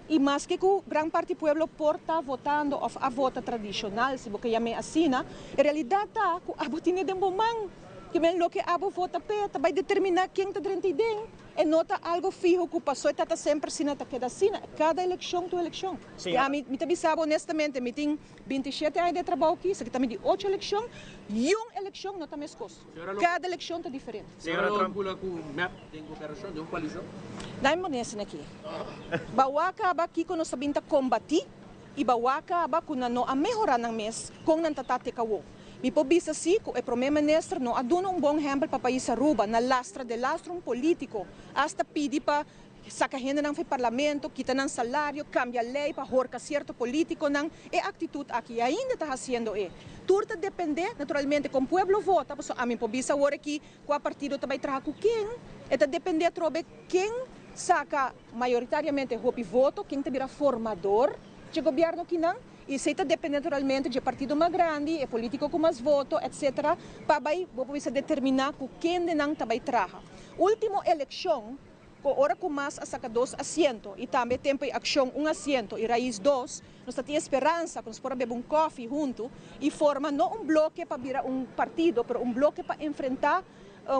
I maske ku gran parti pueblo por ta votando òf a vota tradishonal, si bo ke yam'é asina, e realidat ta ku abo tine den bo man. Ke men loke abo vota p'e ta bai determiná ken ta drenta ei den. E no ta algu fiho ku pasó e ta ta semper asina ta keda asina. Kada elekshon ta un elekshon. I ami, mi ta bisa bo honestamente, mi tin 27 aña den e trabou aki, esaki ta mi di ocho elekshon, yun elekshon no ta meskos. Kada elekshon ta diferente.
Señora Trump bula ku mep den goberashon, den un koalishon.
Dai mi pone asina aki. Bawa kaba kiko nos ta bin ta kombatí i bawa kaba ku nan no a mehorá nan mes kon nan ta ta te kawo. Mi por bisa si ku e prome minister no a duna un bon hèmpel pa pais Aruba na lastra de lastra un polítiko asta pidi pa Saka hendenan for parlamento, kita nan salario, kambia lei pa horka sierto politikonan, e aktitut aki ainda ta hasiendo e. Tur ta depende naturalmente kon pueblo vota, pasobra ami por bisa awor aki kua partido ta bai traha ku ken, e ta depende atrobe ken saka mayoritariamente hopi voto, ken ta bira formador dje gobierno kinan. I esei ta depende naturalmente dje partido mas grandi, e politico cu mas voto, etc. Pa bay bo por bisa determina cu kendenan ta bay traha. Ultimo eleccion cu ora cu mas a saca dos asiento y tambe Tempo y Accion un asiento y Raiz dos, nos ta tin e speransa cu nos por a bebe un koffie hunto y forma no un bloke pa bira un partido, pero un bloke pa enfrenta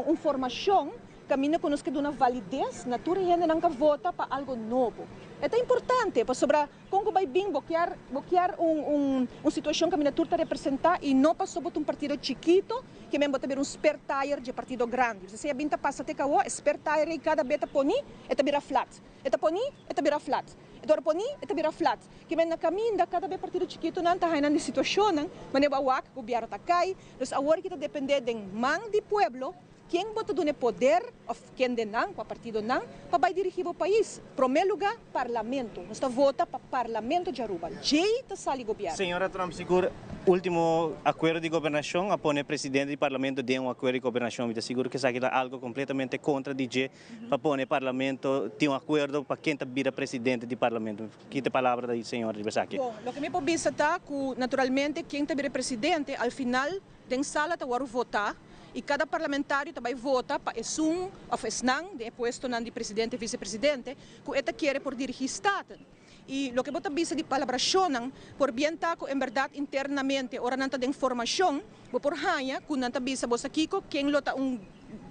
un formacion Caminda cu nos ke duna validez na tur e hendenan ca vota pa algo nobo. E ta importante pasobra con cu bay bin bo kier bo kier un un un situacion caminda tur ta representa y no paso bo ta un partido chikito ke men bo ta bira un spare tire dje partido grandi. Esey a bin ta pasa te cawo, e spare tire ey cada be ta poni e ta bira flat, e ta poni e ta bira flat, e ta ora poni e ta bira flat. Ke men na caminda cada be partido chikitonan ta haya nan di situacionnan manera bo a wak gobierno ta cay. Dus awor ki ta depende den man di pueblo. Ken bo ta duna e poder of kendenan, kua partidonan, pa bai dirigí bo pais? Promé lugá, Parlamento. Nos ta vota pa Parlamento di Aruba. Djei ta sali gobièrnu.
Señora Trump, sigur ultimo akuerdo di gobernashon a pone presidente di Parlamento den un akuerdo di gobernashon. Mi ta sigur ku esaki ta algu kompletamente kontra di dje pa pone Parlamento tin un akuerdo pa ken ta bira presidente di Parlamento. Ki ta e palabra di señora riba esaki?
Bon, loke mi por bisa ta ku naturalmente ken ta bira presidente al final den sala ta wòrdu votá. y cada parlamentario ta bay vota pa esun of esnan den e puestonan di presidente y vicepresidente cu e ta kere por dirigi Staten. Y loke bo ta bisa di palabracionnan por bien ta cu en berdad internamente ora nan ta den formacion bo por haya cu nan ta bisa bo sa kico ken lo ta un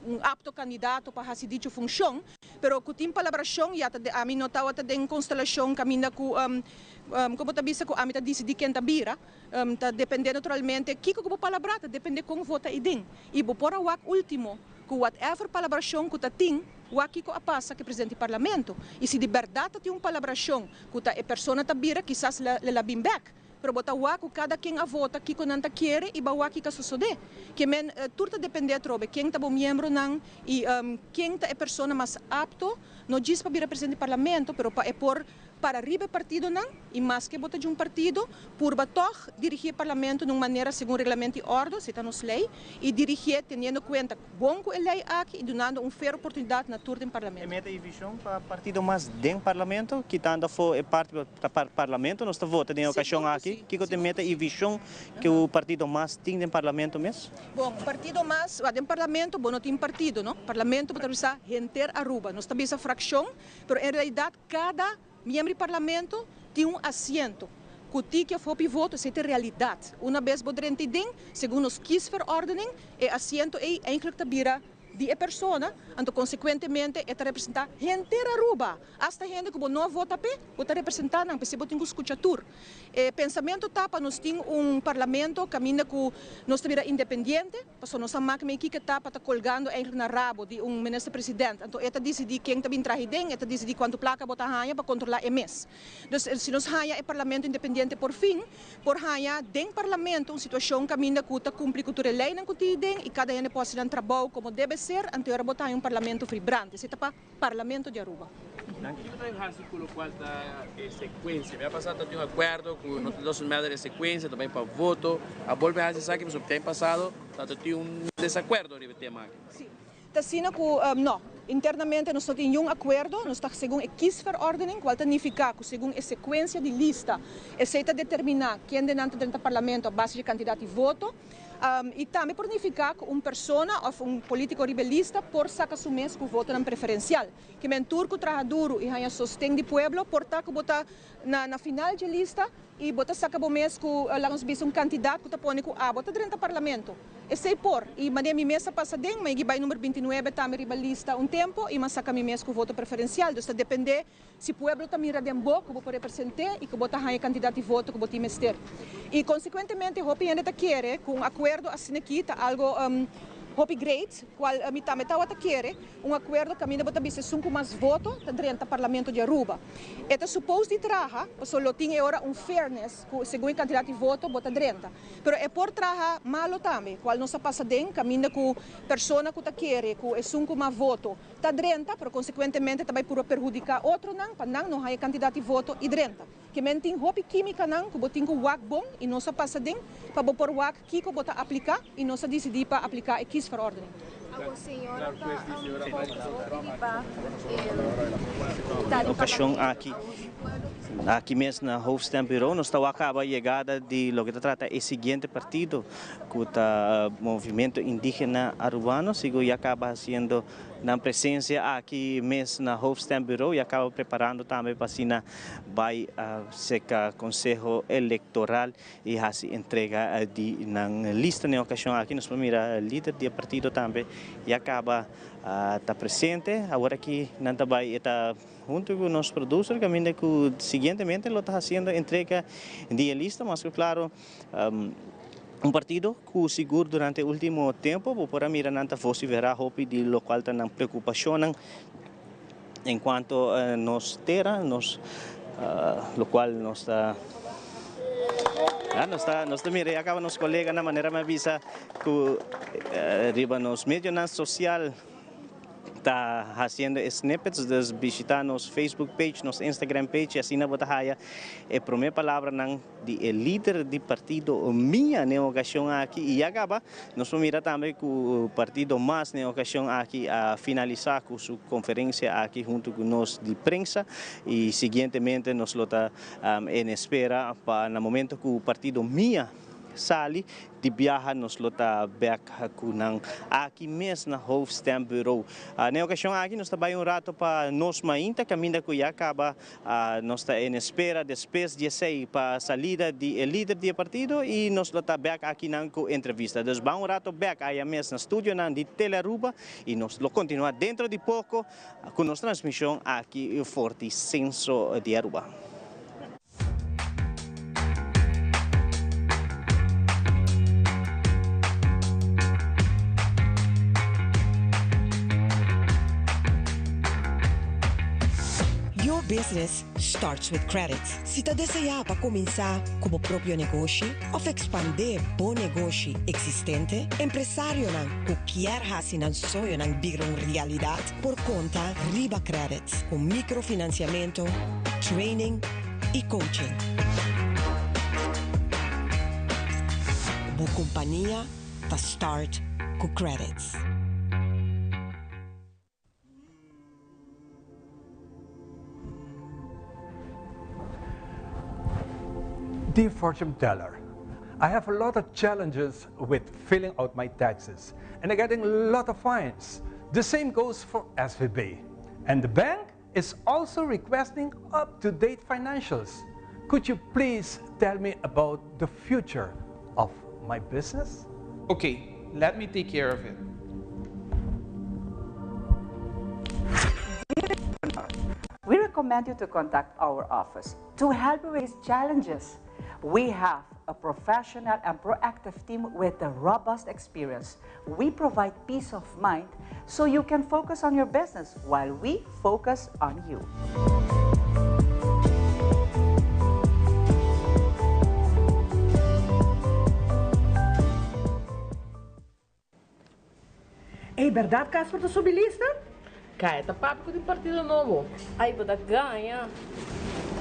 un apto candidato pa haci dicho funcion pero cu tin palabracion ya ta ami no tawata den constelacion caminda cu como bo ta bisa cu ami ta dicidi ken ta bira. Ta depende naturalmente kiko ku bo palabrá, ta depende kon vota i den. I bo por a wak ultimo ku whatever palabrashon ku ta tin, wak kiko a pasa ku e presidente di parlamento. I si di bèrdat ta tin un palabrashon ku ta e persona ta bira, kisas le la bin bèk. Pero bo ta wak ku kada ken a vota kiko nan ta kere i ba wak kiko a sosodé. Ke men tur ta depende atrobe ken ta bo miembronan i ken ta e persona mas apto, no djis pa bira presidente di parlamento, pero pa e por Para riba e partidonan y maske bo ta dje un partido, purba tog dirigi e parlamento na un manera segun reglamento y ordo, esey ta nos ley, y dirigié teniendo cuenta bon cu e ley aki y dunando un fair oportunidad na tur den parlamento.
E meta y vision pa partido mas den parlamento, kitando afo e parti pa ta parlamento nos ta vota den e ocasion aki, kico ta e meta y vision cu partido mas tin den parlamento mes?
Bon, partido mas, den parlamento bo no tin partido, no? Parlamento bo ta bisa henter Aruba, nos ta bisa fraccion, pero en realidad Kada miembro di parlamento tin un asiento. Ku tiki of hopi voto esei ta e realidat. Una bes bo drenta ei den, segun nos kiesverordening, e asiento ei eigenlijk ta bira di e persona, anto konsekuentemente e ta representá henter Aruba. Asta hende ku bo no a vota p'e, bo ta representá nan, p'esei bo tin ku skucha tur. E pensamentu ta pa nos tin un parlamento kaminda ku nos ta bira independiente. Pasobra nos a mak mei kiko ta pa ta kolgando eigenlijk na rabo di un minister president. Anto e ta disidí ken ta bin traha den, e ta disidí kuantu plaka bo ta haña pa kontrolá e mes. Dus si nos haña e parlamento independiente por fin por haña den parlamento un situashon kaminda ku ta kumpli ku tur e leinan ku tin den i kada hende por hasi nan trabou komo debe ser, anto e ora bo ta haña un parlamento vibrante. Esei ta pa Parlamento di Aruba.
Kiko ta hasi ku lokual ta e sekuensia? Mi a pasa ta tin un akuerdo ku no ta doesn't matter e sekuensia, ta bai pa voto. A bolbe hasi esaki pasobra tem pasado ta tin un desakuerdo riba e tema aki.
Si, ta asina ku no, internamente nos no tin niun akuerdo, nos ta segun e kiesverordening, kual ta nifiká ku segun e sekuensia di lista esei ta determiná kendenan ta drenta parlamento a base di kantidat di voto. I tambe por nifiká ku un persona òf un polítiko riba e lista por saka su mes ku votonan preferensial. Ke men tur ku traha duru i haña sosten di pueblo por ta ku bo ta na na final dje lista i bo ta saka bo mes ku laga nos bisa un kantidat ku ta pone ku abo ta drenta parlamento. Esei por. I manera mi mes a pasa den, mi a bai number bintinuebe tambe riba lista un tempu i mi a saka mi mes ku voto preferensial. Dus ta dependé Si pueblo ta mira den bo ku bo por represent'é i ku bo ta haña e kantidat di voto ku bo tin mester. I konsekuentemente hopi hende ta kere ku un akuerdo asin'akí ta algo hopi great, kual mi tambe tawata kere, un akuerdo kaminda bo ta bisa esun ku mas voto ta drenta Parlamento di Aruba. E ta supos di traha, pasobra lo tin e ora un fairness ku segun e kantidat di voto bo ta drenta. Pero e por traha malo tambe, kual nos a pasa den kaminda ku persona ku ta kere ku esun ku mas voto Ta drenta, pero konsekuentemente ta bai puro perhudiká otronan pa nan no haña kantidat di voto i drenta. Ke men tin hopi kímikanan ku bo tin ku wak bon i nos a pasa den pa bo por wak kiko bo ta apliká i nos a disidí pa apliká e kiesverordening.
Awor señora ta focus hopi riba e ta di
Okashon
parlamento.
aki.
Awor si pueblo.
Aki mes na Hoofdstembureau nos ta wak caba yegada di loke ta trata e siguiente partido cu ta Movimiento Indigena Arubano. Sigur ya caba haciendo nan presencia aki mes na Hoofdstembureau. Ya caba preparando tambe pa asina bay cerca Conseho Electoral y haci entrega di nan lista. Na e ocasion aki nos por mira lider di e partido tambe ya caba ta presente. Awor aki nan ta bay e ta. Hunto cu nos producer caminda cu siguientemente lo ta haciendo entrega di e lista, mas cu claro un partido cu sigur durante e ultimo tempo bo por a mira nan ta vocifera hopi di locual ta nan preocupacionnan en cuanto nos tera, nos locual nos ta nos ta nos ta mira ya caba nos coleganan manera mi a bisa cu riba nos medionan social. Ta haciendo e snippets, dus bishita nos Facebook page, nos Instagram page y asina bo ta haya e prome palabranan di e lider di partido mia n'e ocasion aki. Y ya caba nos por mira tambe cu partido mas n'e ocasion aki a finalisa cu su conferencia aki hunto cu nos di prensa y siguientemente nos lo ta en espera pa na momento cu partido mia sali Di biaha nos lo ta bek ku nan aki mes na Hoofdstembureau. Na e okashon aki nos ta bai un rato pa nos mainta kaminda ku ya kaba nos ta en espera despues di esei pa salida di e lider di e partido i nos lo ta bek aki nan ku entrevista. Dus ban un rato bek aya mes na studionan di Telearuba i nos lo kontinua dentro di poko ku nos transmishon aki for di Senso di Aruba.
Your business starts with credit. Si ta deseá pa kuminsá ku bo propio negoshi òf ekspandé bo negoshi eksistente, empresarionan ku kier hasi nan soñonan bira un realidat por konta riba credit ku mikrofinansiamentu, training i coaching. Bo kompania ta start ku Qredits.
Dear fortune teller, I have a lot of challenges with filling out my taxes and I'm getting a lot of fines. The same goes for SVB. And the bank is also requesting up-to-date financials. Could you please tell me about the future of my business?
Okay, let me take care of it.
We recommend you to contact our office to help you with these challenges. We have a professional and proactive team with a robust experience. We provide peace of mind so you can focus on your business while we focus on you.
Ey berdad Casper ta subi lista? Caya ta papia cu tin partido nobo.
Ay bo ta gaña.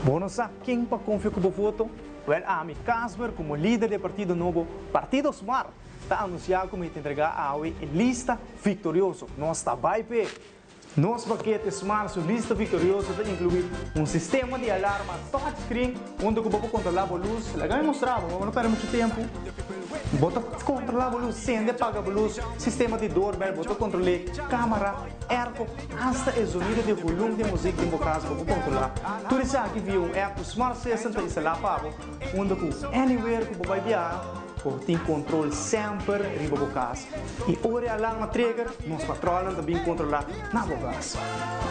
Bo no sa ken pa confia cu bo voto? Wel ami, Casper, como lider di e partido nobo, Partido Smart, ta anuncia cu mi ta entrega awe e lista victorioso. Nos ta bay p'e! Nos pakete Smart su lista viktorioso ta inkluí un sistema di alarma touchscreen unda ku bo por kontrolá bo lus. Laga mi mustra bo, bo no pèrdè muchu tempu. Bo ta kontrolá bo lus, sende, paga bo lus, sistema di doorbell, bo ta kontrol'é, kámara, airco, asta e zonido di volum di muzik den bo kas bo por kontrolá. Tur esaki via un app ku Smart System ta instalá pa bo, unda ku anywhere ku bo bai biaha, Bo tin control semper riba bo cas y ora e alarma trigger, nos patrolnan ta bin controla na bo cas.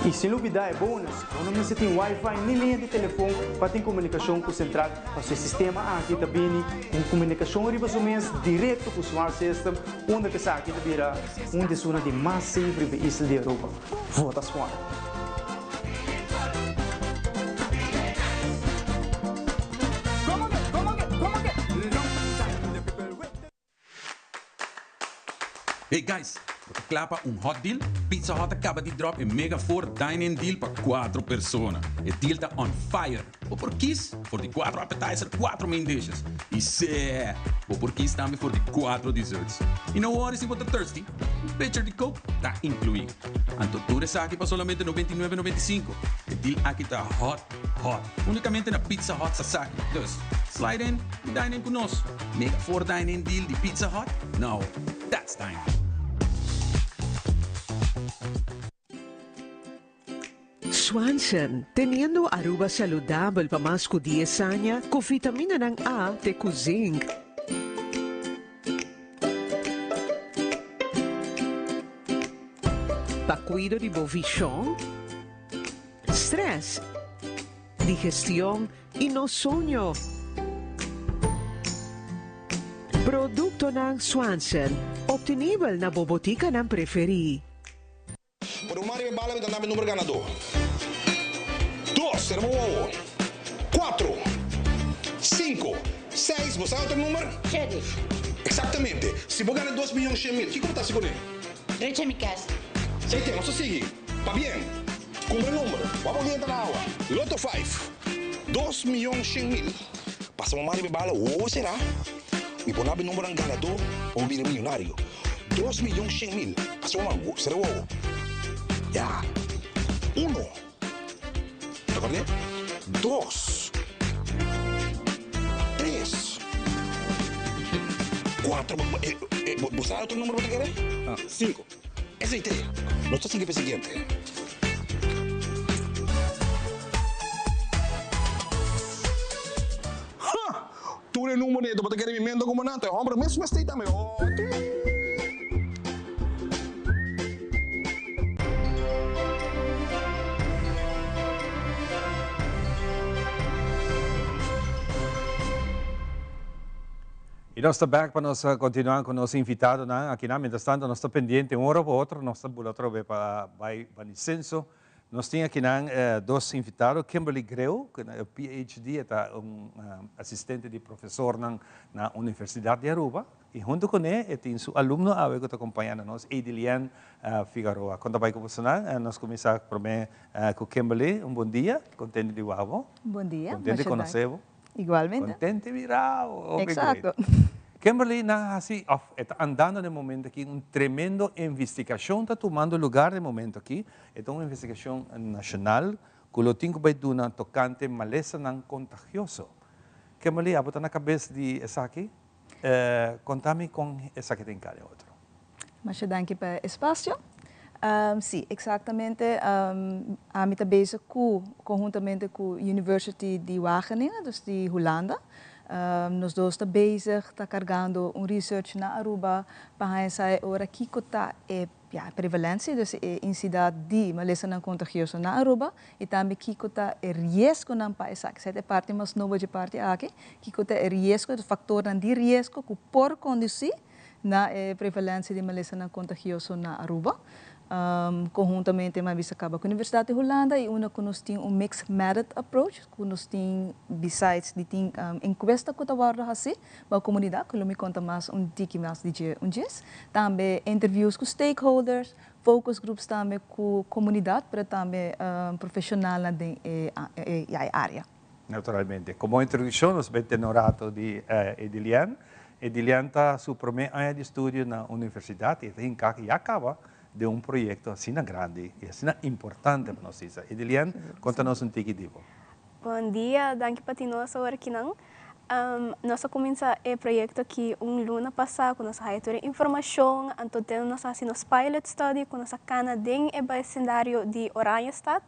Y sin lubida e bonus, bo no mester tin wifi ni liña di telefon pa tin comunicacion cu central, pasobra e sistema aki ta bini cu un comunicacion riba su mes directo cu Smart System, unda cu esaki ta bira un di esunnan di mas safe riba e isla di Aruba. Vota Smart!
Hey guys, bo ta kla pa un hot deal? Pizza Hut a kaba di drop e mega four dine-in deal pa cuatro persona. E deal ta on fire! Bo por kies for di cuatro appetizer, cuatro main dishes. Y see! Bo por kies tambe for di cuatro desserts. Y no worry si bo ta thirsty, un pitcher di coke ta inclui. Anto tur esaki pa solamente 99,95. E deal aki ta hot! hot. Unicamente na Pizza Hut Sasaki. Dus, slide in y dine in cu nos. Mega 4 dine in deal di Pizza Hut? Now, that's dine.
Swanson, teniendo Aruba saludabel pa mas cu dies aña cu vitaminanan A te cu zinc. Pa cuido di bo vision, stress, digestion y nos soño. Productonan Swanson, obtenibel na bo boticanan preferi.
Por un mari bala mi ta nami numero ganador. Dos, sera bo wowo. Cuatro, cinco, seis, bo sa otro numero?
Shete.
Exactamente. Si bo gana dos miyon shen mil, kico bo ta haci cune?
Drecha mi cas.
Sey te, nos ta sigui. Pabien. Cumpra numero. Wak bo dienta na awa. Lotto five. 2.100.000. Pasa bo mari bala, wowo sera. Mi por nabi numberonan ganador pa bo bira miyonario. 2.100.000. Pasa bo man, sera wowo. Ya. Uno. Ta kòrd'é? Dos. Tres. Kuater. Bo sa otro number bo ta kere? Sinku. Esei te. Nos ta sigui pa e siguiente. Ha! Tur e number neto bo ta kere mi mento como nan, ta e homber mes mester tambe. Oh, ti.
Y nos ta back pa nos continua cu nos invitadonan akinan. Mientras tanto nos ta pendiente un ora pa otro, nos ta bula otro be pa bay Banicenso. Nos tin akinan dos invitado, Kimberly Greu, cu ta PhD, e ta un asistente di profesornan na Universidad di Aruba. Y hunto cu ne e tin su alumno awe cu ta acompañando nos, Edilian Figaroa. Con ta bay cu bosonan? Nos cuminsa prome cu Kimberly. Un bon dia, contento di wak bo.
Bon dia,
Contento di
masha danki.
conoce bo.
Igualmente.
Contento di mira bo. Hopi
Exacto.
great. Kimberly, nan a haci, of e ta andando na e momento aki, un tremendo investigacion ta tumando lugar na e momento aki. E ta un investigacion nacional cu lo tin cu bay duna tocante malesanan contagioso. Kimberly, abo ta na cabes di esaki. Conta mi con esaki ta enca den otro.
Masha danki pa e espacio. Si, exactamente. Ami ta bezig cu, conhuntamente cu University di Wageningen, dus di Hulanda. Nos dos ta bezig, ta cargando un research na Aruba pa haña sa e ora kico ta e, ya, prevalencia, dus e incidad di malesanan contagioso na Aruba y tambe kico ta e riesgonan pa esaki. Esaki ta e parti mas nobo dje parti aki, kico ta e riesgo, e factornan di riesgo cu por conduci na e prevalencia di malesanan contagioso na Aruba. Conhuntamente mi a bisa caba cu Universidad di Hulanda y unda cu nos tin un mixed method approach, cu nos tin besides di tin encuesta cu ta wordo haci pa comunidad, cu lo mi conta mas un tiki mas di dje un djes, tambe interviews cu stakeholders, focus groups tambe cu comunidad pero tambe profesionalnan den e area.
Naturalmente. Como introduccion nos bay tene un rato di Edilian. Edilian ta su prome aña di studio na universidad y e ta hinca ya caba den un proyecto asina grandi y asina importante pa nos isla. Edilian, conta nos un tiki di bo.
Bon dia, danki pa tin nos awor akinan. Nos a cuminsa e proyecto aki un luna pasa cu nos a haya tur e informacion, anto den nos a haci nos pilot study cu nos a cana den e becindario di Oranjestad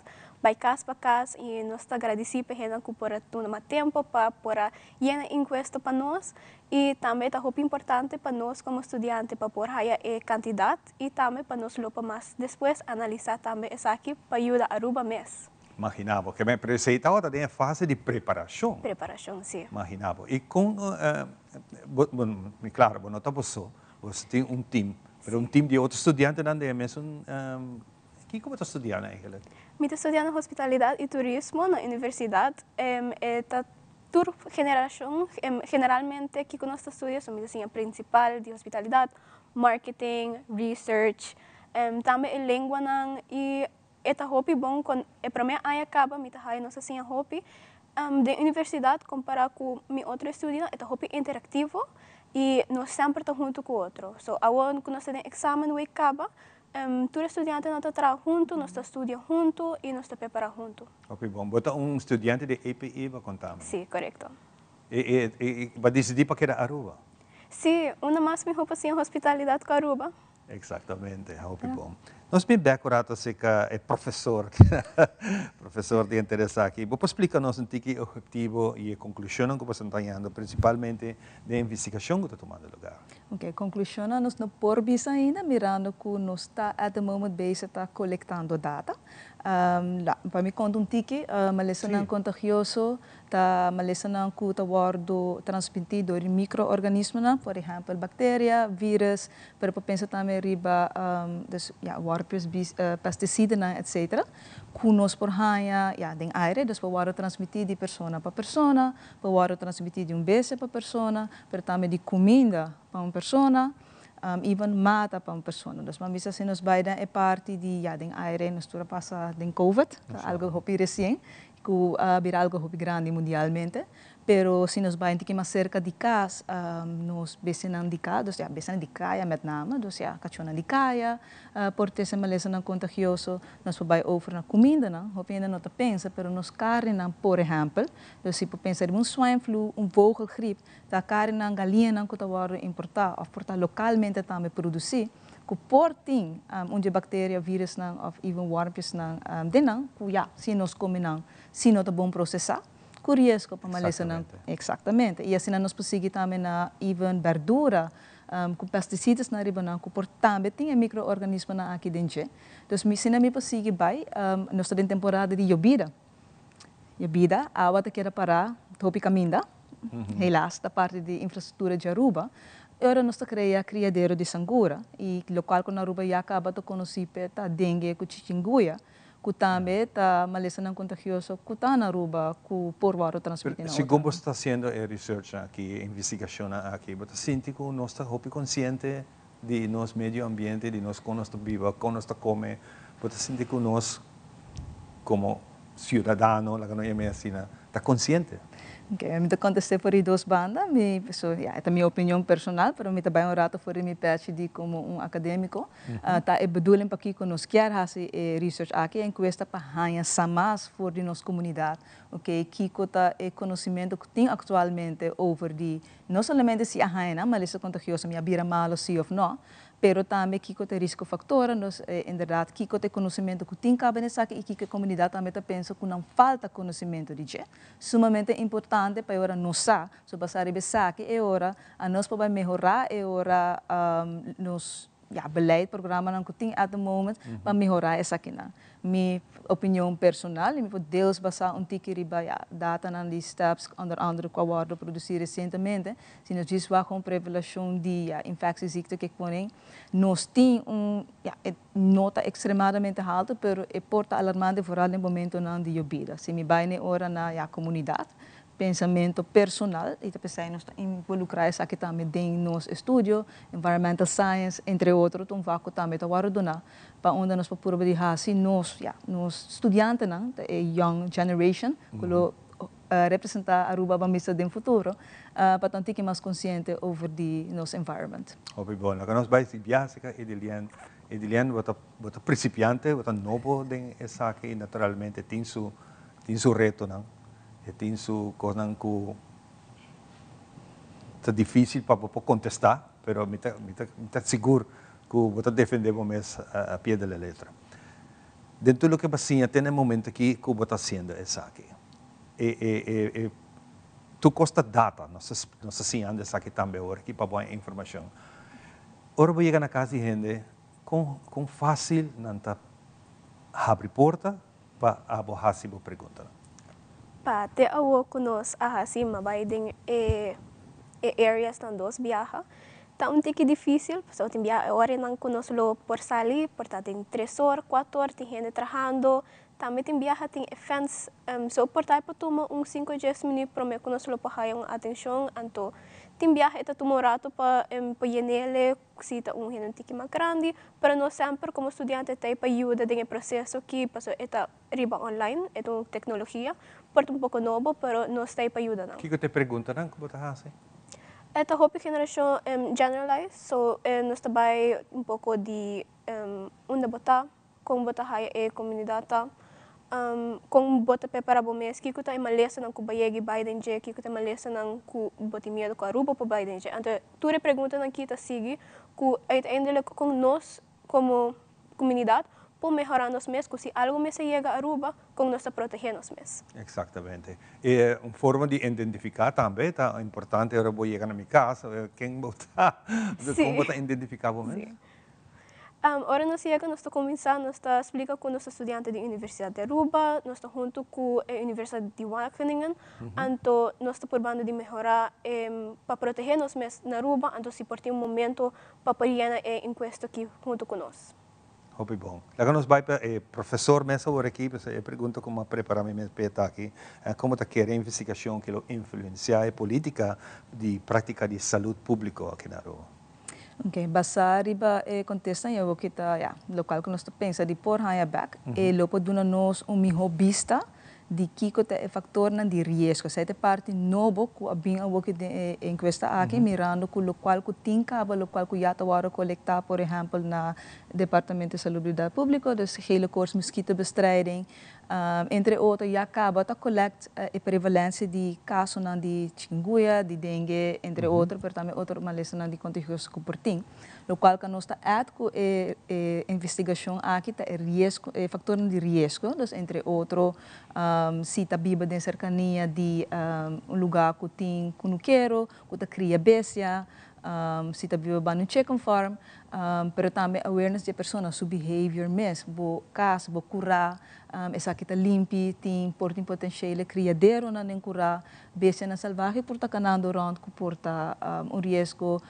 Bai kas pa kas i nos ta gradisí pa hendenan ku por a tuma tempu pa por a yena inkuesto pa nos i tambe ta hopi importante pa nos komo studiante pa por haya e kantidat i tambe pa nos lo pa mas despues analisá tambe esaki pa yuda Aruba mes.
Maginá bo, ke men pero esei tabata den e fase di preparashon.
Preparashon, si.
Maginá bo. I kon bo, bo, klaro, bo no ta bo so, bo tin un tim, pero un tim di otro studiantenan den e mesun Kiko bo ta studia na eigenlijk?
Mi ta studia na Hospitalidad y Turismo na universidad. E ta tur generacion, generalmente kiko nos ta studia so mi ta siña principal di hospitalidad, marketing, research, tambe e lenguanan y e ta hopi bon con e prome aña caba mi ta haya nos ta siña hopi. Den universidad compara cu mi otro estudionan e ta hopi interactivo y nos semper ta hunto cu otro. So awor cu nos ta den examen week caba. Tur e studiantenan ta traha huntu, nos ta studia huntu i nos ta prepará huntu.
Hopi bon. Bo ta un studiante di EPI, bo konta mi?
Sí, korekto.
I i bo a disidí pa keda Aruba?
Sí, unda mas mihó pa siña hospitalidat ku Aruba.
Exactamente, hopi bon. Nos bin bek un rato acerca e profesor, profesor di henter esaki. Bo por splica nos un tiki e objetivo y e conclusionnan cu bo estan tañando, principalmente den e investigacion cu ta tumando lugar?
Ok, conclusionnan nos no por bisa ainda, mirando cu nos ta at the moment bezig ta colectando data. Pa mi conta un tiki, malesanan contagioso Ta malesanan ku ta wòrdu transmití dor di mikro-organismonan, por ehèmpel bakteria, vírus, pero por pensa tambe riba dus ya wòrpies, pestisidanan etsetera, ku nos por haña ya den aire, dus por wòrdu transmití di persona pa persona, por wòrdu transmití di un bestia pa persona, pero tambe di kuminda pa un persona, even mata pa un persona. Dus bo a bisa si nos bai den e parti di ya den aire nos tur a pasa den covid, ta algu hopi resien, ku a bira algu hopi grandi mundialmente, pero si nos bai un tiki mas serka di kas, nos bestianan di kas, dus ya bestianan di kaya met name, dus ya kachónan di kaya por trese malesanan kontagioso, nos por bai over na kumindanan, hopi hende no ta pensa, pero nos karninan por ehèmpel, dus si por pensa riba un swine flu, un vogelgriep, ta karninan, galiñanan ku ta wòrdu importá òf por ta lokalmente tambe produsí, ku por tin un dje bakteria, virusnan òf even wòrmpjesnan den nan ku ya si nos kome nan si no ta bon prosesá ku riesgo pa malesanan. Eksaktamente. I asina nos por sigui tambe na even bèrdura ku pestisidesnan riba nan ku por tambe tin e mikroorganismonan aki den dje. Dus mi asina mi por sigui bai nos ta den temporada di yobida. Yobida, awa ta keda pará hopi kaminda, helaas ta parti di infrastruktura di Aruba. E ora nos ta krea kriadero di sangura i lokual ku na Aruba ya kaba ta konosí p'e ta dengue ku chichinguya, ku tambe ta malesanan kontagioso ku ta na Aruba ku por wòrdu transmití na otro.
Segun bo sta hasiendo e researchnan aki, e investigashonnan aki, bo ta sinti ku nos ta hopi konsiente di nos medio ambiente, di nos kon nos ta biba, kon nos ta kome, bo ta sinti ku nos komo siudadano, laga nos yam'é asina, ta konsiente?
Ok, mi ta kontest'é for di dos banda, mi, so ya, e ta mi opinion personal, pero mi ta bai un rato for di mi pèchi di komo un akadémiko. Ta e bedoeling pakiko nos kier hasi e research aki, e enkuesta pa haña sa mas for di nos komunidat, ok, kiko ta e konosementu ku tin aktualmente over di No solamente si a haña nan malesa kontagioso mi a bira malo si of no, pero tambe kiko ta e risko faktoren, dus inderdaad kiko ta e konosementu ku tin kaba den esaki i kiko e komunidat tambe ta pensa ku nan falta konosementu di dje. Sumamente importante pa e ora nos sa, so basá riba esaki e ora a nos por bai mehorá e ora nos ya, beleid, programanan ku tin at the moment pa mehorá esakinan. Mi opinion personal i mi por deels basá un tiki riba ya, datanan di steps onder andere ku a wòrdu produsí resientemente, si nos djis wak un prevelashon di ya, infectieziekte ke koning, nos tin un, ya, e no ta ekstremadamente haltu, pero e por ta alarmante vooral den momentonan di yobida. Si mi bai n'e ora na ya, komunidat, Pensamento personal y ta pesey nos ta involucra esaki tambe den nos estudio, environmental science, entre otro, ta un vak cu tambe ta worde duna pa unda nos por purba di haci nos, ya, nos studiantenan, ta e young generation cu lo representa Aruba ban bisa den futuro, pa ta un tiki mas consciente over di nos environment.
Hopi bon. Laga nos bay si biaha cerca Edelian. Edelian, bo ta bo ta principiante, bo ta nobo den esaki y naturalmente tin su tin su retonan. E tin su kosnan ku ta difísil pa bo por kontestá, pero mi ta mi ta mi ta sigur ku bo ta defendé bo mes a pie de la letra. Den tur loke bo a siña te na e momento aki ku bo ta hasiendo esaki. E e e e tur kos ta data, nos ta nos ta siñando esaki tambe awor aki pa bo haña informashon. Ora bo yega na kas di hende, kon kon fásil nan ta habri porta Pa abo hasi bo preguntanan.
Pa te awo ku nos a hasi ma bai den e e areasnan dos biaha ta un tiki dificil pasobra tin biaha e oranan ku nos lo por sali por ta den tres or kuater or tin hende trahando tambe tin biaha tin e fence so por ta e por tuma un sinku dies minuut prome ku nos lo por haya un atencion anto tin biaha e ta tuma un rato pa pa yenele Si ta un hende un tiki mas grandi, pero nos semper como studiante ta ei pa yuda den e proceso ki pasobra e ta riba online, e ta un tecnologia, por ta un poco nobo, pero nos ta ei pa yuda nan.
Kiko ta e preguntanan ku bo ta hasi?
E ta hopi generashon generalized, so nos ta bai un poko di unda bo ta, kon bo ta haya e komunidat ta, kon bo ta prepara bo mes, kiko ta e malesanan ku bo yega i bai den dje, kiko ta e malesanan ku bo tin miedu ku Aruba por bai den dje. Anto tur e preguntanan aki ta sigui ku uiteindelijk kon nos Komo komunidat por mehorá nos mes ku si algu mester yega Aruba, kon nos ta protegé nos mes.
Eksaktamente. E un forma di identifiká tambe ta importante ora bo yega na mi kas, ken bo ta, kon bo ta identifiká bo mes?
Ora nos yega nos ta kuminsá, nos ta splika ku nos ta studiante di Universidat di Aruba, nos ta huntu ku e Universidat di Wageningen, anto nos ta purbando di mehorá pa protegé nos mes na Aruba, anto si por tin un momento pa por yena e enkuesta aki huntu ku nos.
Hopi bon. Laga nos bai pa e profesor mes awor aki, pasobra e pregunta ku mi a prepara mi mes p'e ta aki, komo ta kere e investigashon ki lo influensiá e politika di praktika di salud públiko aki na Aruba?
Oke, basá riba e kontesta i awor ki ta, ya, lokual ku nos ta pensa di por haña bèk, e lo por duna nos un mihó bista di kiko ta e faktornan di riesgo. Esei ta e parti nobo ku a bin awoki den e enkuesta aki, mirando ku lokual ku tin kaba, lokual ku ya ta wòrdu kolektá, por ehèmpel na Departamento di Salubridat Públiko, dus gele koorts, mosquitobestrijding, entre otro, ya kaba ta kolèkt e prevalensia di kasonan di chikungunya, di dengue, entre otro, pero tambe otro malesanan di kontagioso ku por tin. Lokual ku nos ta add ku e e investigashon aki ta e riesgo, e faktornan di riesgo, dus entre otro si ta biba den serkania di un lugá ku tin kunukero, ku ta kria bestia, si ta biba banda un chicken farm, pero tambe awareness di e persona, su behavior mes, bo kas, bo kurá, esaki ta limpi, tin por tin potenshele kriaderonan den kurá, Bestianan salvahe por ta kanando rònt ku por ta un riesgo,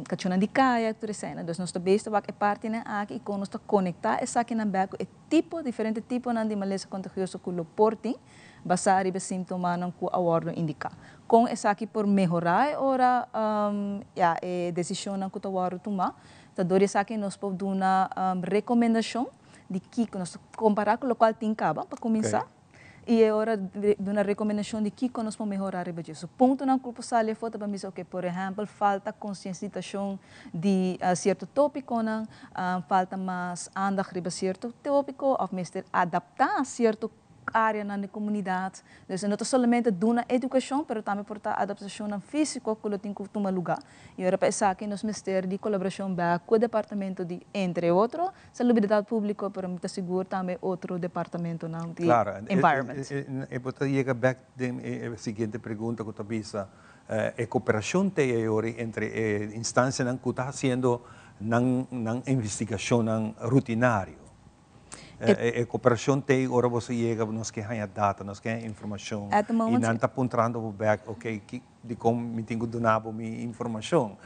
kachónan di kaya, tur eseinan. Dus nos ta bezig ta wak e partinan aki i kon nos ta konektá esakinan bèk ku e tipo, diferente tiponan di malesa kontagioso ku lo por tin, basá riba e síntomanan ku a wòrdu indiká. Kon esaki por mehorá e ora ya e desishonnan ku ta wòrdu tumá? Ta dor di esaki nos por duna rekomendashon di kiko nos ta kompará ku lokual tin kaba pa kuminsá. I e ora duna rekomendashon di kiko nos por mehorá riba dje. Su puntonan ku por sali afó ta pa bisa oke, por ehèmpel falta konsiensitashon di sierto tópikonan, falta mas aandacht riba sierto tópiko òf mester adaptá sierto áreanan di komunidat. Dus e no ta solamente duna edukashon, pero tambe por ta adaptashonnan físiko ku lo tin ku tuma lugá. I ora pa esaki nos mester di kolaborashon bèk ku e departamento di, entre otro, Salubridat Públiko, pero mi ta sigur tambe otro departamentonan di environment.
Claro, e bo ta yega bek den e siguiente pregunta ku ta bisa, e koperashon te e ori entre e instansianan ku ta hasiendo nan nan investigashonnan rutinario. E koperashon te ora boso yega nos ke haña data, nos ke haña informashon i nan ta puntrando bo bek, oke, Dikon mi tin ku duna bo mi informashon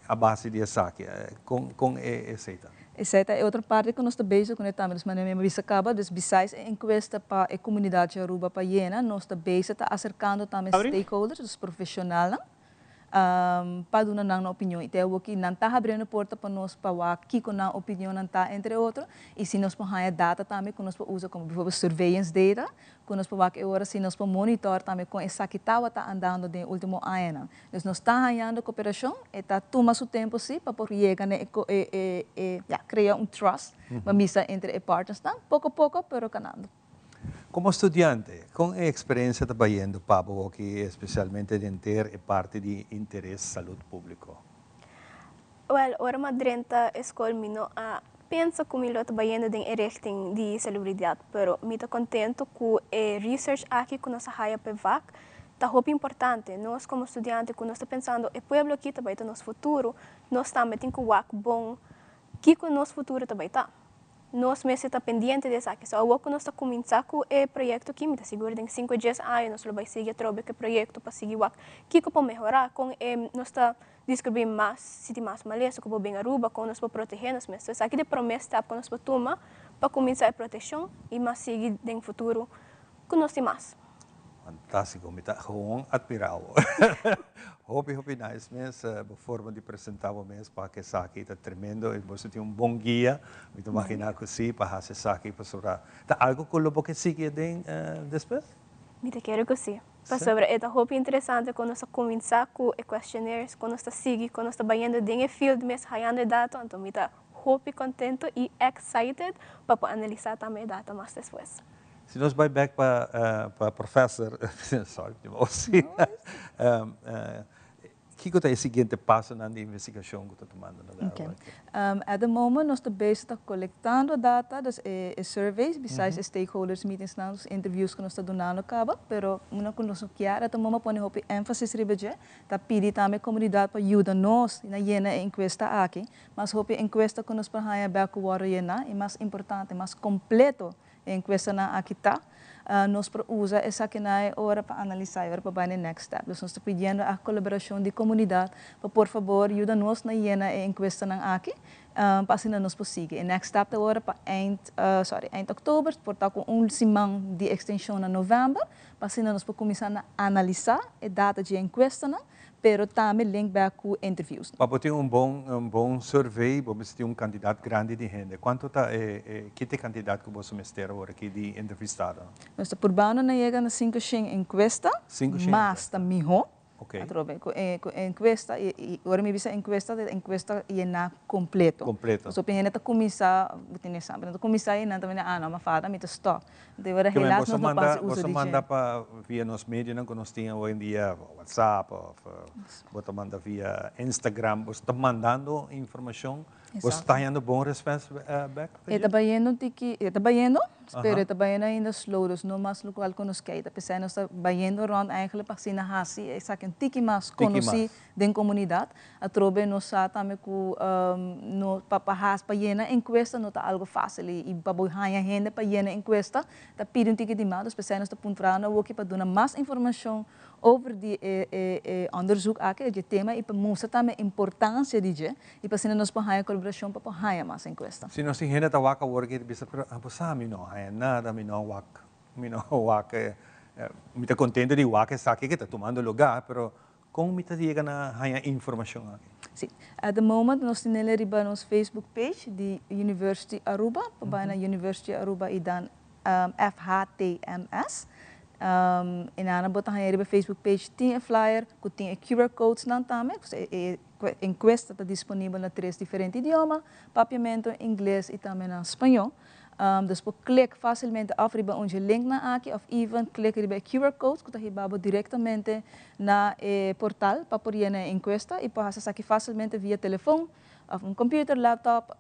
a base di esaki? Kon kon e esei ta?
Esei ta e otro parti ku nos ta bezig kuné tambe. Dus manera mi a bisa kaba, dus besides e enkuesta pa e komunidat di Aruba pa yena, nos ta bezig ta aserkando tambe stakeholders, dus profeshonalnan, pa duna nan nan opinion. I te awoki nan ta habriendo porta pa nos pa wak kiko nan opinionnan ta, entre otro, i si nos por haña data tambe ku nos por usa komo bijvoorbeeld surveillance data, Ku nos por wak e ora si nos por monitor tambe kon esaki tabata andando den e ultimo añanan. Dus nos ta hañando koperashon, e ta tuma su tempu si pa por yega na e e e ya krea un trust pa misa entre e partnersnan, poko poko pero kanando.
Komo studiante, kon e eksperensia ta bayendo pa bo aki espesialmente den ter e parti di interes salud públiko?
Wèl, ora mi a drenta e skol mi no a pensa ku mi lo ta bayendo den e richting di salubridat, pero mi ta kontentu ku e research aki ku nos a haya pa e vak ta hopi importante. Nos komo studiante ku nos ta pensando e pueblo aki ta bai ta nos futuro, nos tambe tin ku wak bon kiko nos futuro ta bai ta. Nos mester ta pendiente di esaki. So awor ku nos ta kuminsá ku e proyekto aki, mi ta sigur den sinku dies aña nos lo bai sigui atrobe ku e proyekto pa sigui wak kiko por mehorá, kon e nos ta Descubrí mas si tin mas malesa ku por bin Aruba, kon nos por protegé nos mes. So esaki ta e promé stap ku nos por tuma pa kuminsá e protekshon i mas sigui den futuro ku nos tin mas.
Fantástiko, mi ta gewoon admirá bo. Hopi hopi nice mes, bo forma di presentá bo mes pa esaki ta tremendo i boso tin un bon guia, mi ta maginá ku sí, pa hasi esaki pasobra ta algu ku lo bo ke sigui aden despues?
Mi ta kere ku sí. Pasobra e ta hopi interesante kon nos a kuminsá ku e questionnaires, kon nos ta sigui, kon nos ta bayendo den e field mes hayando e dato, anto mi ta hopi contento y excited pa por analisa tambe e data mas despues.
Si nos bai bek pa pa professor, sorry di bo si, kiko ta e siguiente pasonan di investigacion ku ta tumando lugar
Okay.
awor aki?
At the moment nos ta bezig ta colectando data, dus e e surveys, besides e stakeholders meetingsnan, dus interviews ku nos ta dunando kaba, pero una ku nos no kier at the moment pone hopi enfasis riba dje, ta pidi tambe comunidad pa yuda nos na yena e encuesta aki. Mas hopi enkuesta ku nos por haña bèk ku wòrdu yená i mas importante, mas kompleto e enkuestanan aki ta, nos por usa esakinan e ora pa analisá e ora pa bai na e next step. Dus nos ta pidiendo e kolaborashon di komunidat pa por fabor yuda nos na yena e enkuestanan aki pa asina nos por sigui. E next step ta ora pa eind sorry eind òktober por ta ku un siman di ekstenshon na novèmber pa asina nos por kuminsá na analisá e data dje enkuestanan pero tambe link back ku interviews.
Pa bo tin un bon un bon survey bo mester tin un kantidat grandi di hende. Kuantu ta e e kite kantidat ku boso mester awor aki di entrevistadonan?
Nos ta purbando na yega na 500 enkuesta,
500
mas ta mihó.
Ok.
Atrobe ku e ku e enkuesta i i ora mi bisa enkuesta ta enkuesta yená kompleto.
Kompleto.
Pasobra hende ta kuminsá, bo tin esaki, nan ta kuminsá i nan ta bini ah no, mi a falta mi ta stòp. De ora
Ke men
helaas
boso
nos no
manda
pasa uso
boso
di
manda
dje.
pa via nos medionan ku nos tin hoy en dia, WhatsApp of bo ta manda via Instagram, boso ta mandando informashon, boso ta
Exacto.
hañando bon respons bek
E ta bayendo un tiki, e ta bayendo, pero
Aha.
e ta bayendo ainda slow, dus no mas lokual ku nos ke. Ta p'esei nos ta bayendo rònt eigenlijk pa asina hasi esaki un tiki mas
Tiki
konosí
mas.
den komunidat. Atrobe nos sa tambe ku no pa pa has pa yena enkuesta no ta algo fásil i i pa bo haña hende pa yena enkuesta ta pidi un tiki di mas. Dus p'esei nos ta puntra nan awoki pa duna mas informashon over di e e e onderzoek aki, dje tema i pa mustra tambe importansia di dje i pa asina nos por haña kolaborashon pa por haña mas enkuesta.
Si nos tin hende ta wak awor ki ta bisa pero abo sa mi no haña nada, mi no a wak, mi no a wak, mi ta kontento di wak esaki ke ta tumando lugá pero Kon mi ta yega na haña informashon aki?
Sí. At the moment nos tin el riba nos Facebook page di University Aruba. Por bai na University Aruba y dan FHTMS. Y nan bo ta haña riba Facebook page tin e flyer cu tin e QR codes nan tambe. E encuesta ta disponibel na tres diferente idioma, Papiamento, Ingles y tambe na Spañó. Dus por klik fásilmente òf riba un dje linknan aki òf even klik riba e QR code ku ta hiba bo direktamente na e portal pa por yena e enkuesta i por hasi esaki fásilmente via telefon òf un computer, laptop,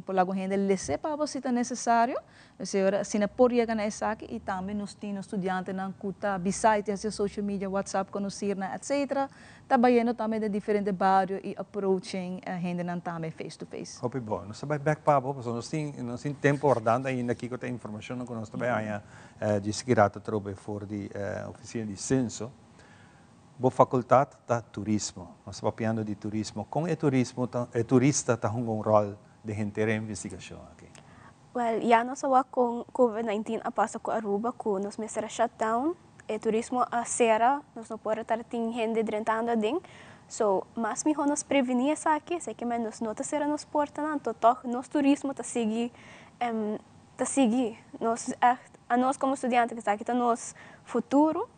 por laga un hende les'é pa bo si ta nesesario. P'esei ora asina por yega na esaki i tambe nos tin nos studiantenan ku ta beside hasi social media, WhatsApp, konosirnan etcetera Ta bayendo tambe den diferente bario y approaching hendenan tambe face to face.
Hopi bon. Nos ta bai bek pa bo pasobra nos tin nos tin tempo wardando ainda kiko ta e informashonnan ku nos ta bai haña dje sikirá ta trobe for di ofisina di senso. Bo fakultat ta turismo. Nos ta papiando di turismo. Kon e turismo ta e turista ta hunga un ròl den henter e investigashon aki?
Wèl, ya nos a wak kon Covid 19 a pasa ku Aruba ku nos mester a shut down E turismo a sera, nos no por tar tin hende drentando aden. So, mas miho nos prevení esaki, esei ke men nos no ta sera nos portanan, anto tòg nos turismo ta sigui, ta sigui. Nos ègt, anos komo studiante ku esaki ta nos futuro,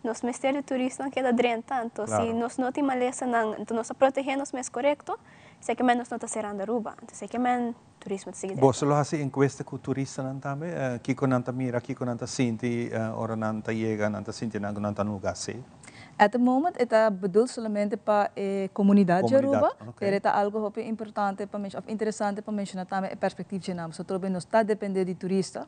nos mester di turistanan keda drenta, anto si nos no tin malesanan, anto nos a protegé nos mes korekto, esei ke men nos no ta serando Aruba. Anto esei ke men. Turismo ta sigui
Boso lo hasi enkuesta ku turistanan tambe? Kiko nan ta mira, kiko nan ta sinti ora nan ta yega, nan ta sinti nan ku nan ta na un lugar safe?
At the moment e ta bedoeld solamente pa e comunidad di Aruba, pero e ta algo hopi importante pa of interesante pa menciona tambe e perspectief dje nan. Pasobra trobe nos ta depende di turista,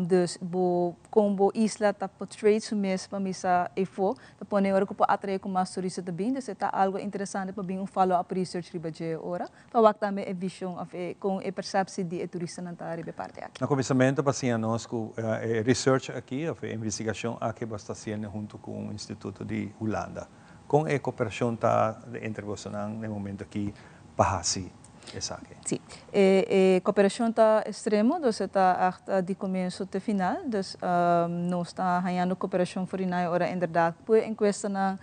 dus bo con bo isla ta portrayed su mes pa misa efo, Ta pone ora ku por atrae ku mas turista ta bin, dus e ta algo interesante pa bin un follow up research riba dje ora. Pa wak tambe e vision of e kon e persepsi di e turistanan ta riba e parti aki.
Na kuminsamentu pa siña nos ku e research aki of e investigashon aki bo sta hasiendo huntu ku un instituto di Hulanda. Kon e koperashon ta entre bosonan na e momento aki pa hasi esaki?
Si. E e koperashon ta estremo, dus e ta echt di komienso te final. Dus nos ta hañando koperashon for di nan e ora inderdaad ku e enkuestanan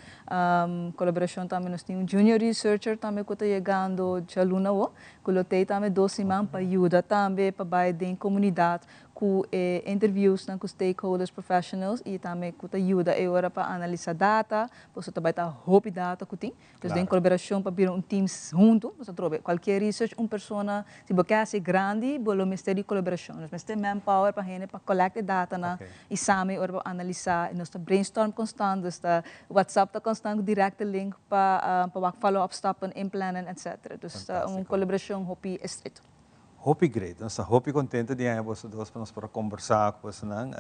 Kolaborashon tambe nos tin un junior researcher tambe ku ta yegando djaluna awo, ku lo tei tambe dos siman pa yuda tambe pa bai den komunidat. ku e interviewsnan ku stakeholders, professionals i tambe ku ta yuda e ora pa analisa data, pasobra ta bai ta hopi data ku tin. Dus den kolaborashon pa bira un team huntu, nos ta trobe kualkier research un persona, si bo ke hasi grandi bo lo mester di kolaborashon. Nos mester manpower pa hende pa collect e datanan i samen e ora pa analisa i nos ta brainstorm konstant, dus ta WhatsApp ta konstant ku direkte link pa pa wak follow up stappen inplannen etcetera. Dus ta un kolaborashon hopi estrecho.
Hopi great. Nos ta hopi contento di haña boso dos pa nos por a combersa cu bosonan.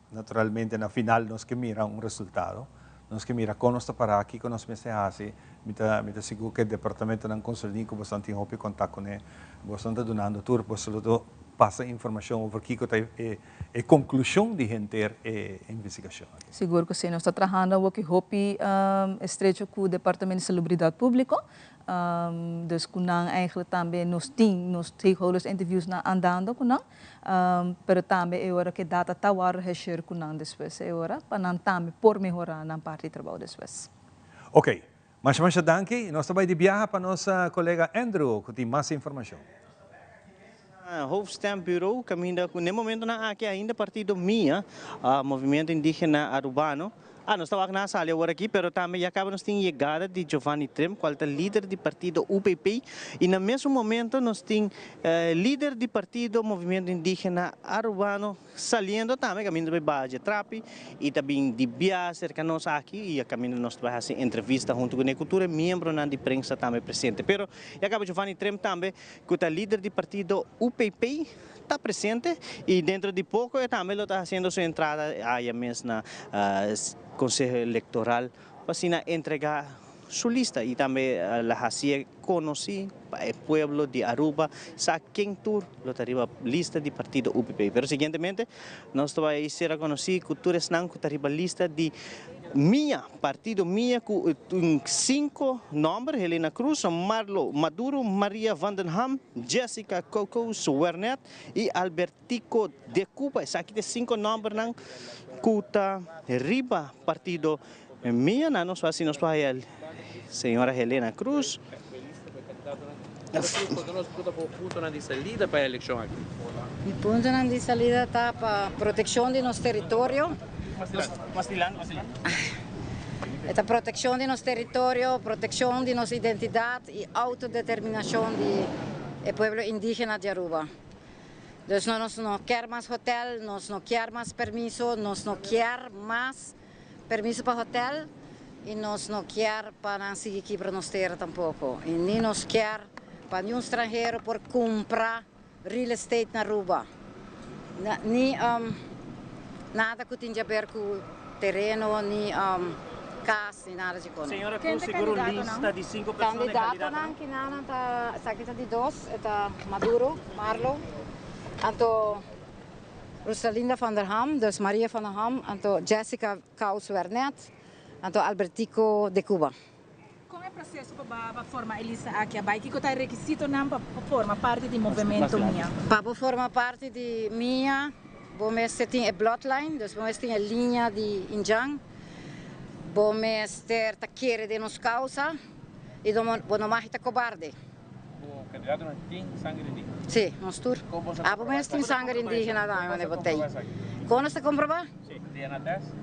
Naturalmente na final nos ke mira un resultado. Nos ke mira con nos ta para, kico nos mester haci. Mi ta mi ta sigur cu e departamentonan concerni cu bosonan tin hopi contact cune. Bosonan ta dunando tur, boso lo ta pasa informacion over kico ta e e conclusion di henter e investigacion aki.
Sigur cu si. Nos ta trahando awoki hopi estrecho cu Departamento di Salubridad Publico. Dus ku nan eigenlijk tambe nos tin nos stakeholders interviews nan andando ku nan, pero tambe e ora ku e data ta wòrdu geshare ku nan despues e ora pa nan tambe por mehorá nan parti di trabou despues.
Ok, masha masha danki. Nos ta bai di biaha pa nos kolega Andrew ku tin mas informashon.
Hoofdstembureau kaminda ku n'e momentonan aki ainda partido mia, Movimiento Indigena Arubano, Ah, nos ta wak na sali awor aki, pero tambe ya caba nos tin yegada di Giovanni Trim, cual ta lider di partido UPP, y na mesun momento nos tin lider di partido Movimiento Indigena Arubano saliendo tambe, caminda bay baha dje trapi y ta bin di bia cerca nos aki y ya caminda nos ta bay haci entrevista hunto cune cu tur e miembronan di prensa tambe presente. Pero ya caba Giovanni Trim tambe cu ta lider di partido UPP, ta presente y dentro di poco e tambe lo ta haciendo su entrada aya mes na Conseho Electoral pa asina entrega su lista y tambe la haci'e conoci pa e pueblo di Aruba sa ken tur lo ta riba lista di partido UPP. Pero siguientemente nos ta bay sera conoci cu tur esnan cu ta riba lista di Mia, partido Mia cu cinco nomber, Helena Cruz, Marlo Maduro, Maria van den Ham, Jessica Coco Wernet y Albertico de Cuba. Esaki ta e cinco nombernan cu ta riba partido Mia. Na nos haci nos por haya señora Helena Cruz.
Mi puntonan di salida ta pa proteccion di nos teritorio. E ta proteccion di nos teritorio, proteccion di nos identidad y autodeterminacion di e pueblo indigena di Aruba. Dus no nos no kier mas hotel, nos no kier mas permiso, nos no kier mas permiso pa hotel y nos no kier pa nan sigui kibra nos tera tampoco. Y ni nos kier pa ni un stranhero por cumpra real estate na Aruba. Ni nada cu tin di haber cu tereno ni cas ni nada di cono.
Señora Cruz seguro lista di cinco persona e
candidatonan? Candidatonan kinanan ta esaki ta di dos e ta Maduro, Marlo, anto Rosalinda van der Ham, dus Maria van der Ham, anto Jessica Kaus Wernet, anto Albertico de Cuba.
Kon e proseso pa bo pa forma e lista aki a bai? Kiko ta e rekisitonan pa forma parti di Movemento Mia?
Pa bo forma parti di Mia, bo mester tin e bloodline, dus bo mester tin e liña di Indjan, bo mester ta kere den nos kausa i bo no mag ta kobarde.
Bo kandidatonan tin sanger indígena?
Sí, nos tur. Abo mes tin sanger indígena tambe, manera bo tei. Kon nos ta komprobá?
Sí, DNA test.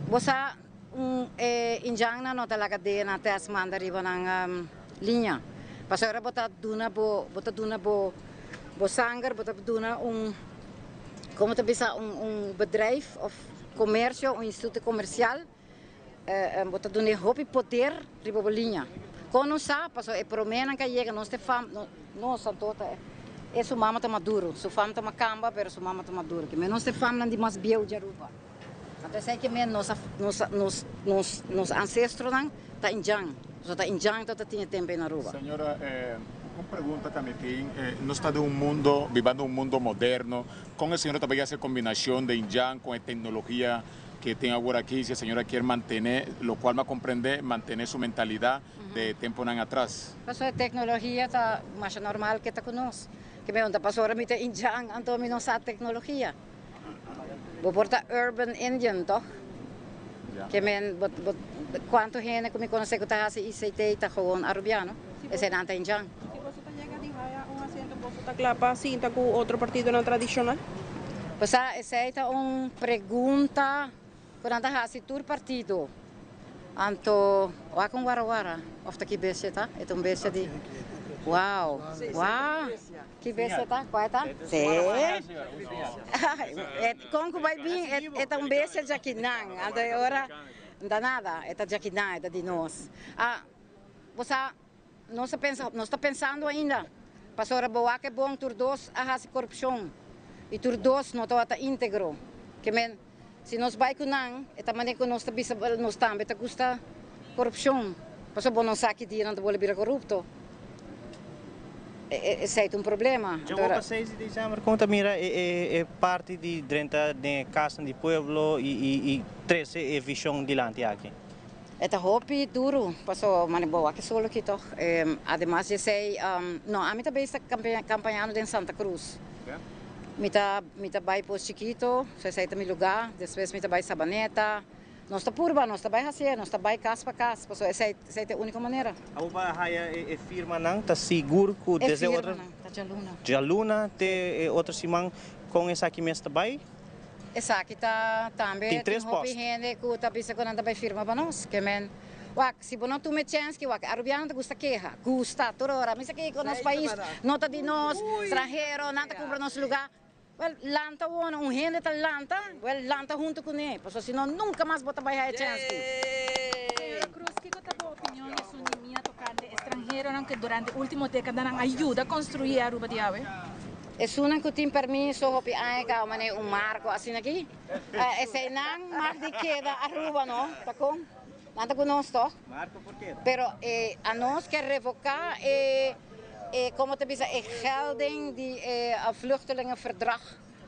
Bo sa un e indjannan no ta laga DNA test manda riba nan liña. Pasobra bo ta duna bo, bo ta duna bo bo sanger, bo ta duna un, komo ta bisa, un un bedrijf of komersio, un instituto komersial. Bo ta dun'é hopi poder riba bo liña. Kon nos sa? Pasobra e proménan ku a yega nos ta e fam, nos anto ta e su mama ta maduro, su fam ta makamba pero su mama ta maduro. Ke men nos ta e famnan di mas bieu di Aruba. Anto esei ke men nos nos nos nos nos ansestronan ta indjan. Pasobra ta indjan ta tin e tempu ei na Aruba.
Señora, un pregunta ku mi tin, nos ta den un mundo, bibando un mundo moderno, kon e señora ta bay hasi e kombinashon de indjan kon e teknologia que tin awor aki si e señora kier mantene, lo cual mi a comprende, mantene su mentalidad de temponan atras.
Pasobra e tecnologia ta masha normal ke ta cu nos. Ke mi ta pasobra mi ta indjan anto mi no sa tecnologia. Bo por ta urban indian toch? Ke men bo bo cuanto hende cu mi conoce cu ta haci ICT ta gewoon Arubiano. Eseinan ta indjan.
Si boso ta yega di haya un asiento boso ta cla pa sinta cu otro partidonan tradicional?
Pasá esei ta un pregunta ku nan ta hasi tur partido. Anto wak un warawara of ta ki bestia ta? E ta un bestia di Wow! Wow! Ki bestia ta? Kua e ta? Sí. Kon ku bai bin e ta un bestia djakinan. Anto e ora no ta nada, e ta djakinan, e ta di nos. Ah, bo sa Nos a pensa, nos ta pensando ainda, pasobra bo wak e bon tur dos a hasi korupshon i tur dos no tabata íntegro. Ke men, si nos bai ku nan, e ta manera ku nos ta bisa nos tambe ta gusta korupshon, pasobra bo no sa ki dia nan ta bolbe bira korupto. Esei ta un problema.
Djawo pa seis di desèmber, kon ta mira e parti di drenta den e kasnan di pueblo i trese e vishon dilanti aki?
E ta hopi duru paso mane bo wak e solo aki toch. Ademas di esey no ami ta bay sta campañando den Santa Cruz. Mi ta mi ta bay Pos Chikito, so esey ta mi lugar, despues mi ta bay Sabaneta. Nos ta purba, nos ta bay hacié, nos ta bay cas pa cas paso esey esey ta e unico manera.
Abo pa haya e firmanan ta sigur cu desde otro.
E firmanan ta djaluna.
Djaluna te e otro siman con esaki mes ta bay?
Esaki ta tambe tin hopi hende ku ta bisa ku nan ta bai firma pa nos. Ke men, wak, si bo no tuma e chèns ki wak, arubiano ta gusta keha, gusta tur ora, mi sa kiko nos pais no ta di nos, stranhero, nan ta kumpra nos lugá. Wèl, lanta wona, un hende ta lanta, wèl, lanta huntu kuné, pasobra si no nunka mas bo ta bai haya e chèns ki.
Señora Cruz, kiko ta bo opinion di esun di mia tokante estranheronan ku durante ultimo dekadanan a yuda konstruí Aruba di awe?
Esunnan ku tin permiso hopi aña kaba manera un marko asina aki, eseinan mag di keda Aruba no, ta kon? Nan ta ku nos tog? Pero e anos ke revoká e e komo ta bisa e gelding di e vluchtelingenverdrag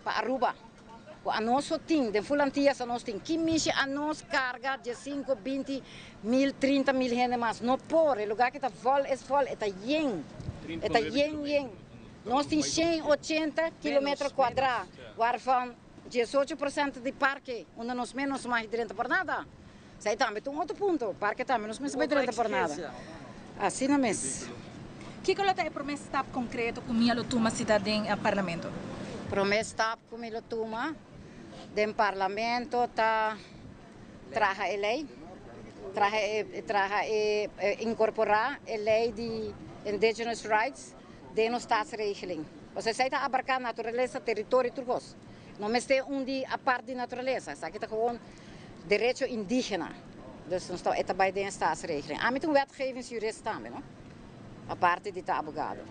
pa Aruba. Ku anos so tin, den ful Antillas anos tin, ki mishi anos karga diesinko, 20 mil, 30 mil hende mas? No por, e lugar ki ta vol es vol, e ta yen, e ta yen yen. Nos tin 180 kilometro kuadrá, waarvan 18% di parke, unda nos mes no mag drenta por nada. Esei tambe ta un otro punto, parke tambe nos mes no por drenta por nada. Asina mes.
Kiko lo ta e promé stap konkreto ku mi a lo tuma si ta den Parlamento?
Promé stap ku mi lo tuma den Parlamento ta traha e lei, traha e, traha e, inkorporá e lei di Indigenous Rights den nos staatsregeling. Pasobra esei ta abarká naturalesa, teritorio, tur kos. No mester un di apart di naturalesa. Esaki ta gewoon derecho indígena. Dus nos ta, e ta bai den e staatsregeling. Ami ta un wetgevingsjurist tambe, no? Aparte di ta abogado.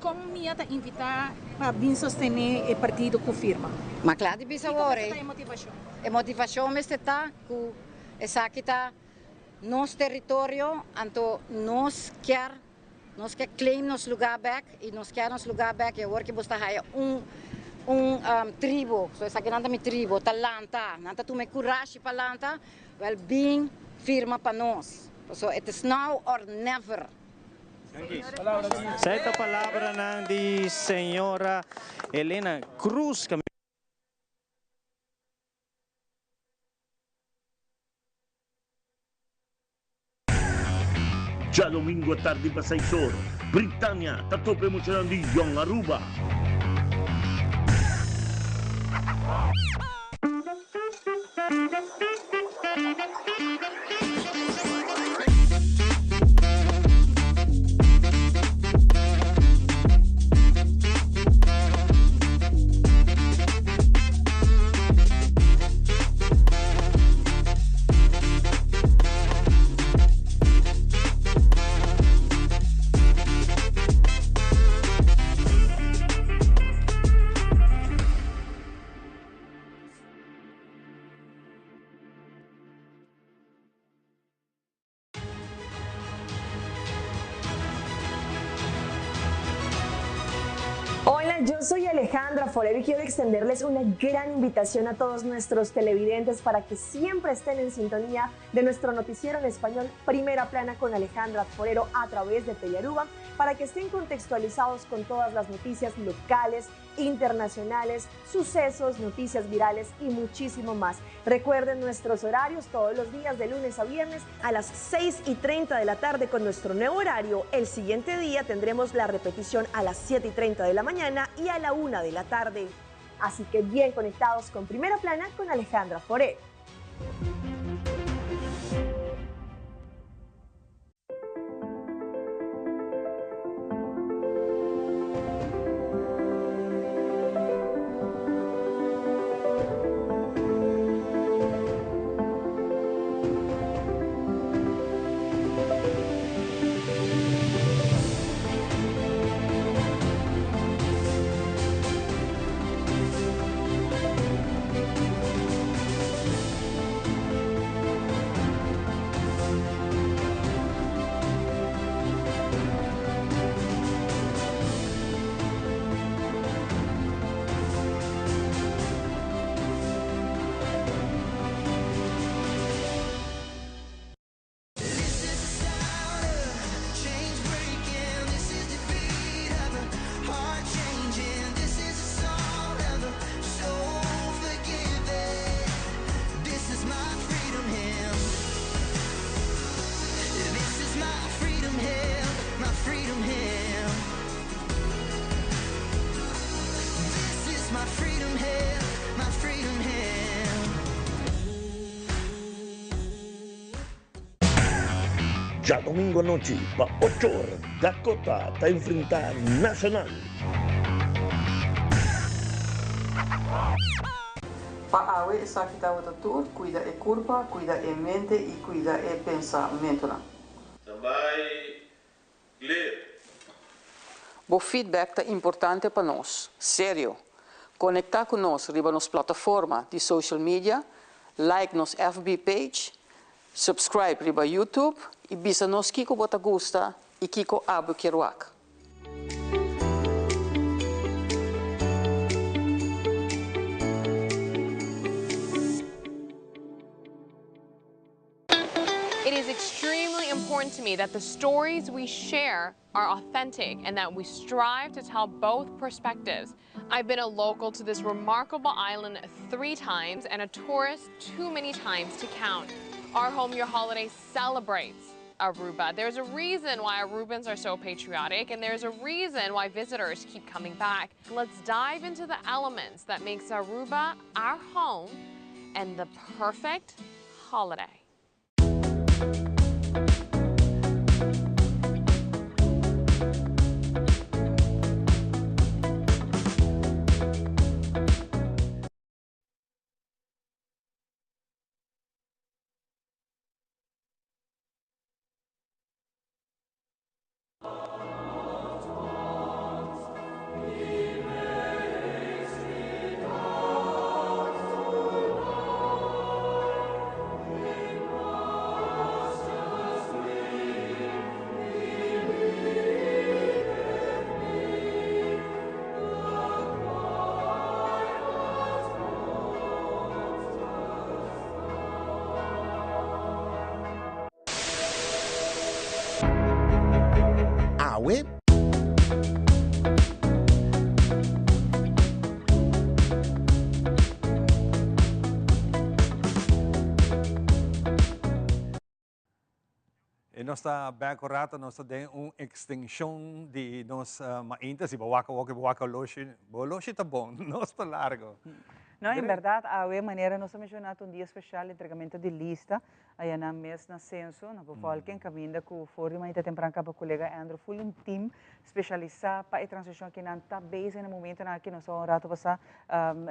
Kon Mia ta invitá pa bin sostené e partido ku firma?
Ma kla di bisa
Kiko
awor,
mester ta
e.
e motivashon?
E motivashon mester ta ku esaki ta nos teritorio, anto nos kier Nos ke claim nos lugar bek y nos kier nos lugar bek y awor ke bo sta haya un un tribo, so esakinan ta mi tribo, ta lanta, nan ta tuma e curashi pa lanta, wel bin firma pa nos, pasobra it is now or never.
Esei ta palabranan di señora Elena Cruz.
Djadomingo atardi pa seis or, Britania ta topa e muchanan di Jong Aruba.
Hola, yo soy Alejandra Forero y quiero extenderles una gran invitación a todos nuestros televidentes para que siempre estén en sintonía de nuestro noticiero en español Primera Plana con Alejandra Forero a través de Telearuba, para que estén contextualizados con todas las noticias locales, internacionales, sucesos, noticias virales y muchísimo más. Recuerden nuestros horarios todos los días de lunes a viernes a las 6:30 de la tarde con nuestro nuevo horario. El siguiente día tendremos la repetición a las 7:30 de la mañana y a la 1 de la tarde. Así que bien conectados con Primera Plana con Alejandra Forel.
Djadomingo anochi pa ocho or Dakota ta enfrenta Nacional.
Pa awe esaki tabata tur, cuida e curpa, cuida e mente y cuida e pensamentonan.
Tambay clear.
Bo feedback ta importante pa nos. Serio. Conecta cu nos riba nos plataforma di social media, like nos FB page, subscribe riba YouTube y bisa nos kico bo ta gusta y kico abo kier wak.
It is extremely important to me that the stories we share are authentic and that we strive to tell both perspectives. I've been a local to this remarkable island three times and a tourist too many times to count. Our Home Your Holiday celebrates Aruba. There's a reason why Arubans are so patriotic and there's a reason why visitors keep coming back. Let's dive into the elements that makes Aruba our home and the perfect holiday.
Awe.
E nos ta bek un rato, nos ta den un extension di nos mainta. Si bo wak awor, bo wak oloshi, bo oloshi ta bon, nos ta largo.
No, en berdad awe manera nos a menciona ta un dia special, entregamento di lista. Aya nan mes na Censo, na Bevolking, caminda cu for di mainta tempran caba colega Andrew full un team specialisa pa e transicion aki. Nan ta bezig na momentonan aki, nos a un rato pasa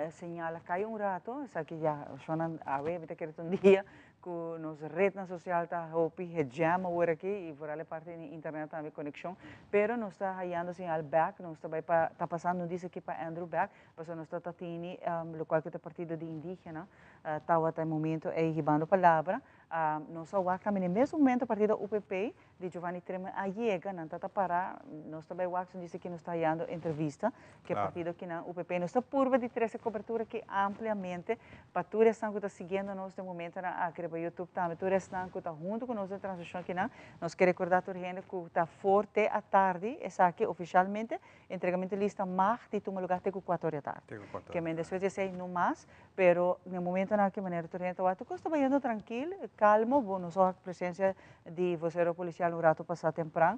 señal a cay un rato, esaki ya shonnan awe mi ta kere ta un dia cu nos rednan social ta hopi gejam awor aki y vooral e parti di internet tambe conexion, pero nos ta hayando señal bek, nos ta bay pa ta pasando un dies aki pa Andrew bek, pasobra nos ta ta tini locual cu ta partido di indigena. Tawata e momento ei hibando palabra. Nos a wak tambe na e mesun momento partido UPP di Giovanni Tremen a yega, nan ta ta para, nos ta bai wak si dice ki nos ta hayando entrevista ku e partido kinan UPP. Nos ta purba di trese kobertura aki ampliamente pa tur esnan ku ta siguiendo nos den momentonan aki riba YouTube tambe, tur esnan ku ta huntu ku nos den transmishon kinan. Nos ke rekorda tur hende ku ta for te atardi esaki ofishalmente entregamento lista mag di tuma lugar te ku kuater ora di atardi. Ke men despues di esei no mas. Pero na e momentonan aki manera tur hende ta wak tur kos ta bayendo trankil, kalmo, bo nos wak presencia di vocero policial un rato pasa tempran,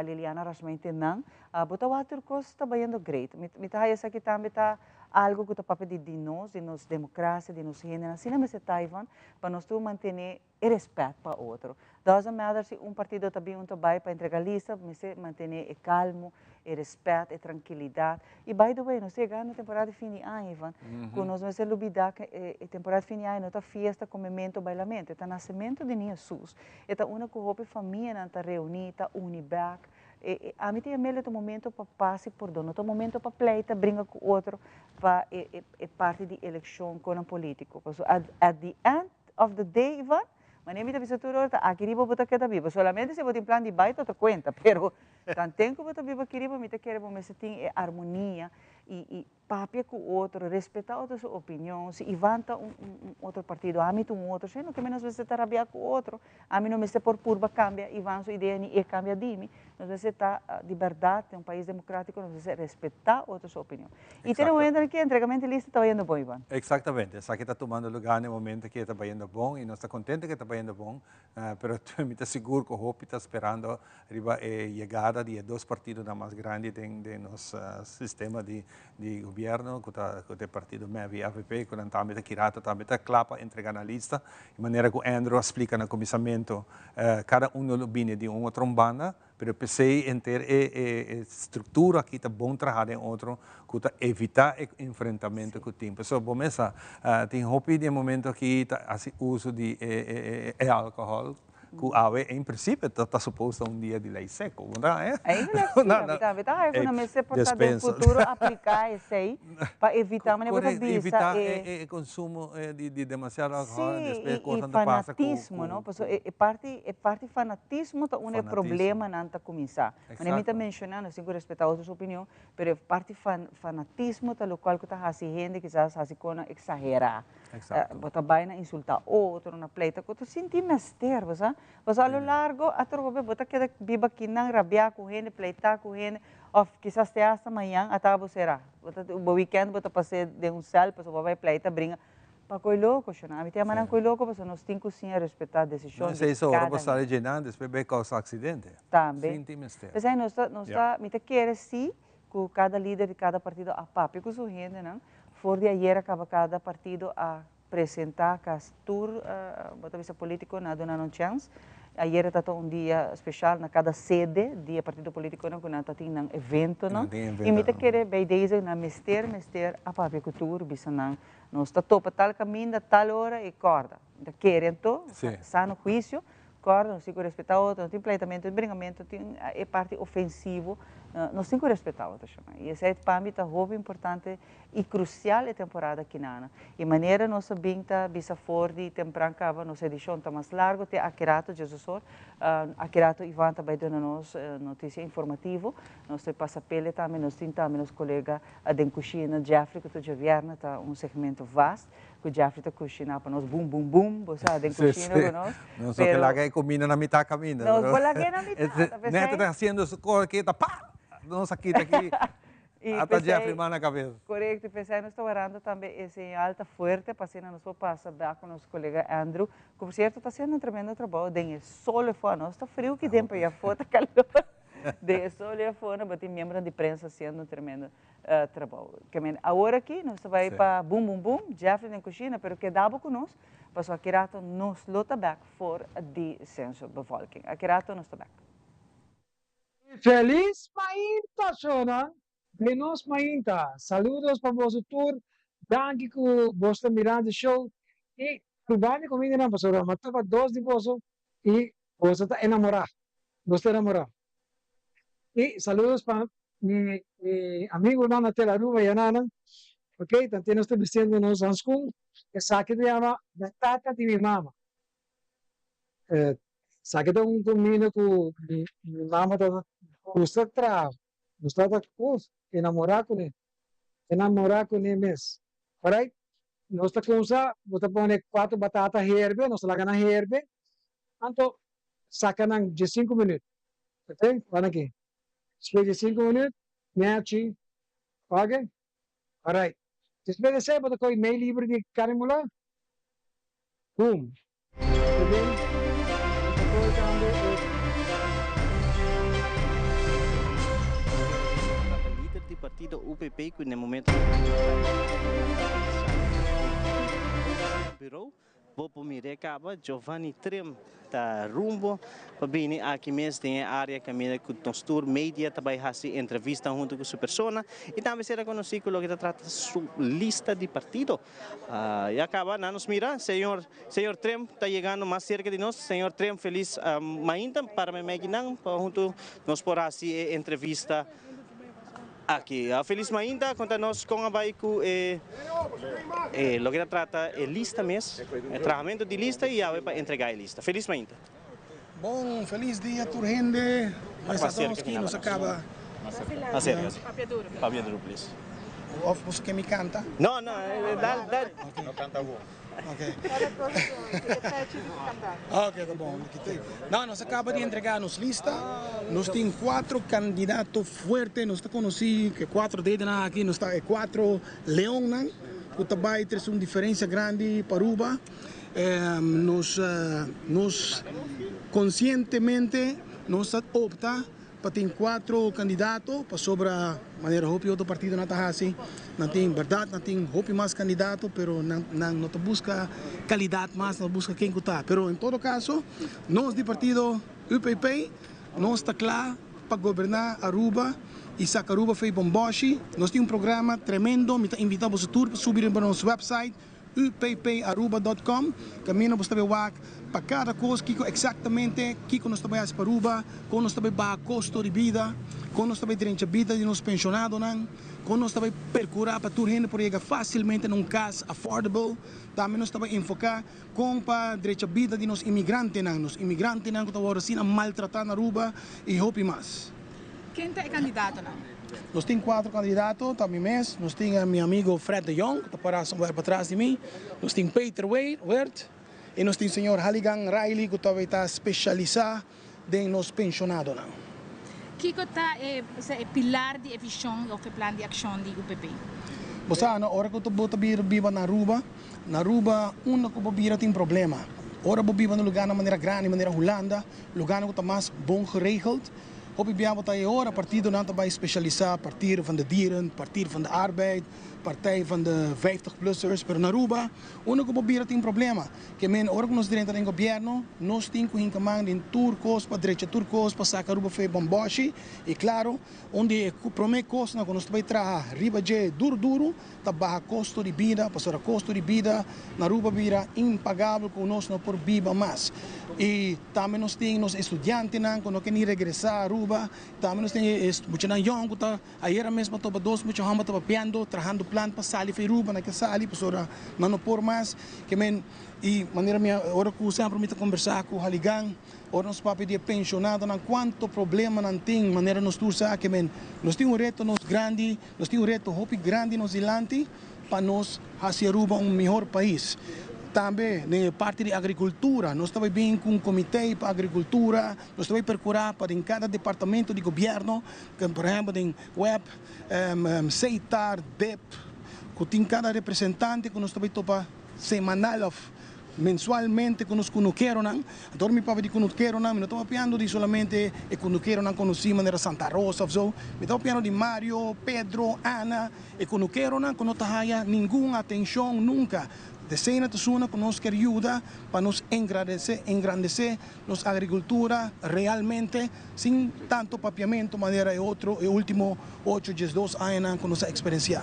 Liliana Rasmijn tin nan, bo ta wak tur kos ta bayendo great. Mi ta haya esaki tambe ta Algo ku ta papia di di nos, di nos demokrasia, di nos hendenan. Asina mester ta, Ivan, pa nos tur mantené e rèspèt pa otro. Doesn't matter si un partido ta bin un ta bai pa entrega lista, mester mantené e kalmo, e rèspèt, e trankilidat. I by the way, nos ta yegando temporada di fin di aña, Ivan, ku nos mester lubidá ku e temporada di fin di aña no ta fiesta, komementu, bailamentu, e ta nasementu di Niño Hesus. E ta unda ku hopi famianan ta reuní, ta uni bèk. E ami ta yam'el e ta un momento pa pas i pordon, no ta un momento pa pleita, bringa ku otro pa e e parti di elekshon konan polítiko. Pasobra at at the end of the day, Ivan, manera mi ta bisa tur ora ta aki riba bo ta keda biba. Solamente si bo tin plan di bai ta otro kuenta, pero tanten ku bo ta biba aki riba mi ta kere bo mester tin e armonia i i Papia cu otro, respeta otro su opinion, si Ivan ta un un otro partido, ami ta un otro, sino ke mi nos mester ta rabia cu otro, ami no mester por purba cambia Ivan su idea ni e cambia di mi, nos mester ta di berdad den un pais democratico nos mester respeta otro su opinion. Y te momento aki entregamento di lista ta bayendo bon Ivan.
Exactamente, esaki ta tumando lugar na e momento ki e ta bayendo bon y nos ta contento ke ta bayendo bon, Pero mi ta sigur ku hopi ta sperando riba e yegada di e dos partidonan mas grandi den den nos sistema di di gobierno ku ta ku ta e partido mep i avp ku nan tambe ta kirato tambe ta kla pa entrega nan lista. Di manera ku Andrew a splika na kuminsamentu kada uno lo bini di un otro banda Pero p'esei henter e e struktura aki ta bon traha den otro ku ta evitá e enfrentamento ku tin. Pasobra bo mes sa tin hopi den e momento aki ta hasi uso di e e alkohòl ku awe en prinsipio ta ta supos ta un dia di lei seko, bo ta haña?
Eigenlijk si, mi tambe ta haña ku nan mester por ta den futuro apliká esei pa evitá manera bo ta bisa e.
Evitá e konsumo di demasiado alkohòl
en despues kosnan ta pasa ku. Sí, i fanatismo, no? Pasobra e parti e parti fanatismo ta unda e problemanan ta kuminsá. Manera mi ta menshoná, nos tin ku respetá otro su opinion, pero e parti fanatismo ta lokual ku ta hasi hende kisas hasi kosnan eksaherá. Bo ta bai na insultá otro, na pleita ku otro, sin tin mester, bo sa. Pasobra a lo largo atrobe bo ta keda biba kinan, rabiá ku hende, pleitá ku hende, òf kisas te asta mañan ata bo será. Bo ta, bo wikènt bo ta pas'é den un sèl pasobra bo a bai pleita, bringa. Pa koe loko, shona. Ami ta yama nan koe loko pasobra nos tin ku siña respetá desishon di kada
bo sali dje nan, despues bai kousa aksidente.
Tambe.
Sin tin mester.
P'esei nos ta, nos ta, mi ta kere si ku kada lider di kada partido a papia ku su hendenan. For di ayera kaba kada partido a presentá kas tur, bo ta bisa politikonan a duna nan chèns. Ayera ta ta un dia speshal na kada sede di e partido politikonan ku nan ta tin nan eventonan. I mi ta kere bei deze nan mester mester a papia ku tur bisa nan nos ta topa tal kaminda tal ora i kòrda. Mi ta kere anto sano huisio Kòrda, nos tin ku respetá otro, no tin pleitamentu, tin bringamentu, tin e parti ofensivo, nos tin ku respetá otro shona. I esei pa mi ta hopi importante i krusial e temporada akinana. I manera nos a bin ta bisa for di tempran kaba, nos edishon ta mas largu te aki rato, djesdos or, aki rato Ivan ta bai duna nos notisia informativo, nos ta pasa pele tambe, nos tin tambe nos kolega den kushina Jeffrey ku tur djabièrnè ta un segmento vast. Ku Jeffrey ta kushiná pa nos bum bum bum, bo sa, den kushina ku nos.
Nos no ke laga e kuminda na mitá kaminda.
Nos por lag'é na mitá, ta p'esei.
Nèt ta hasiendo su kos aki, ta pa! Nos a kita aki, ata Jeffrey man na kabes.
Korekto, i p'esei nos ta warando tambe e señal ta fuerte pa asina nos por pasa bèk ku nos kolega Andrew, ku por sierto ta hasiendo un tremendo trabou den e sol afó. Nos ta friu aki den, pero afó ta kalor. Den e sol afó, bo tin miembronan di prensa hasiendo un tremendo trabou. Ke men awor aki nos ta bai pa bum bum bum, Jeffrey den kushina, pero keda bo ku nos, pasobra aki rato nos lo ta bek for di Censo Bevolking. Aki rato nos ta bek.
Feliz mainta shownan den nos mainta saludos pa boso tur danki ku boso ta mirando e show i pruba mi kumindanan pasobra mi a topa dos di boso i boso ta enamora boso ta enamora i saludos pa mi mi amigunan na Tel Aruba i ananan ok tanti nos ta bistiendo nos hanskun esaki ta yama batata di mi mama esaki ta un kuminda ku mi mi mama ta gusta traha nos tabata uf enamora kune enamora kune mes alright nos ta kumsa bo ta pone kuater batata herbe nos ta laga nan herbe anto saka nan diesinku minüt ok wak aki. Despues di sinku minüt, nechi, oke? Alright. Despues di esei bo ta kohe mei libra di karni mulá, boom. Despues bo ta kohe tambe e.
Lider di. partido UPP ku na e momento Bureau. Bo por mira e caba, Giovanni Trim ta rumbo pa bini aki mes den e area caminda cu nos tur media ta bay haci entrevista hunto cu su persona y tambe sera conoci cu loke ta trata su lista di partido. Ya caba, nan nos mira, señor señor Trim ta yegando mas cerca di nos. Señor Trim, feliz mainta para me mekinan pa hunto nos por haci e entrevista. Aki. Felis mainta, konta nos kon a bai ku e e loke ta trata e lista mes, e trahamentu di lista i awe pa entregá e lista. Felis mainta.
Bon felis dia tur hende. Nos ta dos ki nos a kaba.
Mas serka si. Papia duru. Papia duru please.
Of boso ke mi kanta?
No no dal dal.
No kanta awor.
Ok. Ok, ta bon. No, nos a caba di entrega nos lista. Nos tin cuatro candidato fuerte. Nos ta conoci cu e cuatro dedenan aki. Nos ta e cuatro leonnan cu ta bay trece un diferencia grandi pa Aruba. Nos, nos conscientemente nos a opta pa tin cuatro candidato pasobra manera hopi otro partidonan ta haci, nan tin berdad nan tin hopi mas candidato pero nan nan no ta busca calidad mas, nan ta busca ken cu ta. Pero en todo caso nos di partido UPP nos ta cla pa goberna Aruba y saca Aruba fey bomboshi. Nos tin un programa tremendo, mi ta invita boso tur pa subi riba nos website upparuba dot com kaminda bo ta bai wak pa kada kos kiko eksaktamente kiko nos ta bai hasi pa Aruba, kon nos ta bai baha kosto di bida, kon nos ta bai drencha bida di nos penshonadonan, kon nos ta bai perkurá pa tur hende por yega fásilmente na un kas affordable. Tambe nos ta bai enfoká kon pa drecha bida di nos imigrantenan, nos imigrantenan ku ta wòrdu asina maltratá na Aruba i hopi mas.
Ken ta e kandidatonan?
Nos tin cuatro candidato, ta mi mes, nos tin mi amigo Fred de Jong, cu ta para somewhere patras di mi, nos tin Peter Weert y nos tin señor Halligan Riley cu ta ta specialisa den nos pensionadonan.
Kico ta e e pilar di e vision of e plan di accion di UPP?
Bo sa no, ora cu bo ta biba na Aruba, na Aruba unda cu bo bira tin problema. Ora bo biba na lugarnan manera grandi, manera Hulanda, lugarnan cu ta mas bon geregeld, Hopi bia bo ta e ora partidonan ta bai specialisa, Partij van de Dieren, Partij van de Arbeid, Partij van de vijftig plussers, pero na Aruba unda cu bo bira tin problema. Ke men ora cu nos drenta den gobierno nos tin cu hinca man den tur cos pa drecha tur cos pa saca Aruba fe bomboshi y claro un di e prome cosnan cu nos ta bai traha riba dje duro duro ta baha costo di bida pasobra costo di bida na Aruba bira impagabel cu nos no por biba mas y tambe nos tin nos estudiantenan cu no ke ni regresa Aruba tambe nos tin e muchanan yong cu ta ayera mes mi a topa dos mucha homber ta papiando trahando plan pa sali for Aruba nan ke sali pasobra nan no por mas ke men y manera mi a ora cu semper mi ta combersa cu Haligan Ora nos papia di e pensionadonan cuanto problema nan tin, manera nos tur sa ke men nos tin un reto nos grandi, nos tin un reto hopi grandi nos dilanti pa nos haci Aruba un mihor pais. Tambe den e parti di agricultura nos ta bay bin cu un comite pa agricultura, nos ta bay percura pa den cada departamento di gobierno, por ehempel den web, Setar, dip, cu tin cada representante cu nos ta bay topa semanal of Mensualmente ku nos kunukeronan. Anto ora mi papia di kunukeronan, mi no ta papiando di solamente e kunukeronan konosí manera Santa Rosa of so. Mi ta papiando di Mario, Pedro, Ana, e kunukeronan ku no ta haya ningun atenshon nunka. Desena ta suna ku nos kier yuda pa nos engradesé, engrandesé nos agrikultura realmente sin tanto papiamentu manera e otro e ultimo ocho diesdos añanan ku nos a eksperensiá.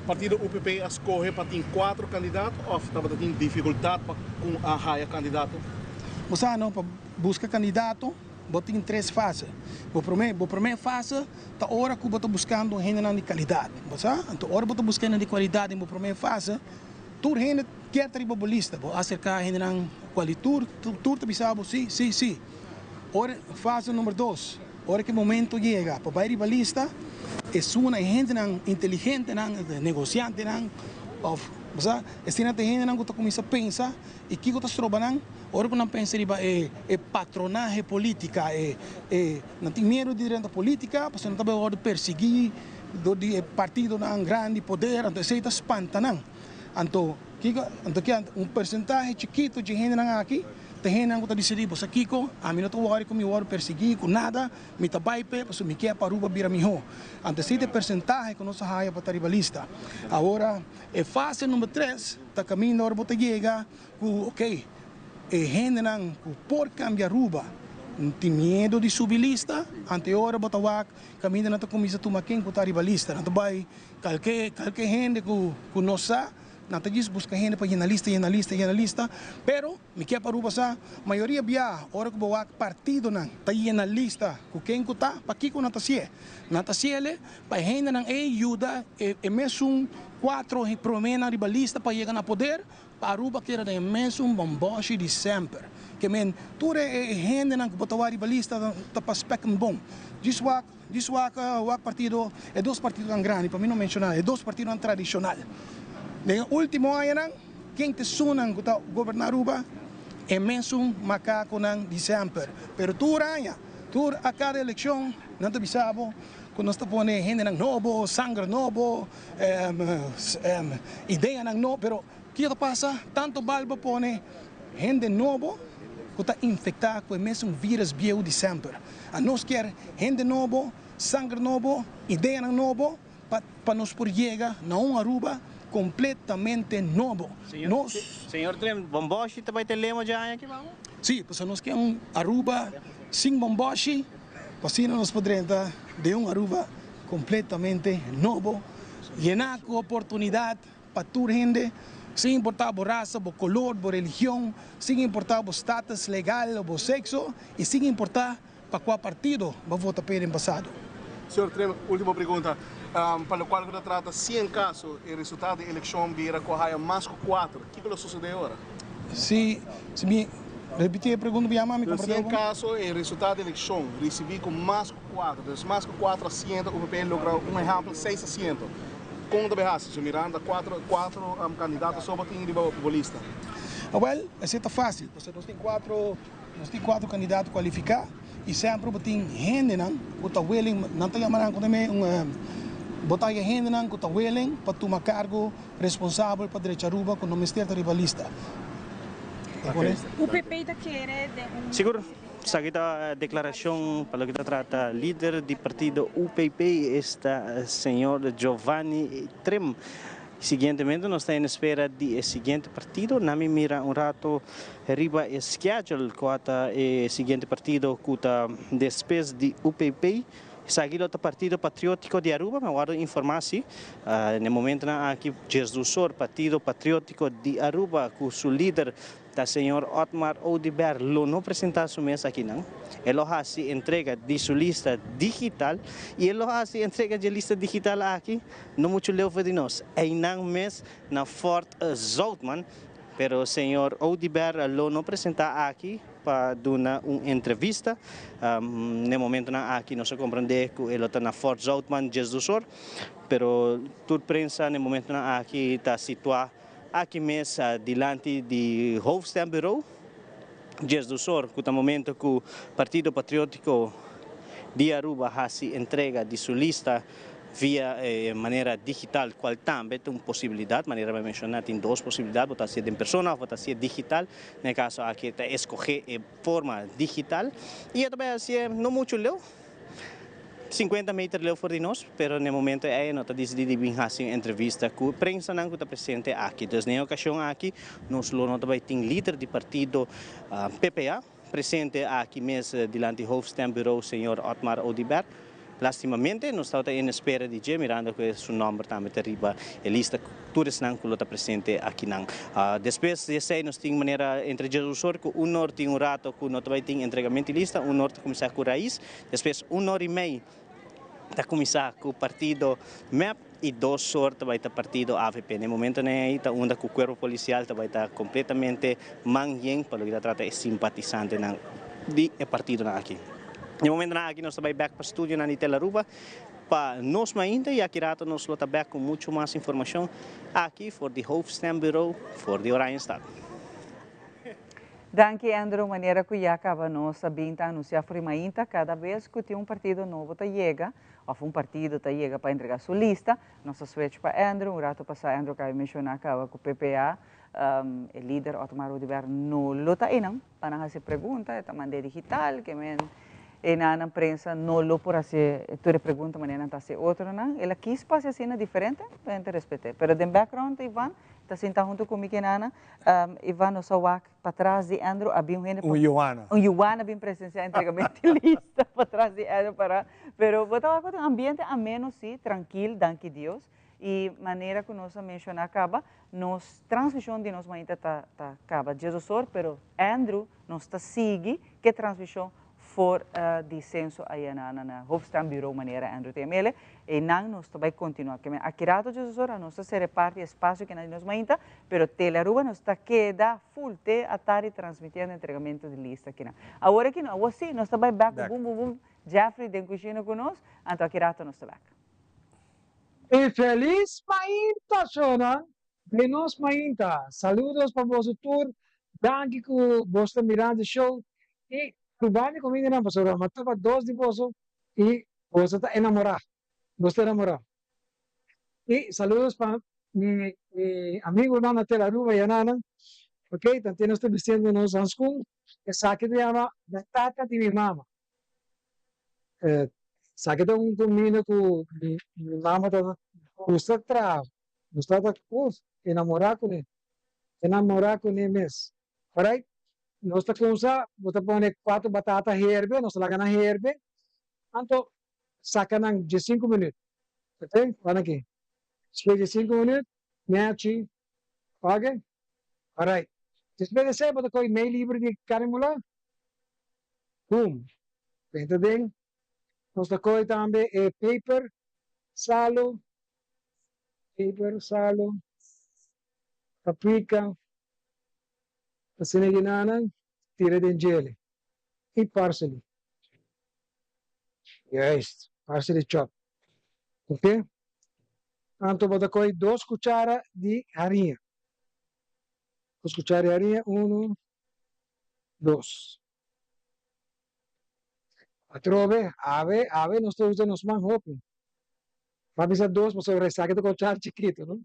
Partido UPP a skohe pa tin kuatro kandidato òf tabata tin difikultat pa ku a haya kandidato?
Bo sa no, pa buska kandidato bo tin tres fase. Bo promé bo promé fase ta ora ku bo ta buskando hendenan di kalidat. Bo sa? Anto ora bo ta buska hendenan di kualidat den bo promé fase, tur hende kier ta riba bo lista. Bo aserká hendenan kuali tur tur ta bisa bo si, si, si. Ora fase number dos. Ora ku e momento yega pa bai riba lista, esun e hendenan inteligentenan, e negosiantenan òf bo sa, esei nan ta e hendenan ku ta kuminsá pensa i kiko ta stroba nan? Ora ku nan pensa riba e e patronahe polítika, e e nan tin miedu di drenta polítika pasobra nan ta bai wòrdu persiguí dor di e partidonan grandi poder, anto esei ta spanta nan. Anto kiko anto ke un persentahe chikitu dje hendenan aki. Ta hendenan ku ta disidí, bo sa kiko, ami no ta wòri ku mi wòrdu persiguí ku nada, mi ta bai p'e pasobra mi ke pa Aruba bira mihó. Anto esei ta e persentahe ku nos a haya pa ta riba lista. Awor, e fase number tres ta kaminda ora bo ta yega ku ok, e hendenan ku por kambia Aruba tin miedu di subi lista, anto e ora bo ta wak kaminda nan ta kuminsá tuma ken ku ta riba lista. Nan ta bai kalke kalke hende ku ku no sa, nan ta djis buska hende pa yena lista, yena lista, yena lista. Pero mi ke pa Aruba sa, mayoria bia ora ku bo wak partidonan ta yena lista ku ken ku ta, pakiko nan ta hasié? Nan ta hasiel pa e hendenan ei yuda e e mesun kuatro proménan riba lista pa yega na poder, Pa Aruba keda den e mesun bomboshi di semper. Ke men tur e hendenan ku bo ta wak riba lista ta pa spek un bon. Djis wak, djis wak wak partido, e dos partidonan grandi, pa mi no menshoná, e dos partidonan tradishonal. Den e último añanan, ken ta esunnan ku ta goberná Aruba? E mesun makakonan di semper. Pero tur aña, tur a kada elekshon, nan ta bisa bo ku nos ta pone hendenan nobo, sanger nobo, Ideanan no, pero kiko ta pasa? Tanto bal bo pone hende nobo ku ta infektá ku e mesun vírus bieu di semper. Anos kier hende nobo, sanger nobo, ideanan nobo pa pa nos por yega na un Aruba kompletamente nobo. Nos.
Señor Trem, bomboshi ta bai ta e lema dje aña aki babo?
Sí, pasobra nos kier un Aruba sin bomboshi, pa asina nos por drenta den un Aruba Completamente nobo, yená cu oportunidad pa tur hende, sin importá bo rasa, bo color, bo religion, sin importá bo status legal o bo sexo y sin importá pa cua partido bo vota p'e den pasado.
Señor Tremp, ultimo pregunta. Pa locual cu ta trata, si en caso e resultado di eleccion bira cu a haya mas cu cuatro, kico lo sucede ora?
Si, si mi repiti e pregunta, mi yama mi
Si en caso e resultado di eleccion ricibi cu mas cu cuatro, dus mas cu cuatro asiento UPP logra un ehempel seis asiento, con ta bay haci? So mirando cuatro, cuatro candidato so bo tin riba bo lista.
Awel, esey ta facil, pasobra nos tin cuatro, nos tin cuatro candidato cualifica y semper bo tin hendenan cu ta willing, nan ta yama nan cu un, bo ta haya hendenan cu ta willing pa tuma cargo Responsabel pa drecha Aruba cu no mester ta riba lista. Ta pone.
UPP ta kere den un.
Sigur, esaki ta declaracion pa loke ta trata lider di partido UPP, esta señor Giovanni Trim. Siguientemente nos ta en espera di e siguiente partido. Na mi mira un rato riba e schedule cua ta e siguiente partido cu ta despues di UPP. Esaki lo ta Partido Patriótiko di Aruba, mi a wòrdu informá si. Na e momentonan aki Djesdusor Partido Patriótiko di Aruba ku su lider ta señor Otmar Oduber lo no presentá su mes akinan. E lo hasi entrega di su lista digital i e lo hasi entrega dje lista digital aki no muchu leu for di nos, einan mes na Fort Zoutman. Pero señor Oduber lo no presentá aki. pa duna un entrevista. N'e momentonan aki nos a comprende cu e lo ta na Fort Zoutman djesdusor, pero tur prensa n'e momentonan aki ta situa aki mes dilanti di Hoofdstembureau djesdusor, cu ta momento cu Partido Patriotico di Aruba haci entrega di su lista Via e manera digital, cual tambe ta un posibilidad, manera mi a menciona tin dos posibilidad, bo ta hacié den persona of bo ta hacié digital, den e caso aki ta escoge e forma digital y e ta bay hacié no mucho leu, 50 meter leu for di nos, pero na e momento ey no ta dicidi di bin haci un entrevista cu prensanan cu ta presente aki. Dus na e ocasion aki nos lo no ta bay tin lider di partido PPA. Presente aki mes dilanti Hoofdstembureau señor Otmar Oduber. Lastimamente nos tabata en espera di dje mirando cu su nomber tambe ta riba e lista cu tur esnan cu lo ta presente akinan. Despues di esey nos tin manera entre djesdusor cu un or tin un rato cu no ta bay tin entregamento di lista, un or ta cuminsa cu Raiz, despues un or y mey ta cuminsa cu partido mep y dos or ta bay ta partido avp. Na e momentonan ey ta unda cu cuerpo policial ta bay ta completamente man yen pa loke ta trata e simpatisantenan di e partidonan aki. Na e momentonan aki nos ta bay bek pa studionan di Telaruba pa nos mainta y aki rato nos lo ta bek cu mucho mas informacion aki for di Hoofdstembureau for di Oranjestad.
Danki Andrew, manera cu ya caba nos a bin ta anuncia for di mainta cada bes cu tin un partido nobo ta yega of un partido ta yega pa entrega su lista, nos ta switch pa Andrew, un rato pasa Andrew caba di menciona caba cu PPA. E lider Otmar Oduber no lo ta einan pa nan hasi pregunta, e ta mand'é digital, ke men einan nan prensa no lo por hasi tur e pregunta manera nan ta hasi otronan. El a kis pa hasi asina diferente, pa hende respet'é. Pero den background Ivan ta sinta hunto ku mi kenana. Ivan nos a wak patras di Andrew a bin un hende
Un yuana.
Un yuana a bin presensiá entregamento di lista patras di Andrew para. Pero bo ta wak ku ta un ambiente ameno si, trankil, danki Dios. Y manera cu nos a menciona caba, nos transmision di nos mainta ta ta caba djedos or, pero Andrew nos ta sigui cu e transmision for di censo aya na na hoofdstembureau manera Andrew ta yamele, eynan nos ta bay continua. Keme aki rato djedos or nos ta cera e parti espacio kinan di nos mainta, pero Telearuba nos ta keda full te atardi transmitiendo entregamento di lista kinan. Awor aki no, awor si nos ta bay back cu bum bum bum Jeffrey den cushina cu nos, anto aki rato nos ta back.
E felis mainta shownan den nos mainta saludos pa boso tur danki ku boso ta mirando e show i probando e comidanan pasobra mi a topa dos di boso i boso ta enamora boso ta enamora i saludos pa mi mi amigonan na Tel Aruba y ananan ok tanten nos ta bistiendo nos hanskun esaki ta yama batata di mi mama. Esaki ta un kuminda ku mi mama ta gusta traha, gusta ta uf enamorá kuné, enamorá kuné mes. Alright, nos ta kumsa, bo ta pone kuater batata herbe, nos ta laga nan herbe, anto saka nan diesinku minüt, ok, wak aki, despues di diesinku minüt, nechi, ok, alright, despues di esei bo ta kohe mei liber di karni mulá, Boom! Benta den. Nos ta kohe tambe e peper, salo, peper, salo, paprika, asina yena nan, tira den djele. I parsley. Juist, parsley chop. Ok? Anto bo ta kohe dos kuchara di hariña. Dos kuchara di hariña, uno. Dos. Atrobe, awe, awe nos ta usa nos man hopi. M'a bisa dos pasobra esaki ta kochar chikito, no?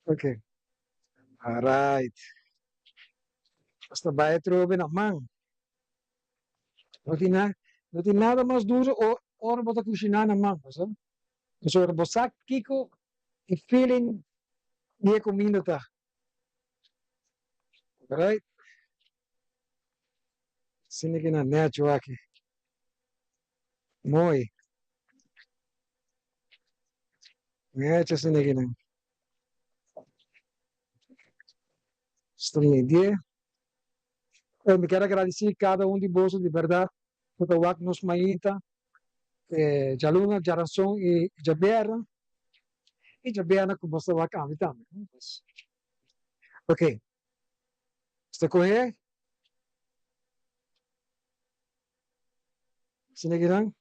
Ok. Alright. Nos ta bai atrobe na man. No tin na, no tin nada mas duro o ora bo ta kushiná na man, bo sa. Pasobra bo sa kiko e feeling di e kuminda ta. Right. Asina ki na necho aki. Mooi. Necho asina ki nan. Sta midie. Eh, mi kier agradeci cada un di boso di berdad cu ta wak nos mainta. Eh, djaluna, djaranson y djabièrnè. I djabièrnè ku bo ta wak ami tambe. Ok. Nos ta kohe. Asina ki nan.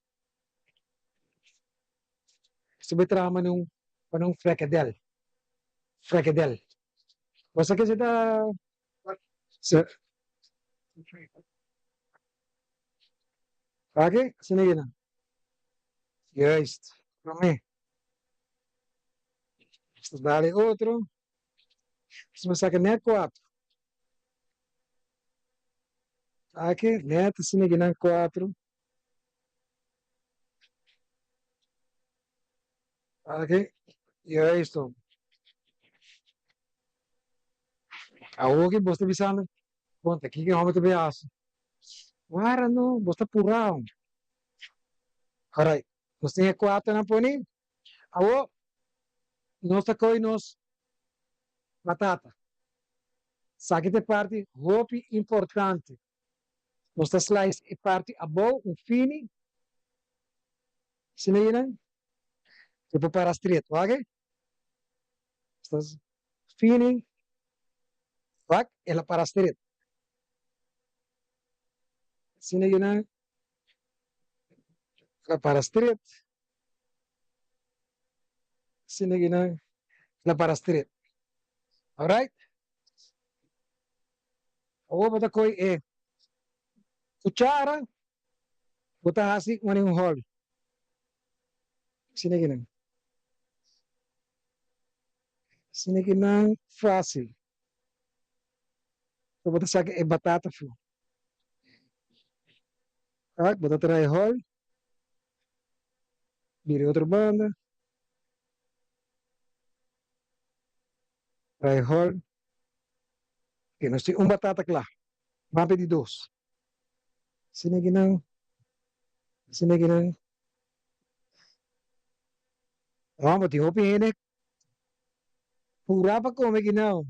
Nos ta bai traha manera un manera un frekedel. Frekedel. Bo sa kese ta se Wak asina ki nan. Juist. Promé. Nos dale otro. Nos saca net cuatro. Aki net asina ki nan cuatro. Aki juist. Awor ki bo ta bisando, bon ta kiko e homber ta bay haci? Wara no, bo ta purao. Alright, nos tin e cuatronan poni. Awor nos ta kohe nos batata. Esaki ta e parti hopi importante. Nos ta slice e parti abou un fini. Asina yinan. E por para straight, wak e? Nos ta fini, wak, el a para straight. Asina yinan. El a para straight. Asina ki nan la para straight. Alright. Awor bo ta koy e kuchara, bo ta hasi manera un hòl. Asina ki nan. Asina ki nan fásil. Bo ta saka e batata fu. Ak, bo ta traha e hòl. Bira e otro banda. Traha e hòl. Oke, nos tin un batata kla. Ban p'e di dos. Asina kinan, asina kinan. Hòmber, tin hopi hende purá pa kome kinan.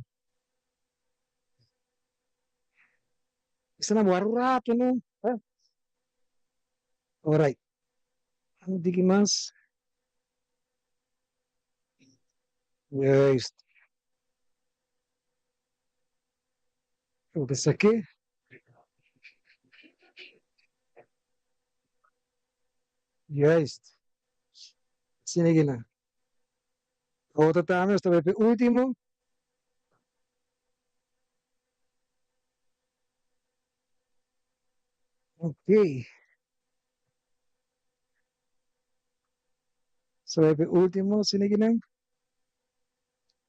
Esnan a wak un rato no. Alright. Un tiki mas. Juist. Loke esaki. Juist. Asina kinan. Otro tambe nos ta bai pa e ultimo. Ok. Nos ta bai pa e ultimo asina kinan.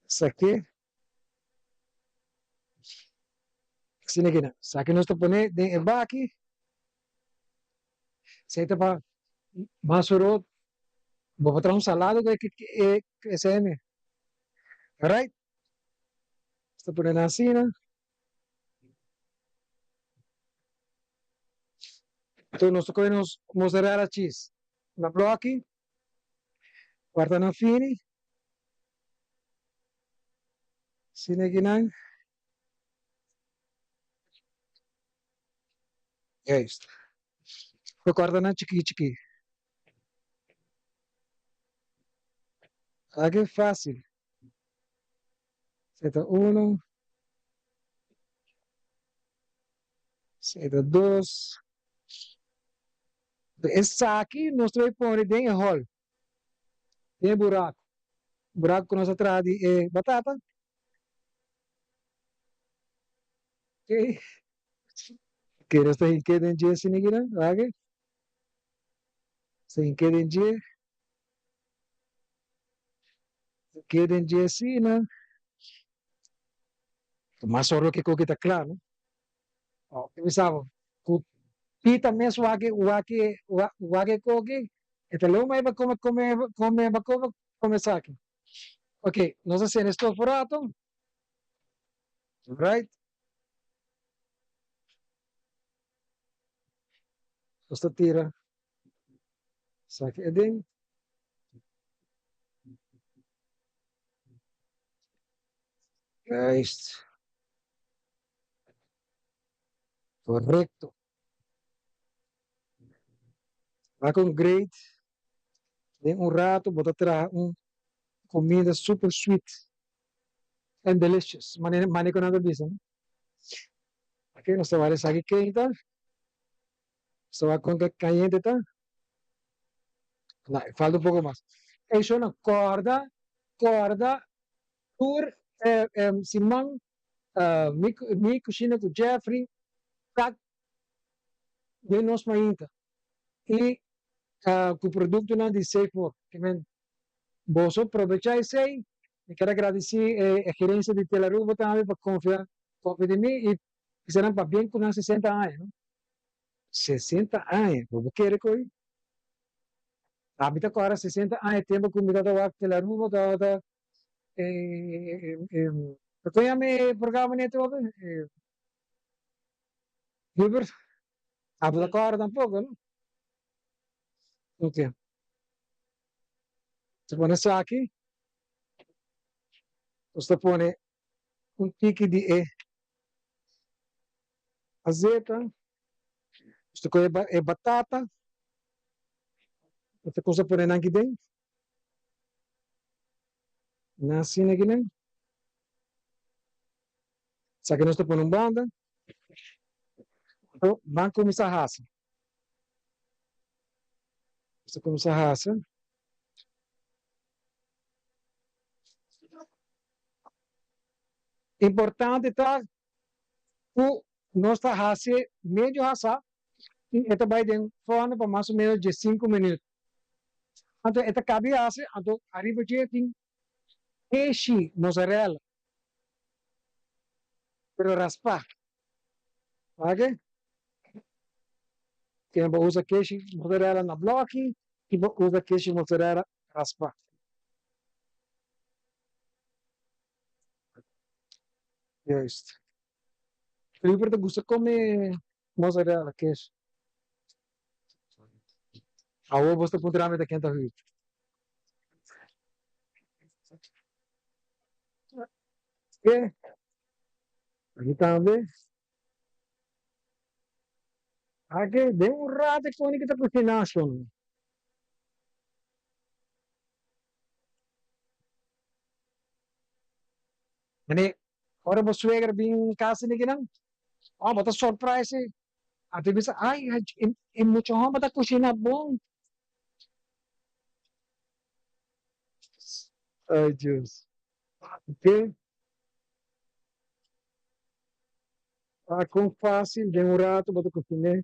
Esaki. Asina kinan. Esaki nos ta pone den e baki. Esei ta pa mas oro bo por traha un salado ku e esei. Alright. Nos ta pone nan asina. Enton nos ta kohe nos mozzarella cheese na bloki, kòrta nan fini. Asina kinan. Juist. Bo kòrta nan chikí chikí. Aki fásil. Esei ta uno. Esei ta dos. Esaki nos ta bai pone den e hòl. Den e buraku. Buraku ku nos a traha di e batata. Oke. Oke, nos ta hink'é den dje asina aki nan, wak. Nos ta hink'é den dje. Hink'é den dje asina. Mas ora loke koki ta kla, no? Oh, mi sa bo, ku pita mes wak wak wak e koki, e ta lou mai pa kome kome kome pa kome kome esaki. Ok, nos a sende stof un rato. Right. Nos ta tira esaki aden. Juist. Correcto. Wak un great den un rato bo ta traha un comida super sweet and delicious mane mane cu nan ta bisa no. Ok nos ta wak esaki keinta nos ta wak con ta cayente ta no e falta un poco mas. Ey shownan corda corda tur siman mi mi cushina cu Jeffrey ta den nos mainta y cu productonan di Safe More. Ke men boso probecha esey. Mi kier a gradici e gerencia di Telaruba tambe pa confia confia den mi y bisa nan pabien cu nan sesenta aña no. Sesenta aña bo bo kere cu oy? Ami ta cora sesenta aña tempo cu mi tabata wak Telaruba tabata Con yama e programa ni atrobe? Hubert, abo ta cora tampoco no? Ok. Ta pone esaki, nos ta pone un tiki di e azeta, nos ta coge e batata, nos ta cuminsa pone nan aki den. Nan asina aki nan. Esaki nos ta pone un banda. Anto ban kuminsá hasi. Nos ta kuminsá hasi. Importante ta ku nos ta hasi medio hasá i e ta bai den fòrno pa mas o ménos diesinku minüt. Anto e ta kabi hasi, anto ariba dje tin keshi mozzarella, pero raspá. Oké? Ken bo usa keshi mozzarella na blòki i bo usa keshi mozzarella raspá. Juist. Hubert ta gusta kome mozzarella keshi. Awor bo ta puntra mi ta ken ta Hubert. Oké. Aki tambe. Aki den un rato e koni ki ta kushiná shon. Mane, ora bo suegra bin kas di kinan, oh bo ta surprise e. Anto e bisa, ay, e mucha homber ta kushiná bon. Ay Dios. Oké. Ah, kon fácil, den un rato bo ta kushiné.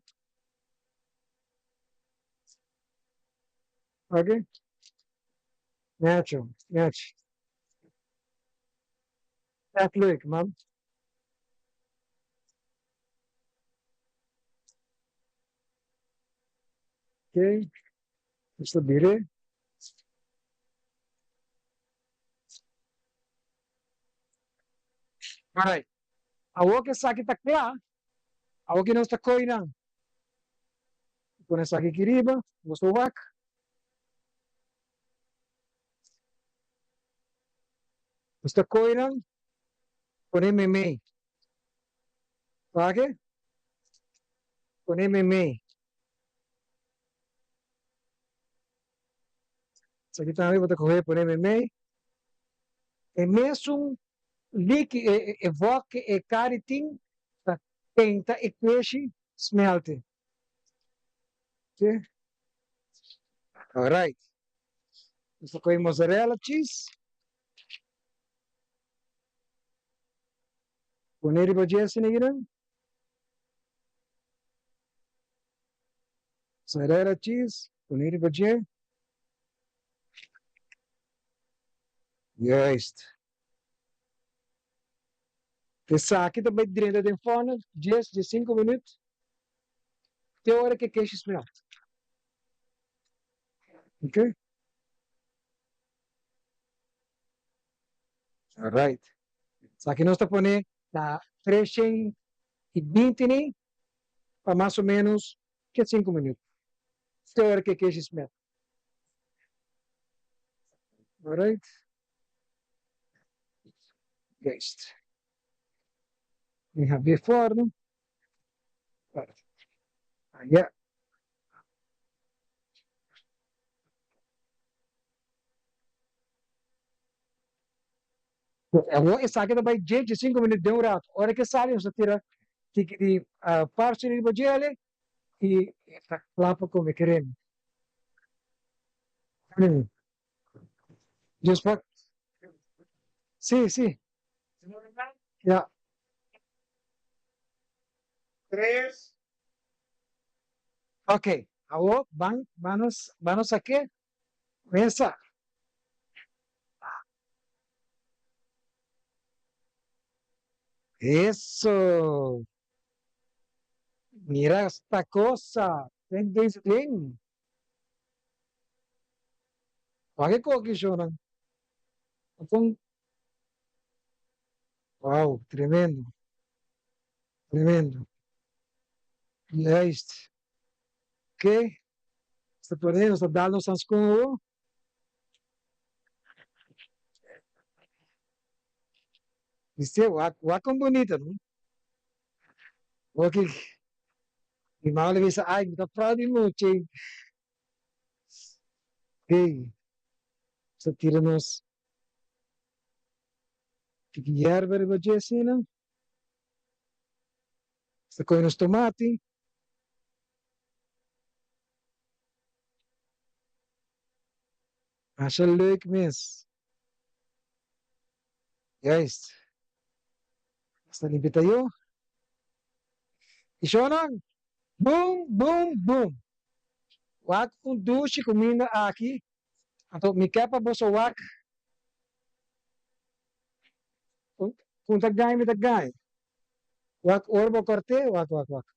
Oké. Nacho, Nacho. Echt leuk, man. Oké. Nos ta bira. Alright. Awor ku esaki ta kla, awor ku nos ta koi nan. Pone esaki aki riba, nos ta wak. Nos ta koi nan, pone meimei. Wak? Pone meimei. Esaki tambe bo ta kohe pone meimei. E mesun liki e e vòk ke e kari tin ta kenta e keshi smelte. Oke. Alright. Nos ta kohe mozzarella cheese. Pone riba dje asina kinan. Mozzarella cheese, pone riba dje. Juist. Esaki ta bai drenta den forno dies, diescinco minuut te ora ke keshi smelt. Ok. Alright. Esaki nos ta pone na 320 ni pa mas o menos diescinco minuut te ora ke keshi smelt. Alright. Juist. Mi habri e forno. Ja. Awor esaki ta bai dje dje cinco minuut den un rato. Ora ke sali nos ta tira tiki di parsley riba djele i e ta kla pa kome keremi. Dios pa Sí, sí. Ja.
Tres.
Ok, awor ban ban nos ban nos sak'é. Mesa. Eso. Mira esta cosa. Ten deze ding. Wak e koki shownan. Kon Wow, tremendo. Tremendo. Juist. Oké. Nos ta pone, nos ta dal nos hanskun awo. Viste, wak, wak kon bonita, no? Oki, mi mama lo bisa, ay, mi ta proud di mucha. Hey, nos ta tira nos tiki yerba riba dje asina. Nos ta kohe nos tomati. Masha leuk mes. Juist. Nos ta limpia tayo. I shownan, boom, boom, boom. Wak un dushi kuminda aki. Anto mi ke pa boso wak kun ta gai mi ta gai. Wak ora bo kòrt'é, wak wak wak.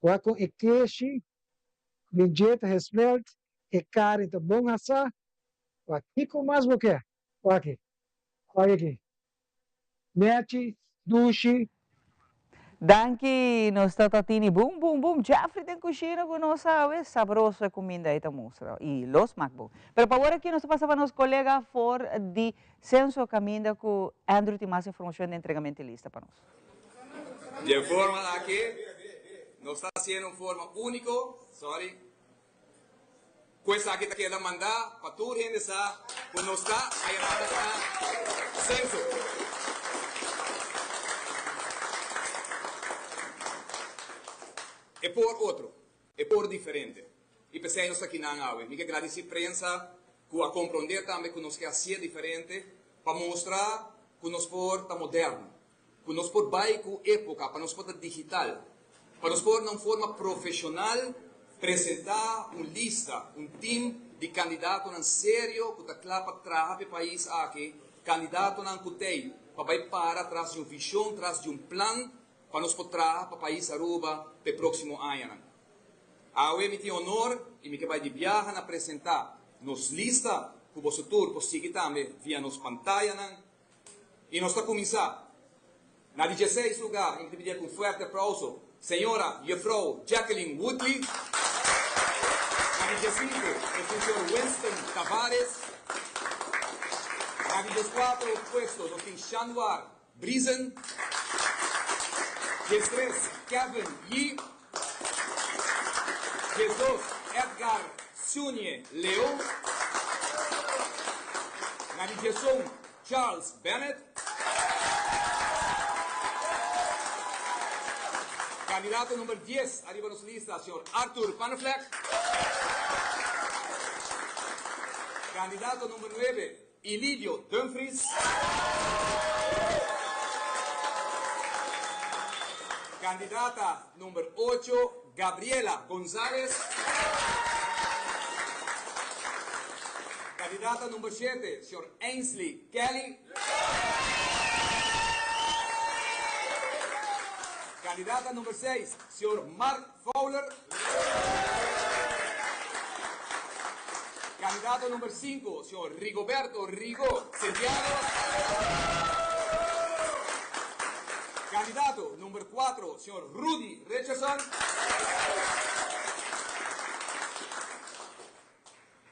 Wak kon e keshi di dje ta gesmelt, e karni ta bon hasá. Wak kiko mas bo ke? Wak aki, wak aki. Nechi, dushi.
Danki nos tata Tini boom boom boom Jeffrey den cushina cu nos awe sabroso e cuminda ey ta mustra y lo smak bon pero pa awor aki nos ta pasa pa nos colega for di Censo caminda cu Andrew tin mas informacion den entregamento e lista pa nos.
Di e forma aki nos ta haciendo un forma unico, sorry, Ku esaki ta keda mandá pa tur hende sa ku nos ta a yamada na senso. E por otro, e por diferente. I p'esei nos ta kinan awe. Mi ke gradisí prensa ku a komprondé tambe ku nos ke hasié diferente pa mustra ku nos por ta moderno. Ku nos por bai ku époka, pa nos por ta digital, pa nos por na un forma profeshonal presentá un lista, un tim di kandidatonan serio ku ta kla pa traha pa e pais aki, kandidatonan ku t'ei pa bai para tras di un vishon, tras di un plan pa nos por traha pa pais Aruba pa e próksimo añanan. Awe mi tin honor i mi ke bai di biaha na presentá nos lista ku boso tur por sigui tambe via nos pantayanan. I nos ta kuminsá. Na di dieseis lugá, i mi ta pidié ku un fuerte aplauso, señora Juffrouw Jacqueline Woodley. Na di diesinku, e señor Winston Tavares. Na di dieskuatro puesto nos tin Shanwar Briesen. Diestres, Kevin Yee. 12, Edgar Sunie Leon. Na di 11, Charles Bennett. Kandidato number 10 ariba nos lista, señor Arthur Panneflek. Kandidato number 9, Ilidio Dumfries. Kandidata number ocho, Gabriela Gonzalez. Kandidata number shete, señor Ainsley Kelly. Kandidata number seis, señor Mark Fowler. Kandidato number sinku, señor Rigoberto Rigo Santiago. Kandidato number kuatro, señor Rudy Richardson.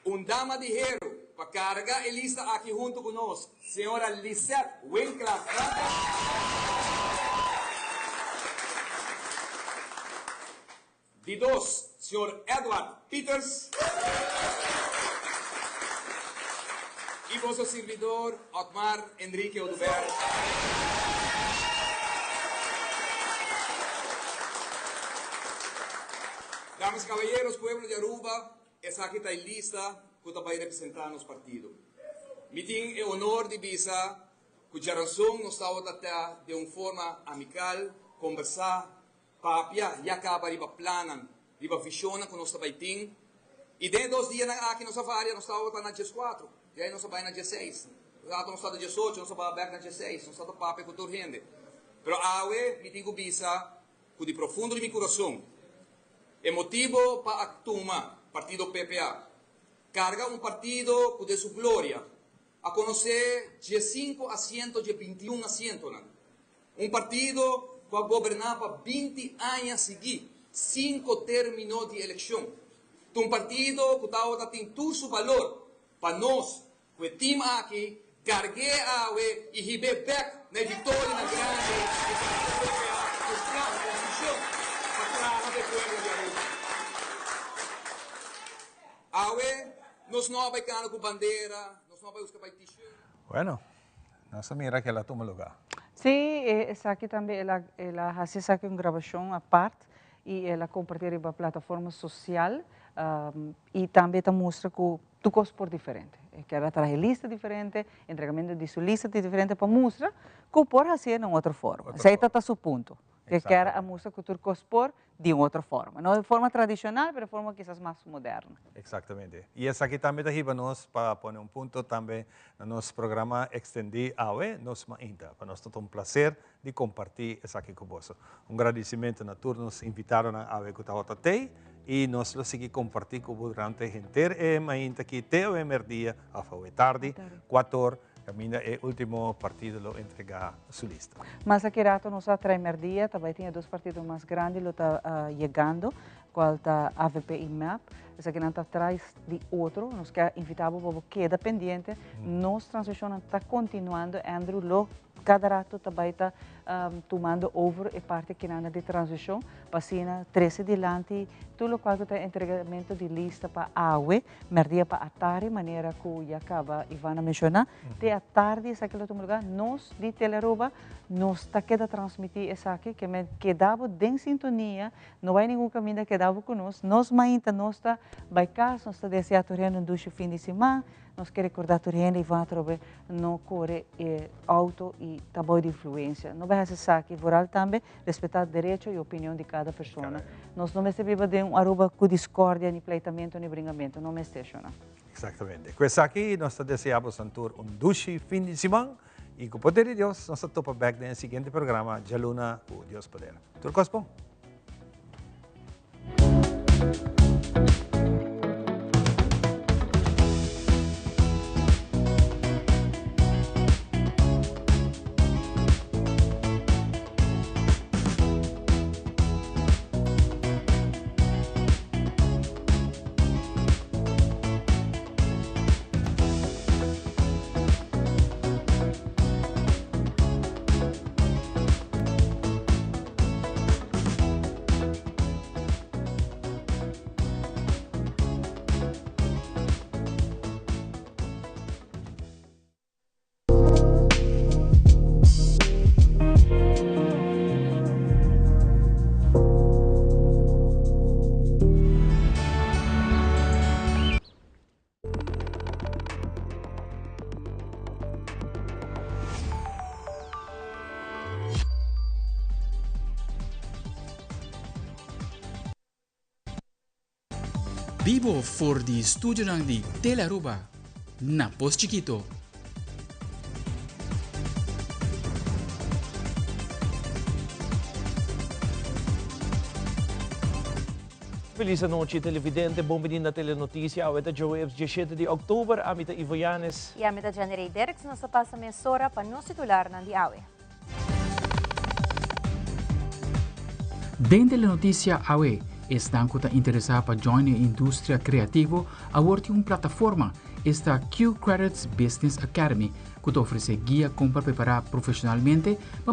Un dama di heru pa karga e lista aki huntu ku nos, señora Lisette Winklaar Franken. Di dos, señor Edward Pieters. I boso sirbidor Otmar Enrique Oduber. Damas y caballeros, pueblo di Aruba, Esaki ta e lista cu ta bay representa nos partido. Mi tin e honor di bisa cu djaranson nos tawata ta den un forma amical, combersa, papia ya caba riba plannan, riba visionnan cu nos ta bay tin. Y den e dos dianan aki nos a varia, nos tawata na diescuatro, di ahi nos a bay na diesseis, rato nos ta diesocho, nos a bay bek na diesseis, nos ta ta papia cu tur hende. Pero awe mi tin cu bisa cu di profundo di mi curason, E motibo pa a tuma partido PPA, carga un partido cu den su gloria a conoce diescinco asiento dje bintiun asientonan. Un partido cu a goberna pa binti aña sigui, cinco termino di eleccion. Ta un partido cu tawata tin tur su balor pa nos Ku e tim aki, karg'é awe i hib'é bèk na e viktorianan grandi ku Partido PPA ku plan, ku vishon pa traha pa e pueblo di Aruba. Awe nos no a bai kana ku bandera, nos no a bai buska bai t-shirt.
Bueno, nos a mira kela tuma lugá.
Sí, esaki tambe el a el a hasi esaki un grabashon apart i el a kompartí riba plataforma sosial i tambe ta mustra ku Tur kos por diferente. E kier a traha e lista diferente, entregamentu di su lista ta diferente pa mustra ku por hasié na un otro forma. Esei ta ta su punto. Ke kier a mustra ku tur kos por di un otro forma. No di forma tradishonal, pero forma kisas mas moderno.
Eksaktamente. I esaki tambe ta hiba nos pa pone un punto tambe na nos programa ekstendí awe, Nos Mainta. Pa nos ta un plaser di kompartí esaki ku boso. Un gradisimentu na tur nos invitadonan awe ku tabata tei i nos lo sigui kompartí ku bo durante henter e mainta aki te awe merdia òf awe tardi, kuator. Caminda e ultimo partido lo entrega su lista.
Mas aki rato nos a trae merdia, ta bay tin e dos partido mas grandi lo ta yegando, cual ta avp y mep. Esakinan ta tras di otro. Nos ke invita bo pa bo keda pendiente. Nos transmisionnan ta continuando. Andrew lo cada rato ta bay ta tumando over e parti kinan di transmision pa asina trece dilanti tur locual cu ta entregamento di lista pa awe. Merdia pa atardi, manera cu ya caba Ivan a menciona, te atardi esaki lo tuma lugar, nos di Telearuba nos ta keda transmiti esaki, ke men keda bo den sintonia, no bay ningun caminda, keda bo cu nos, nos mainta nos ta bay cas, nos ta desea tur hende un dushi fin di siman, nos ke recorda tur hende Ivan atrobe no core e auto y ta bao di influencia, no bay haci esaki, vooral tambe Respetá derecho i opinion di kada persona. Nos no mester biba den un Aruba ku diskordia, ni pleitamento, ni bringamentu. No mester, shona.
Exactamente. Ku esaki nos ta deseá bosan tur un dushi fin di siman i ku poder di Dios nos ta topa bèk den e siguiente programa djaluna ku Dios poder. Tur kos bon.
Bibo for di studionan di Telearuba na Pos Chikito.
Feliz anochi televidente, bon bini na Telenoticia. Awe ta djaweps 17 di oktober, ami ta Ivo Yanes.
I ami ta Jenny Derks, nos ta pasa mesora pa nos titularnan di awe.
Den Telenoticia awe, esnan ku ta interesá pa join e industria kreativo awor tin un plataforma, esta Q-Credits Business Academy, ku ta ofresé guia kon pa prepará profeshonalmente pa.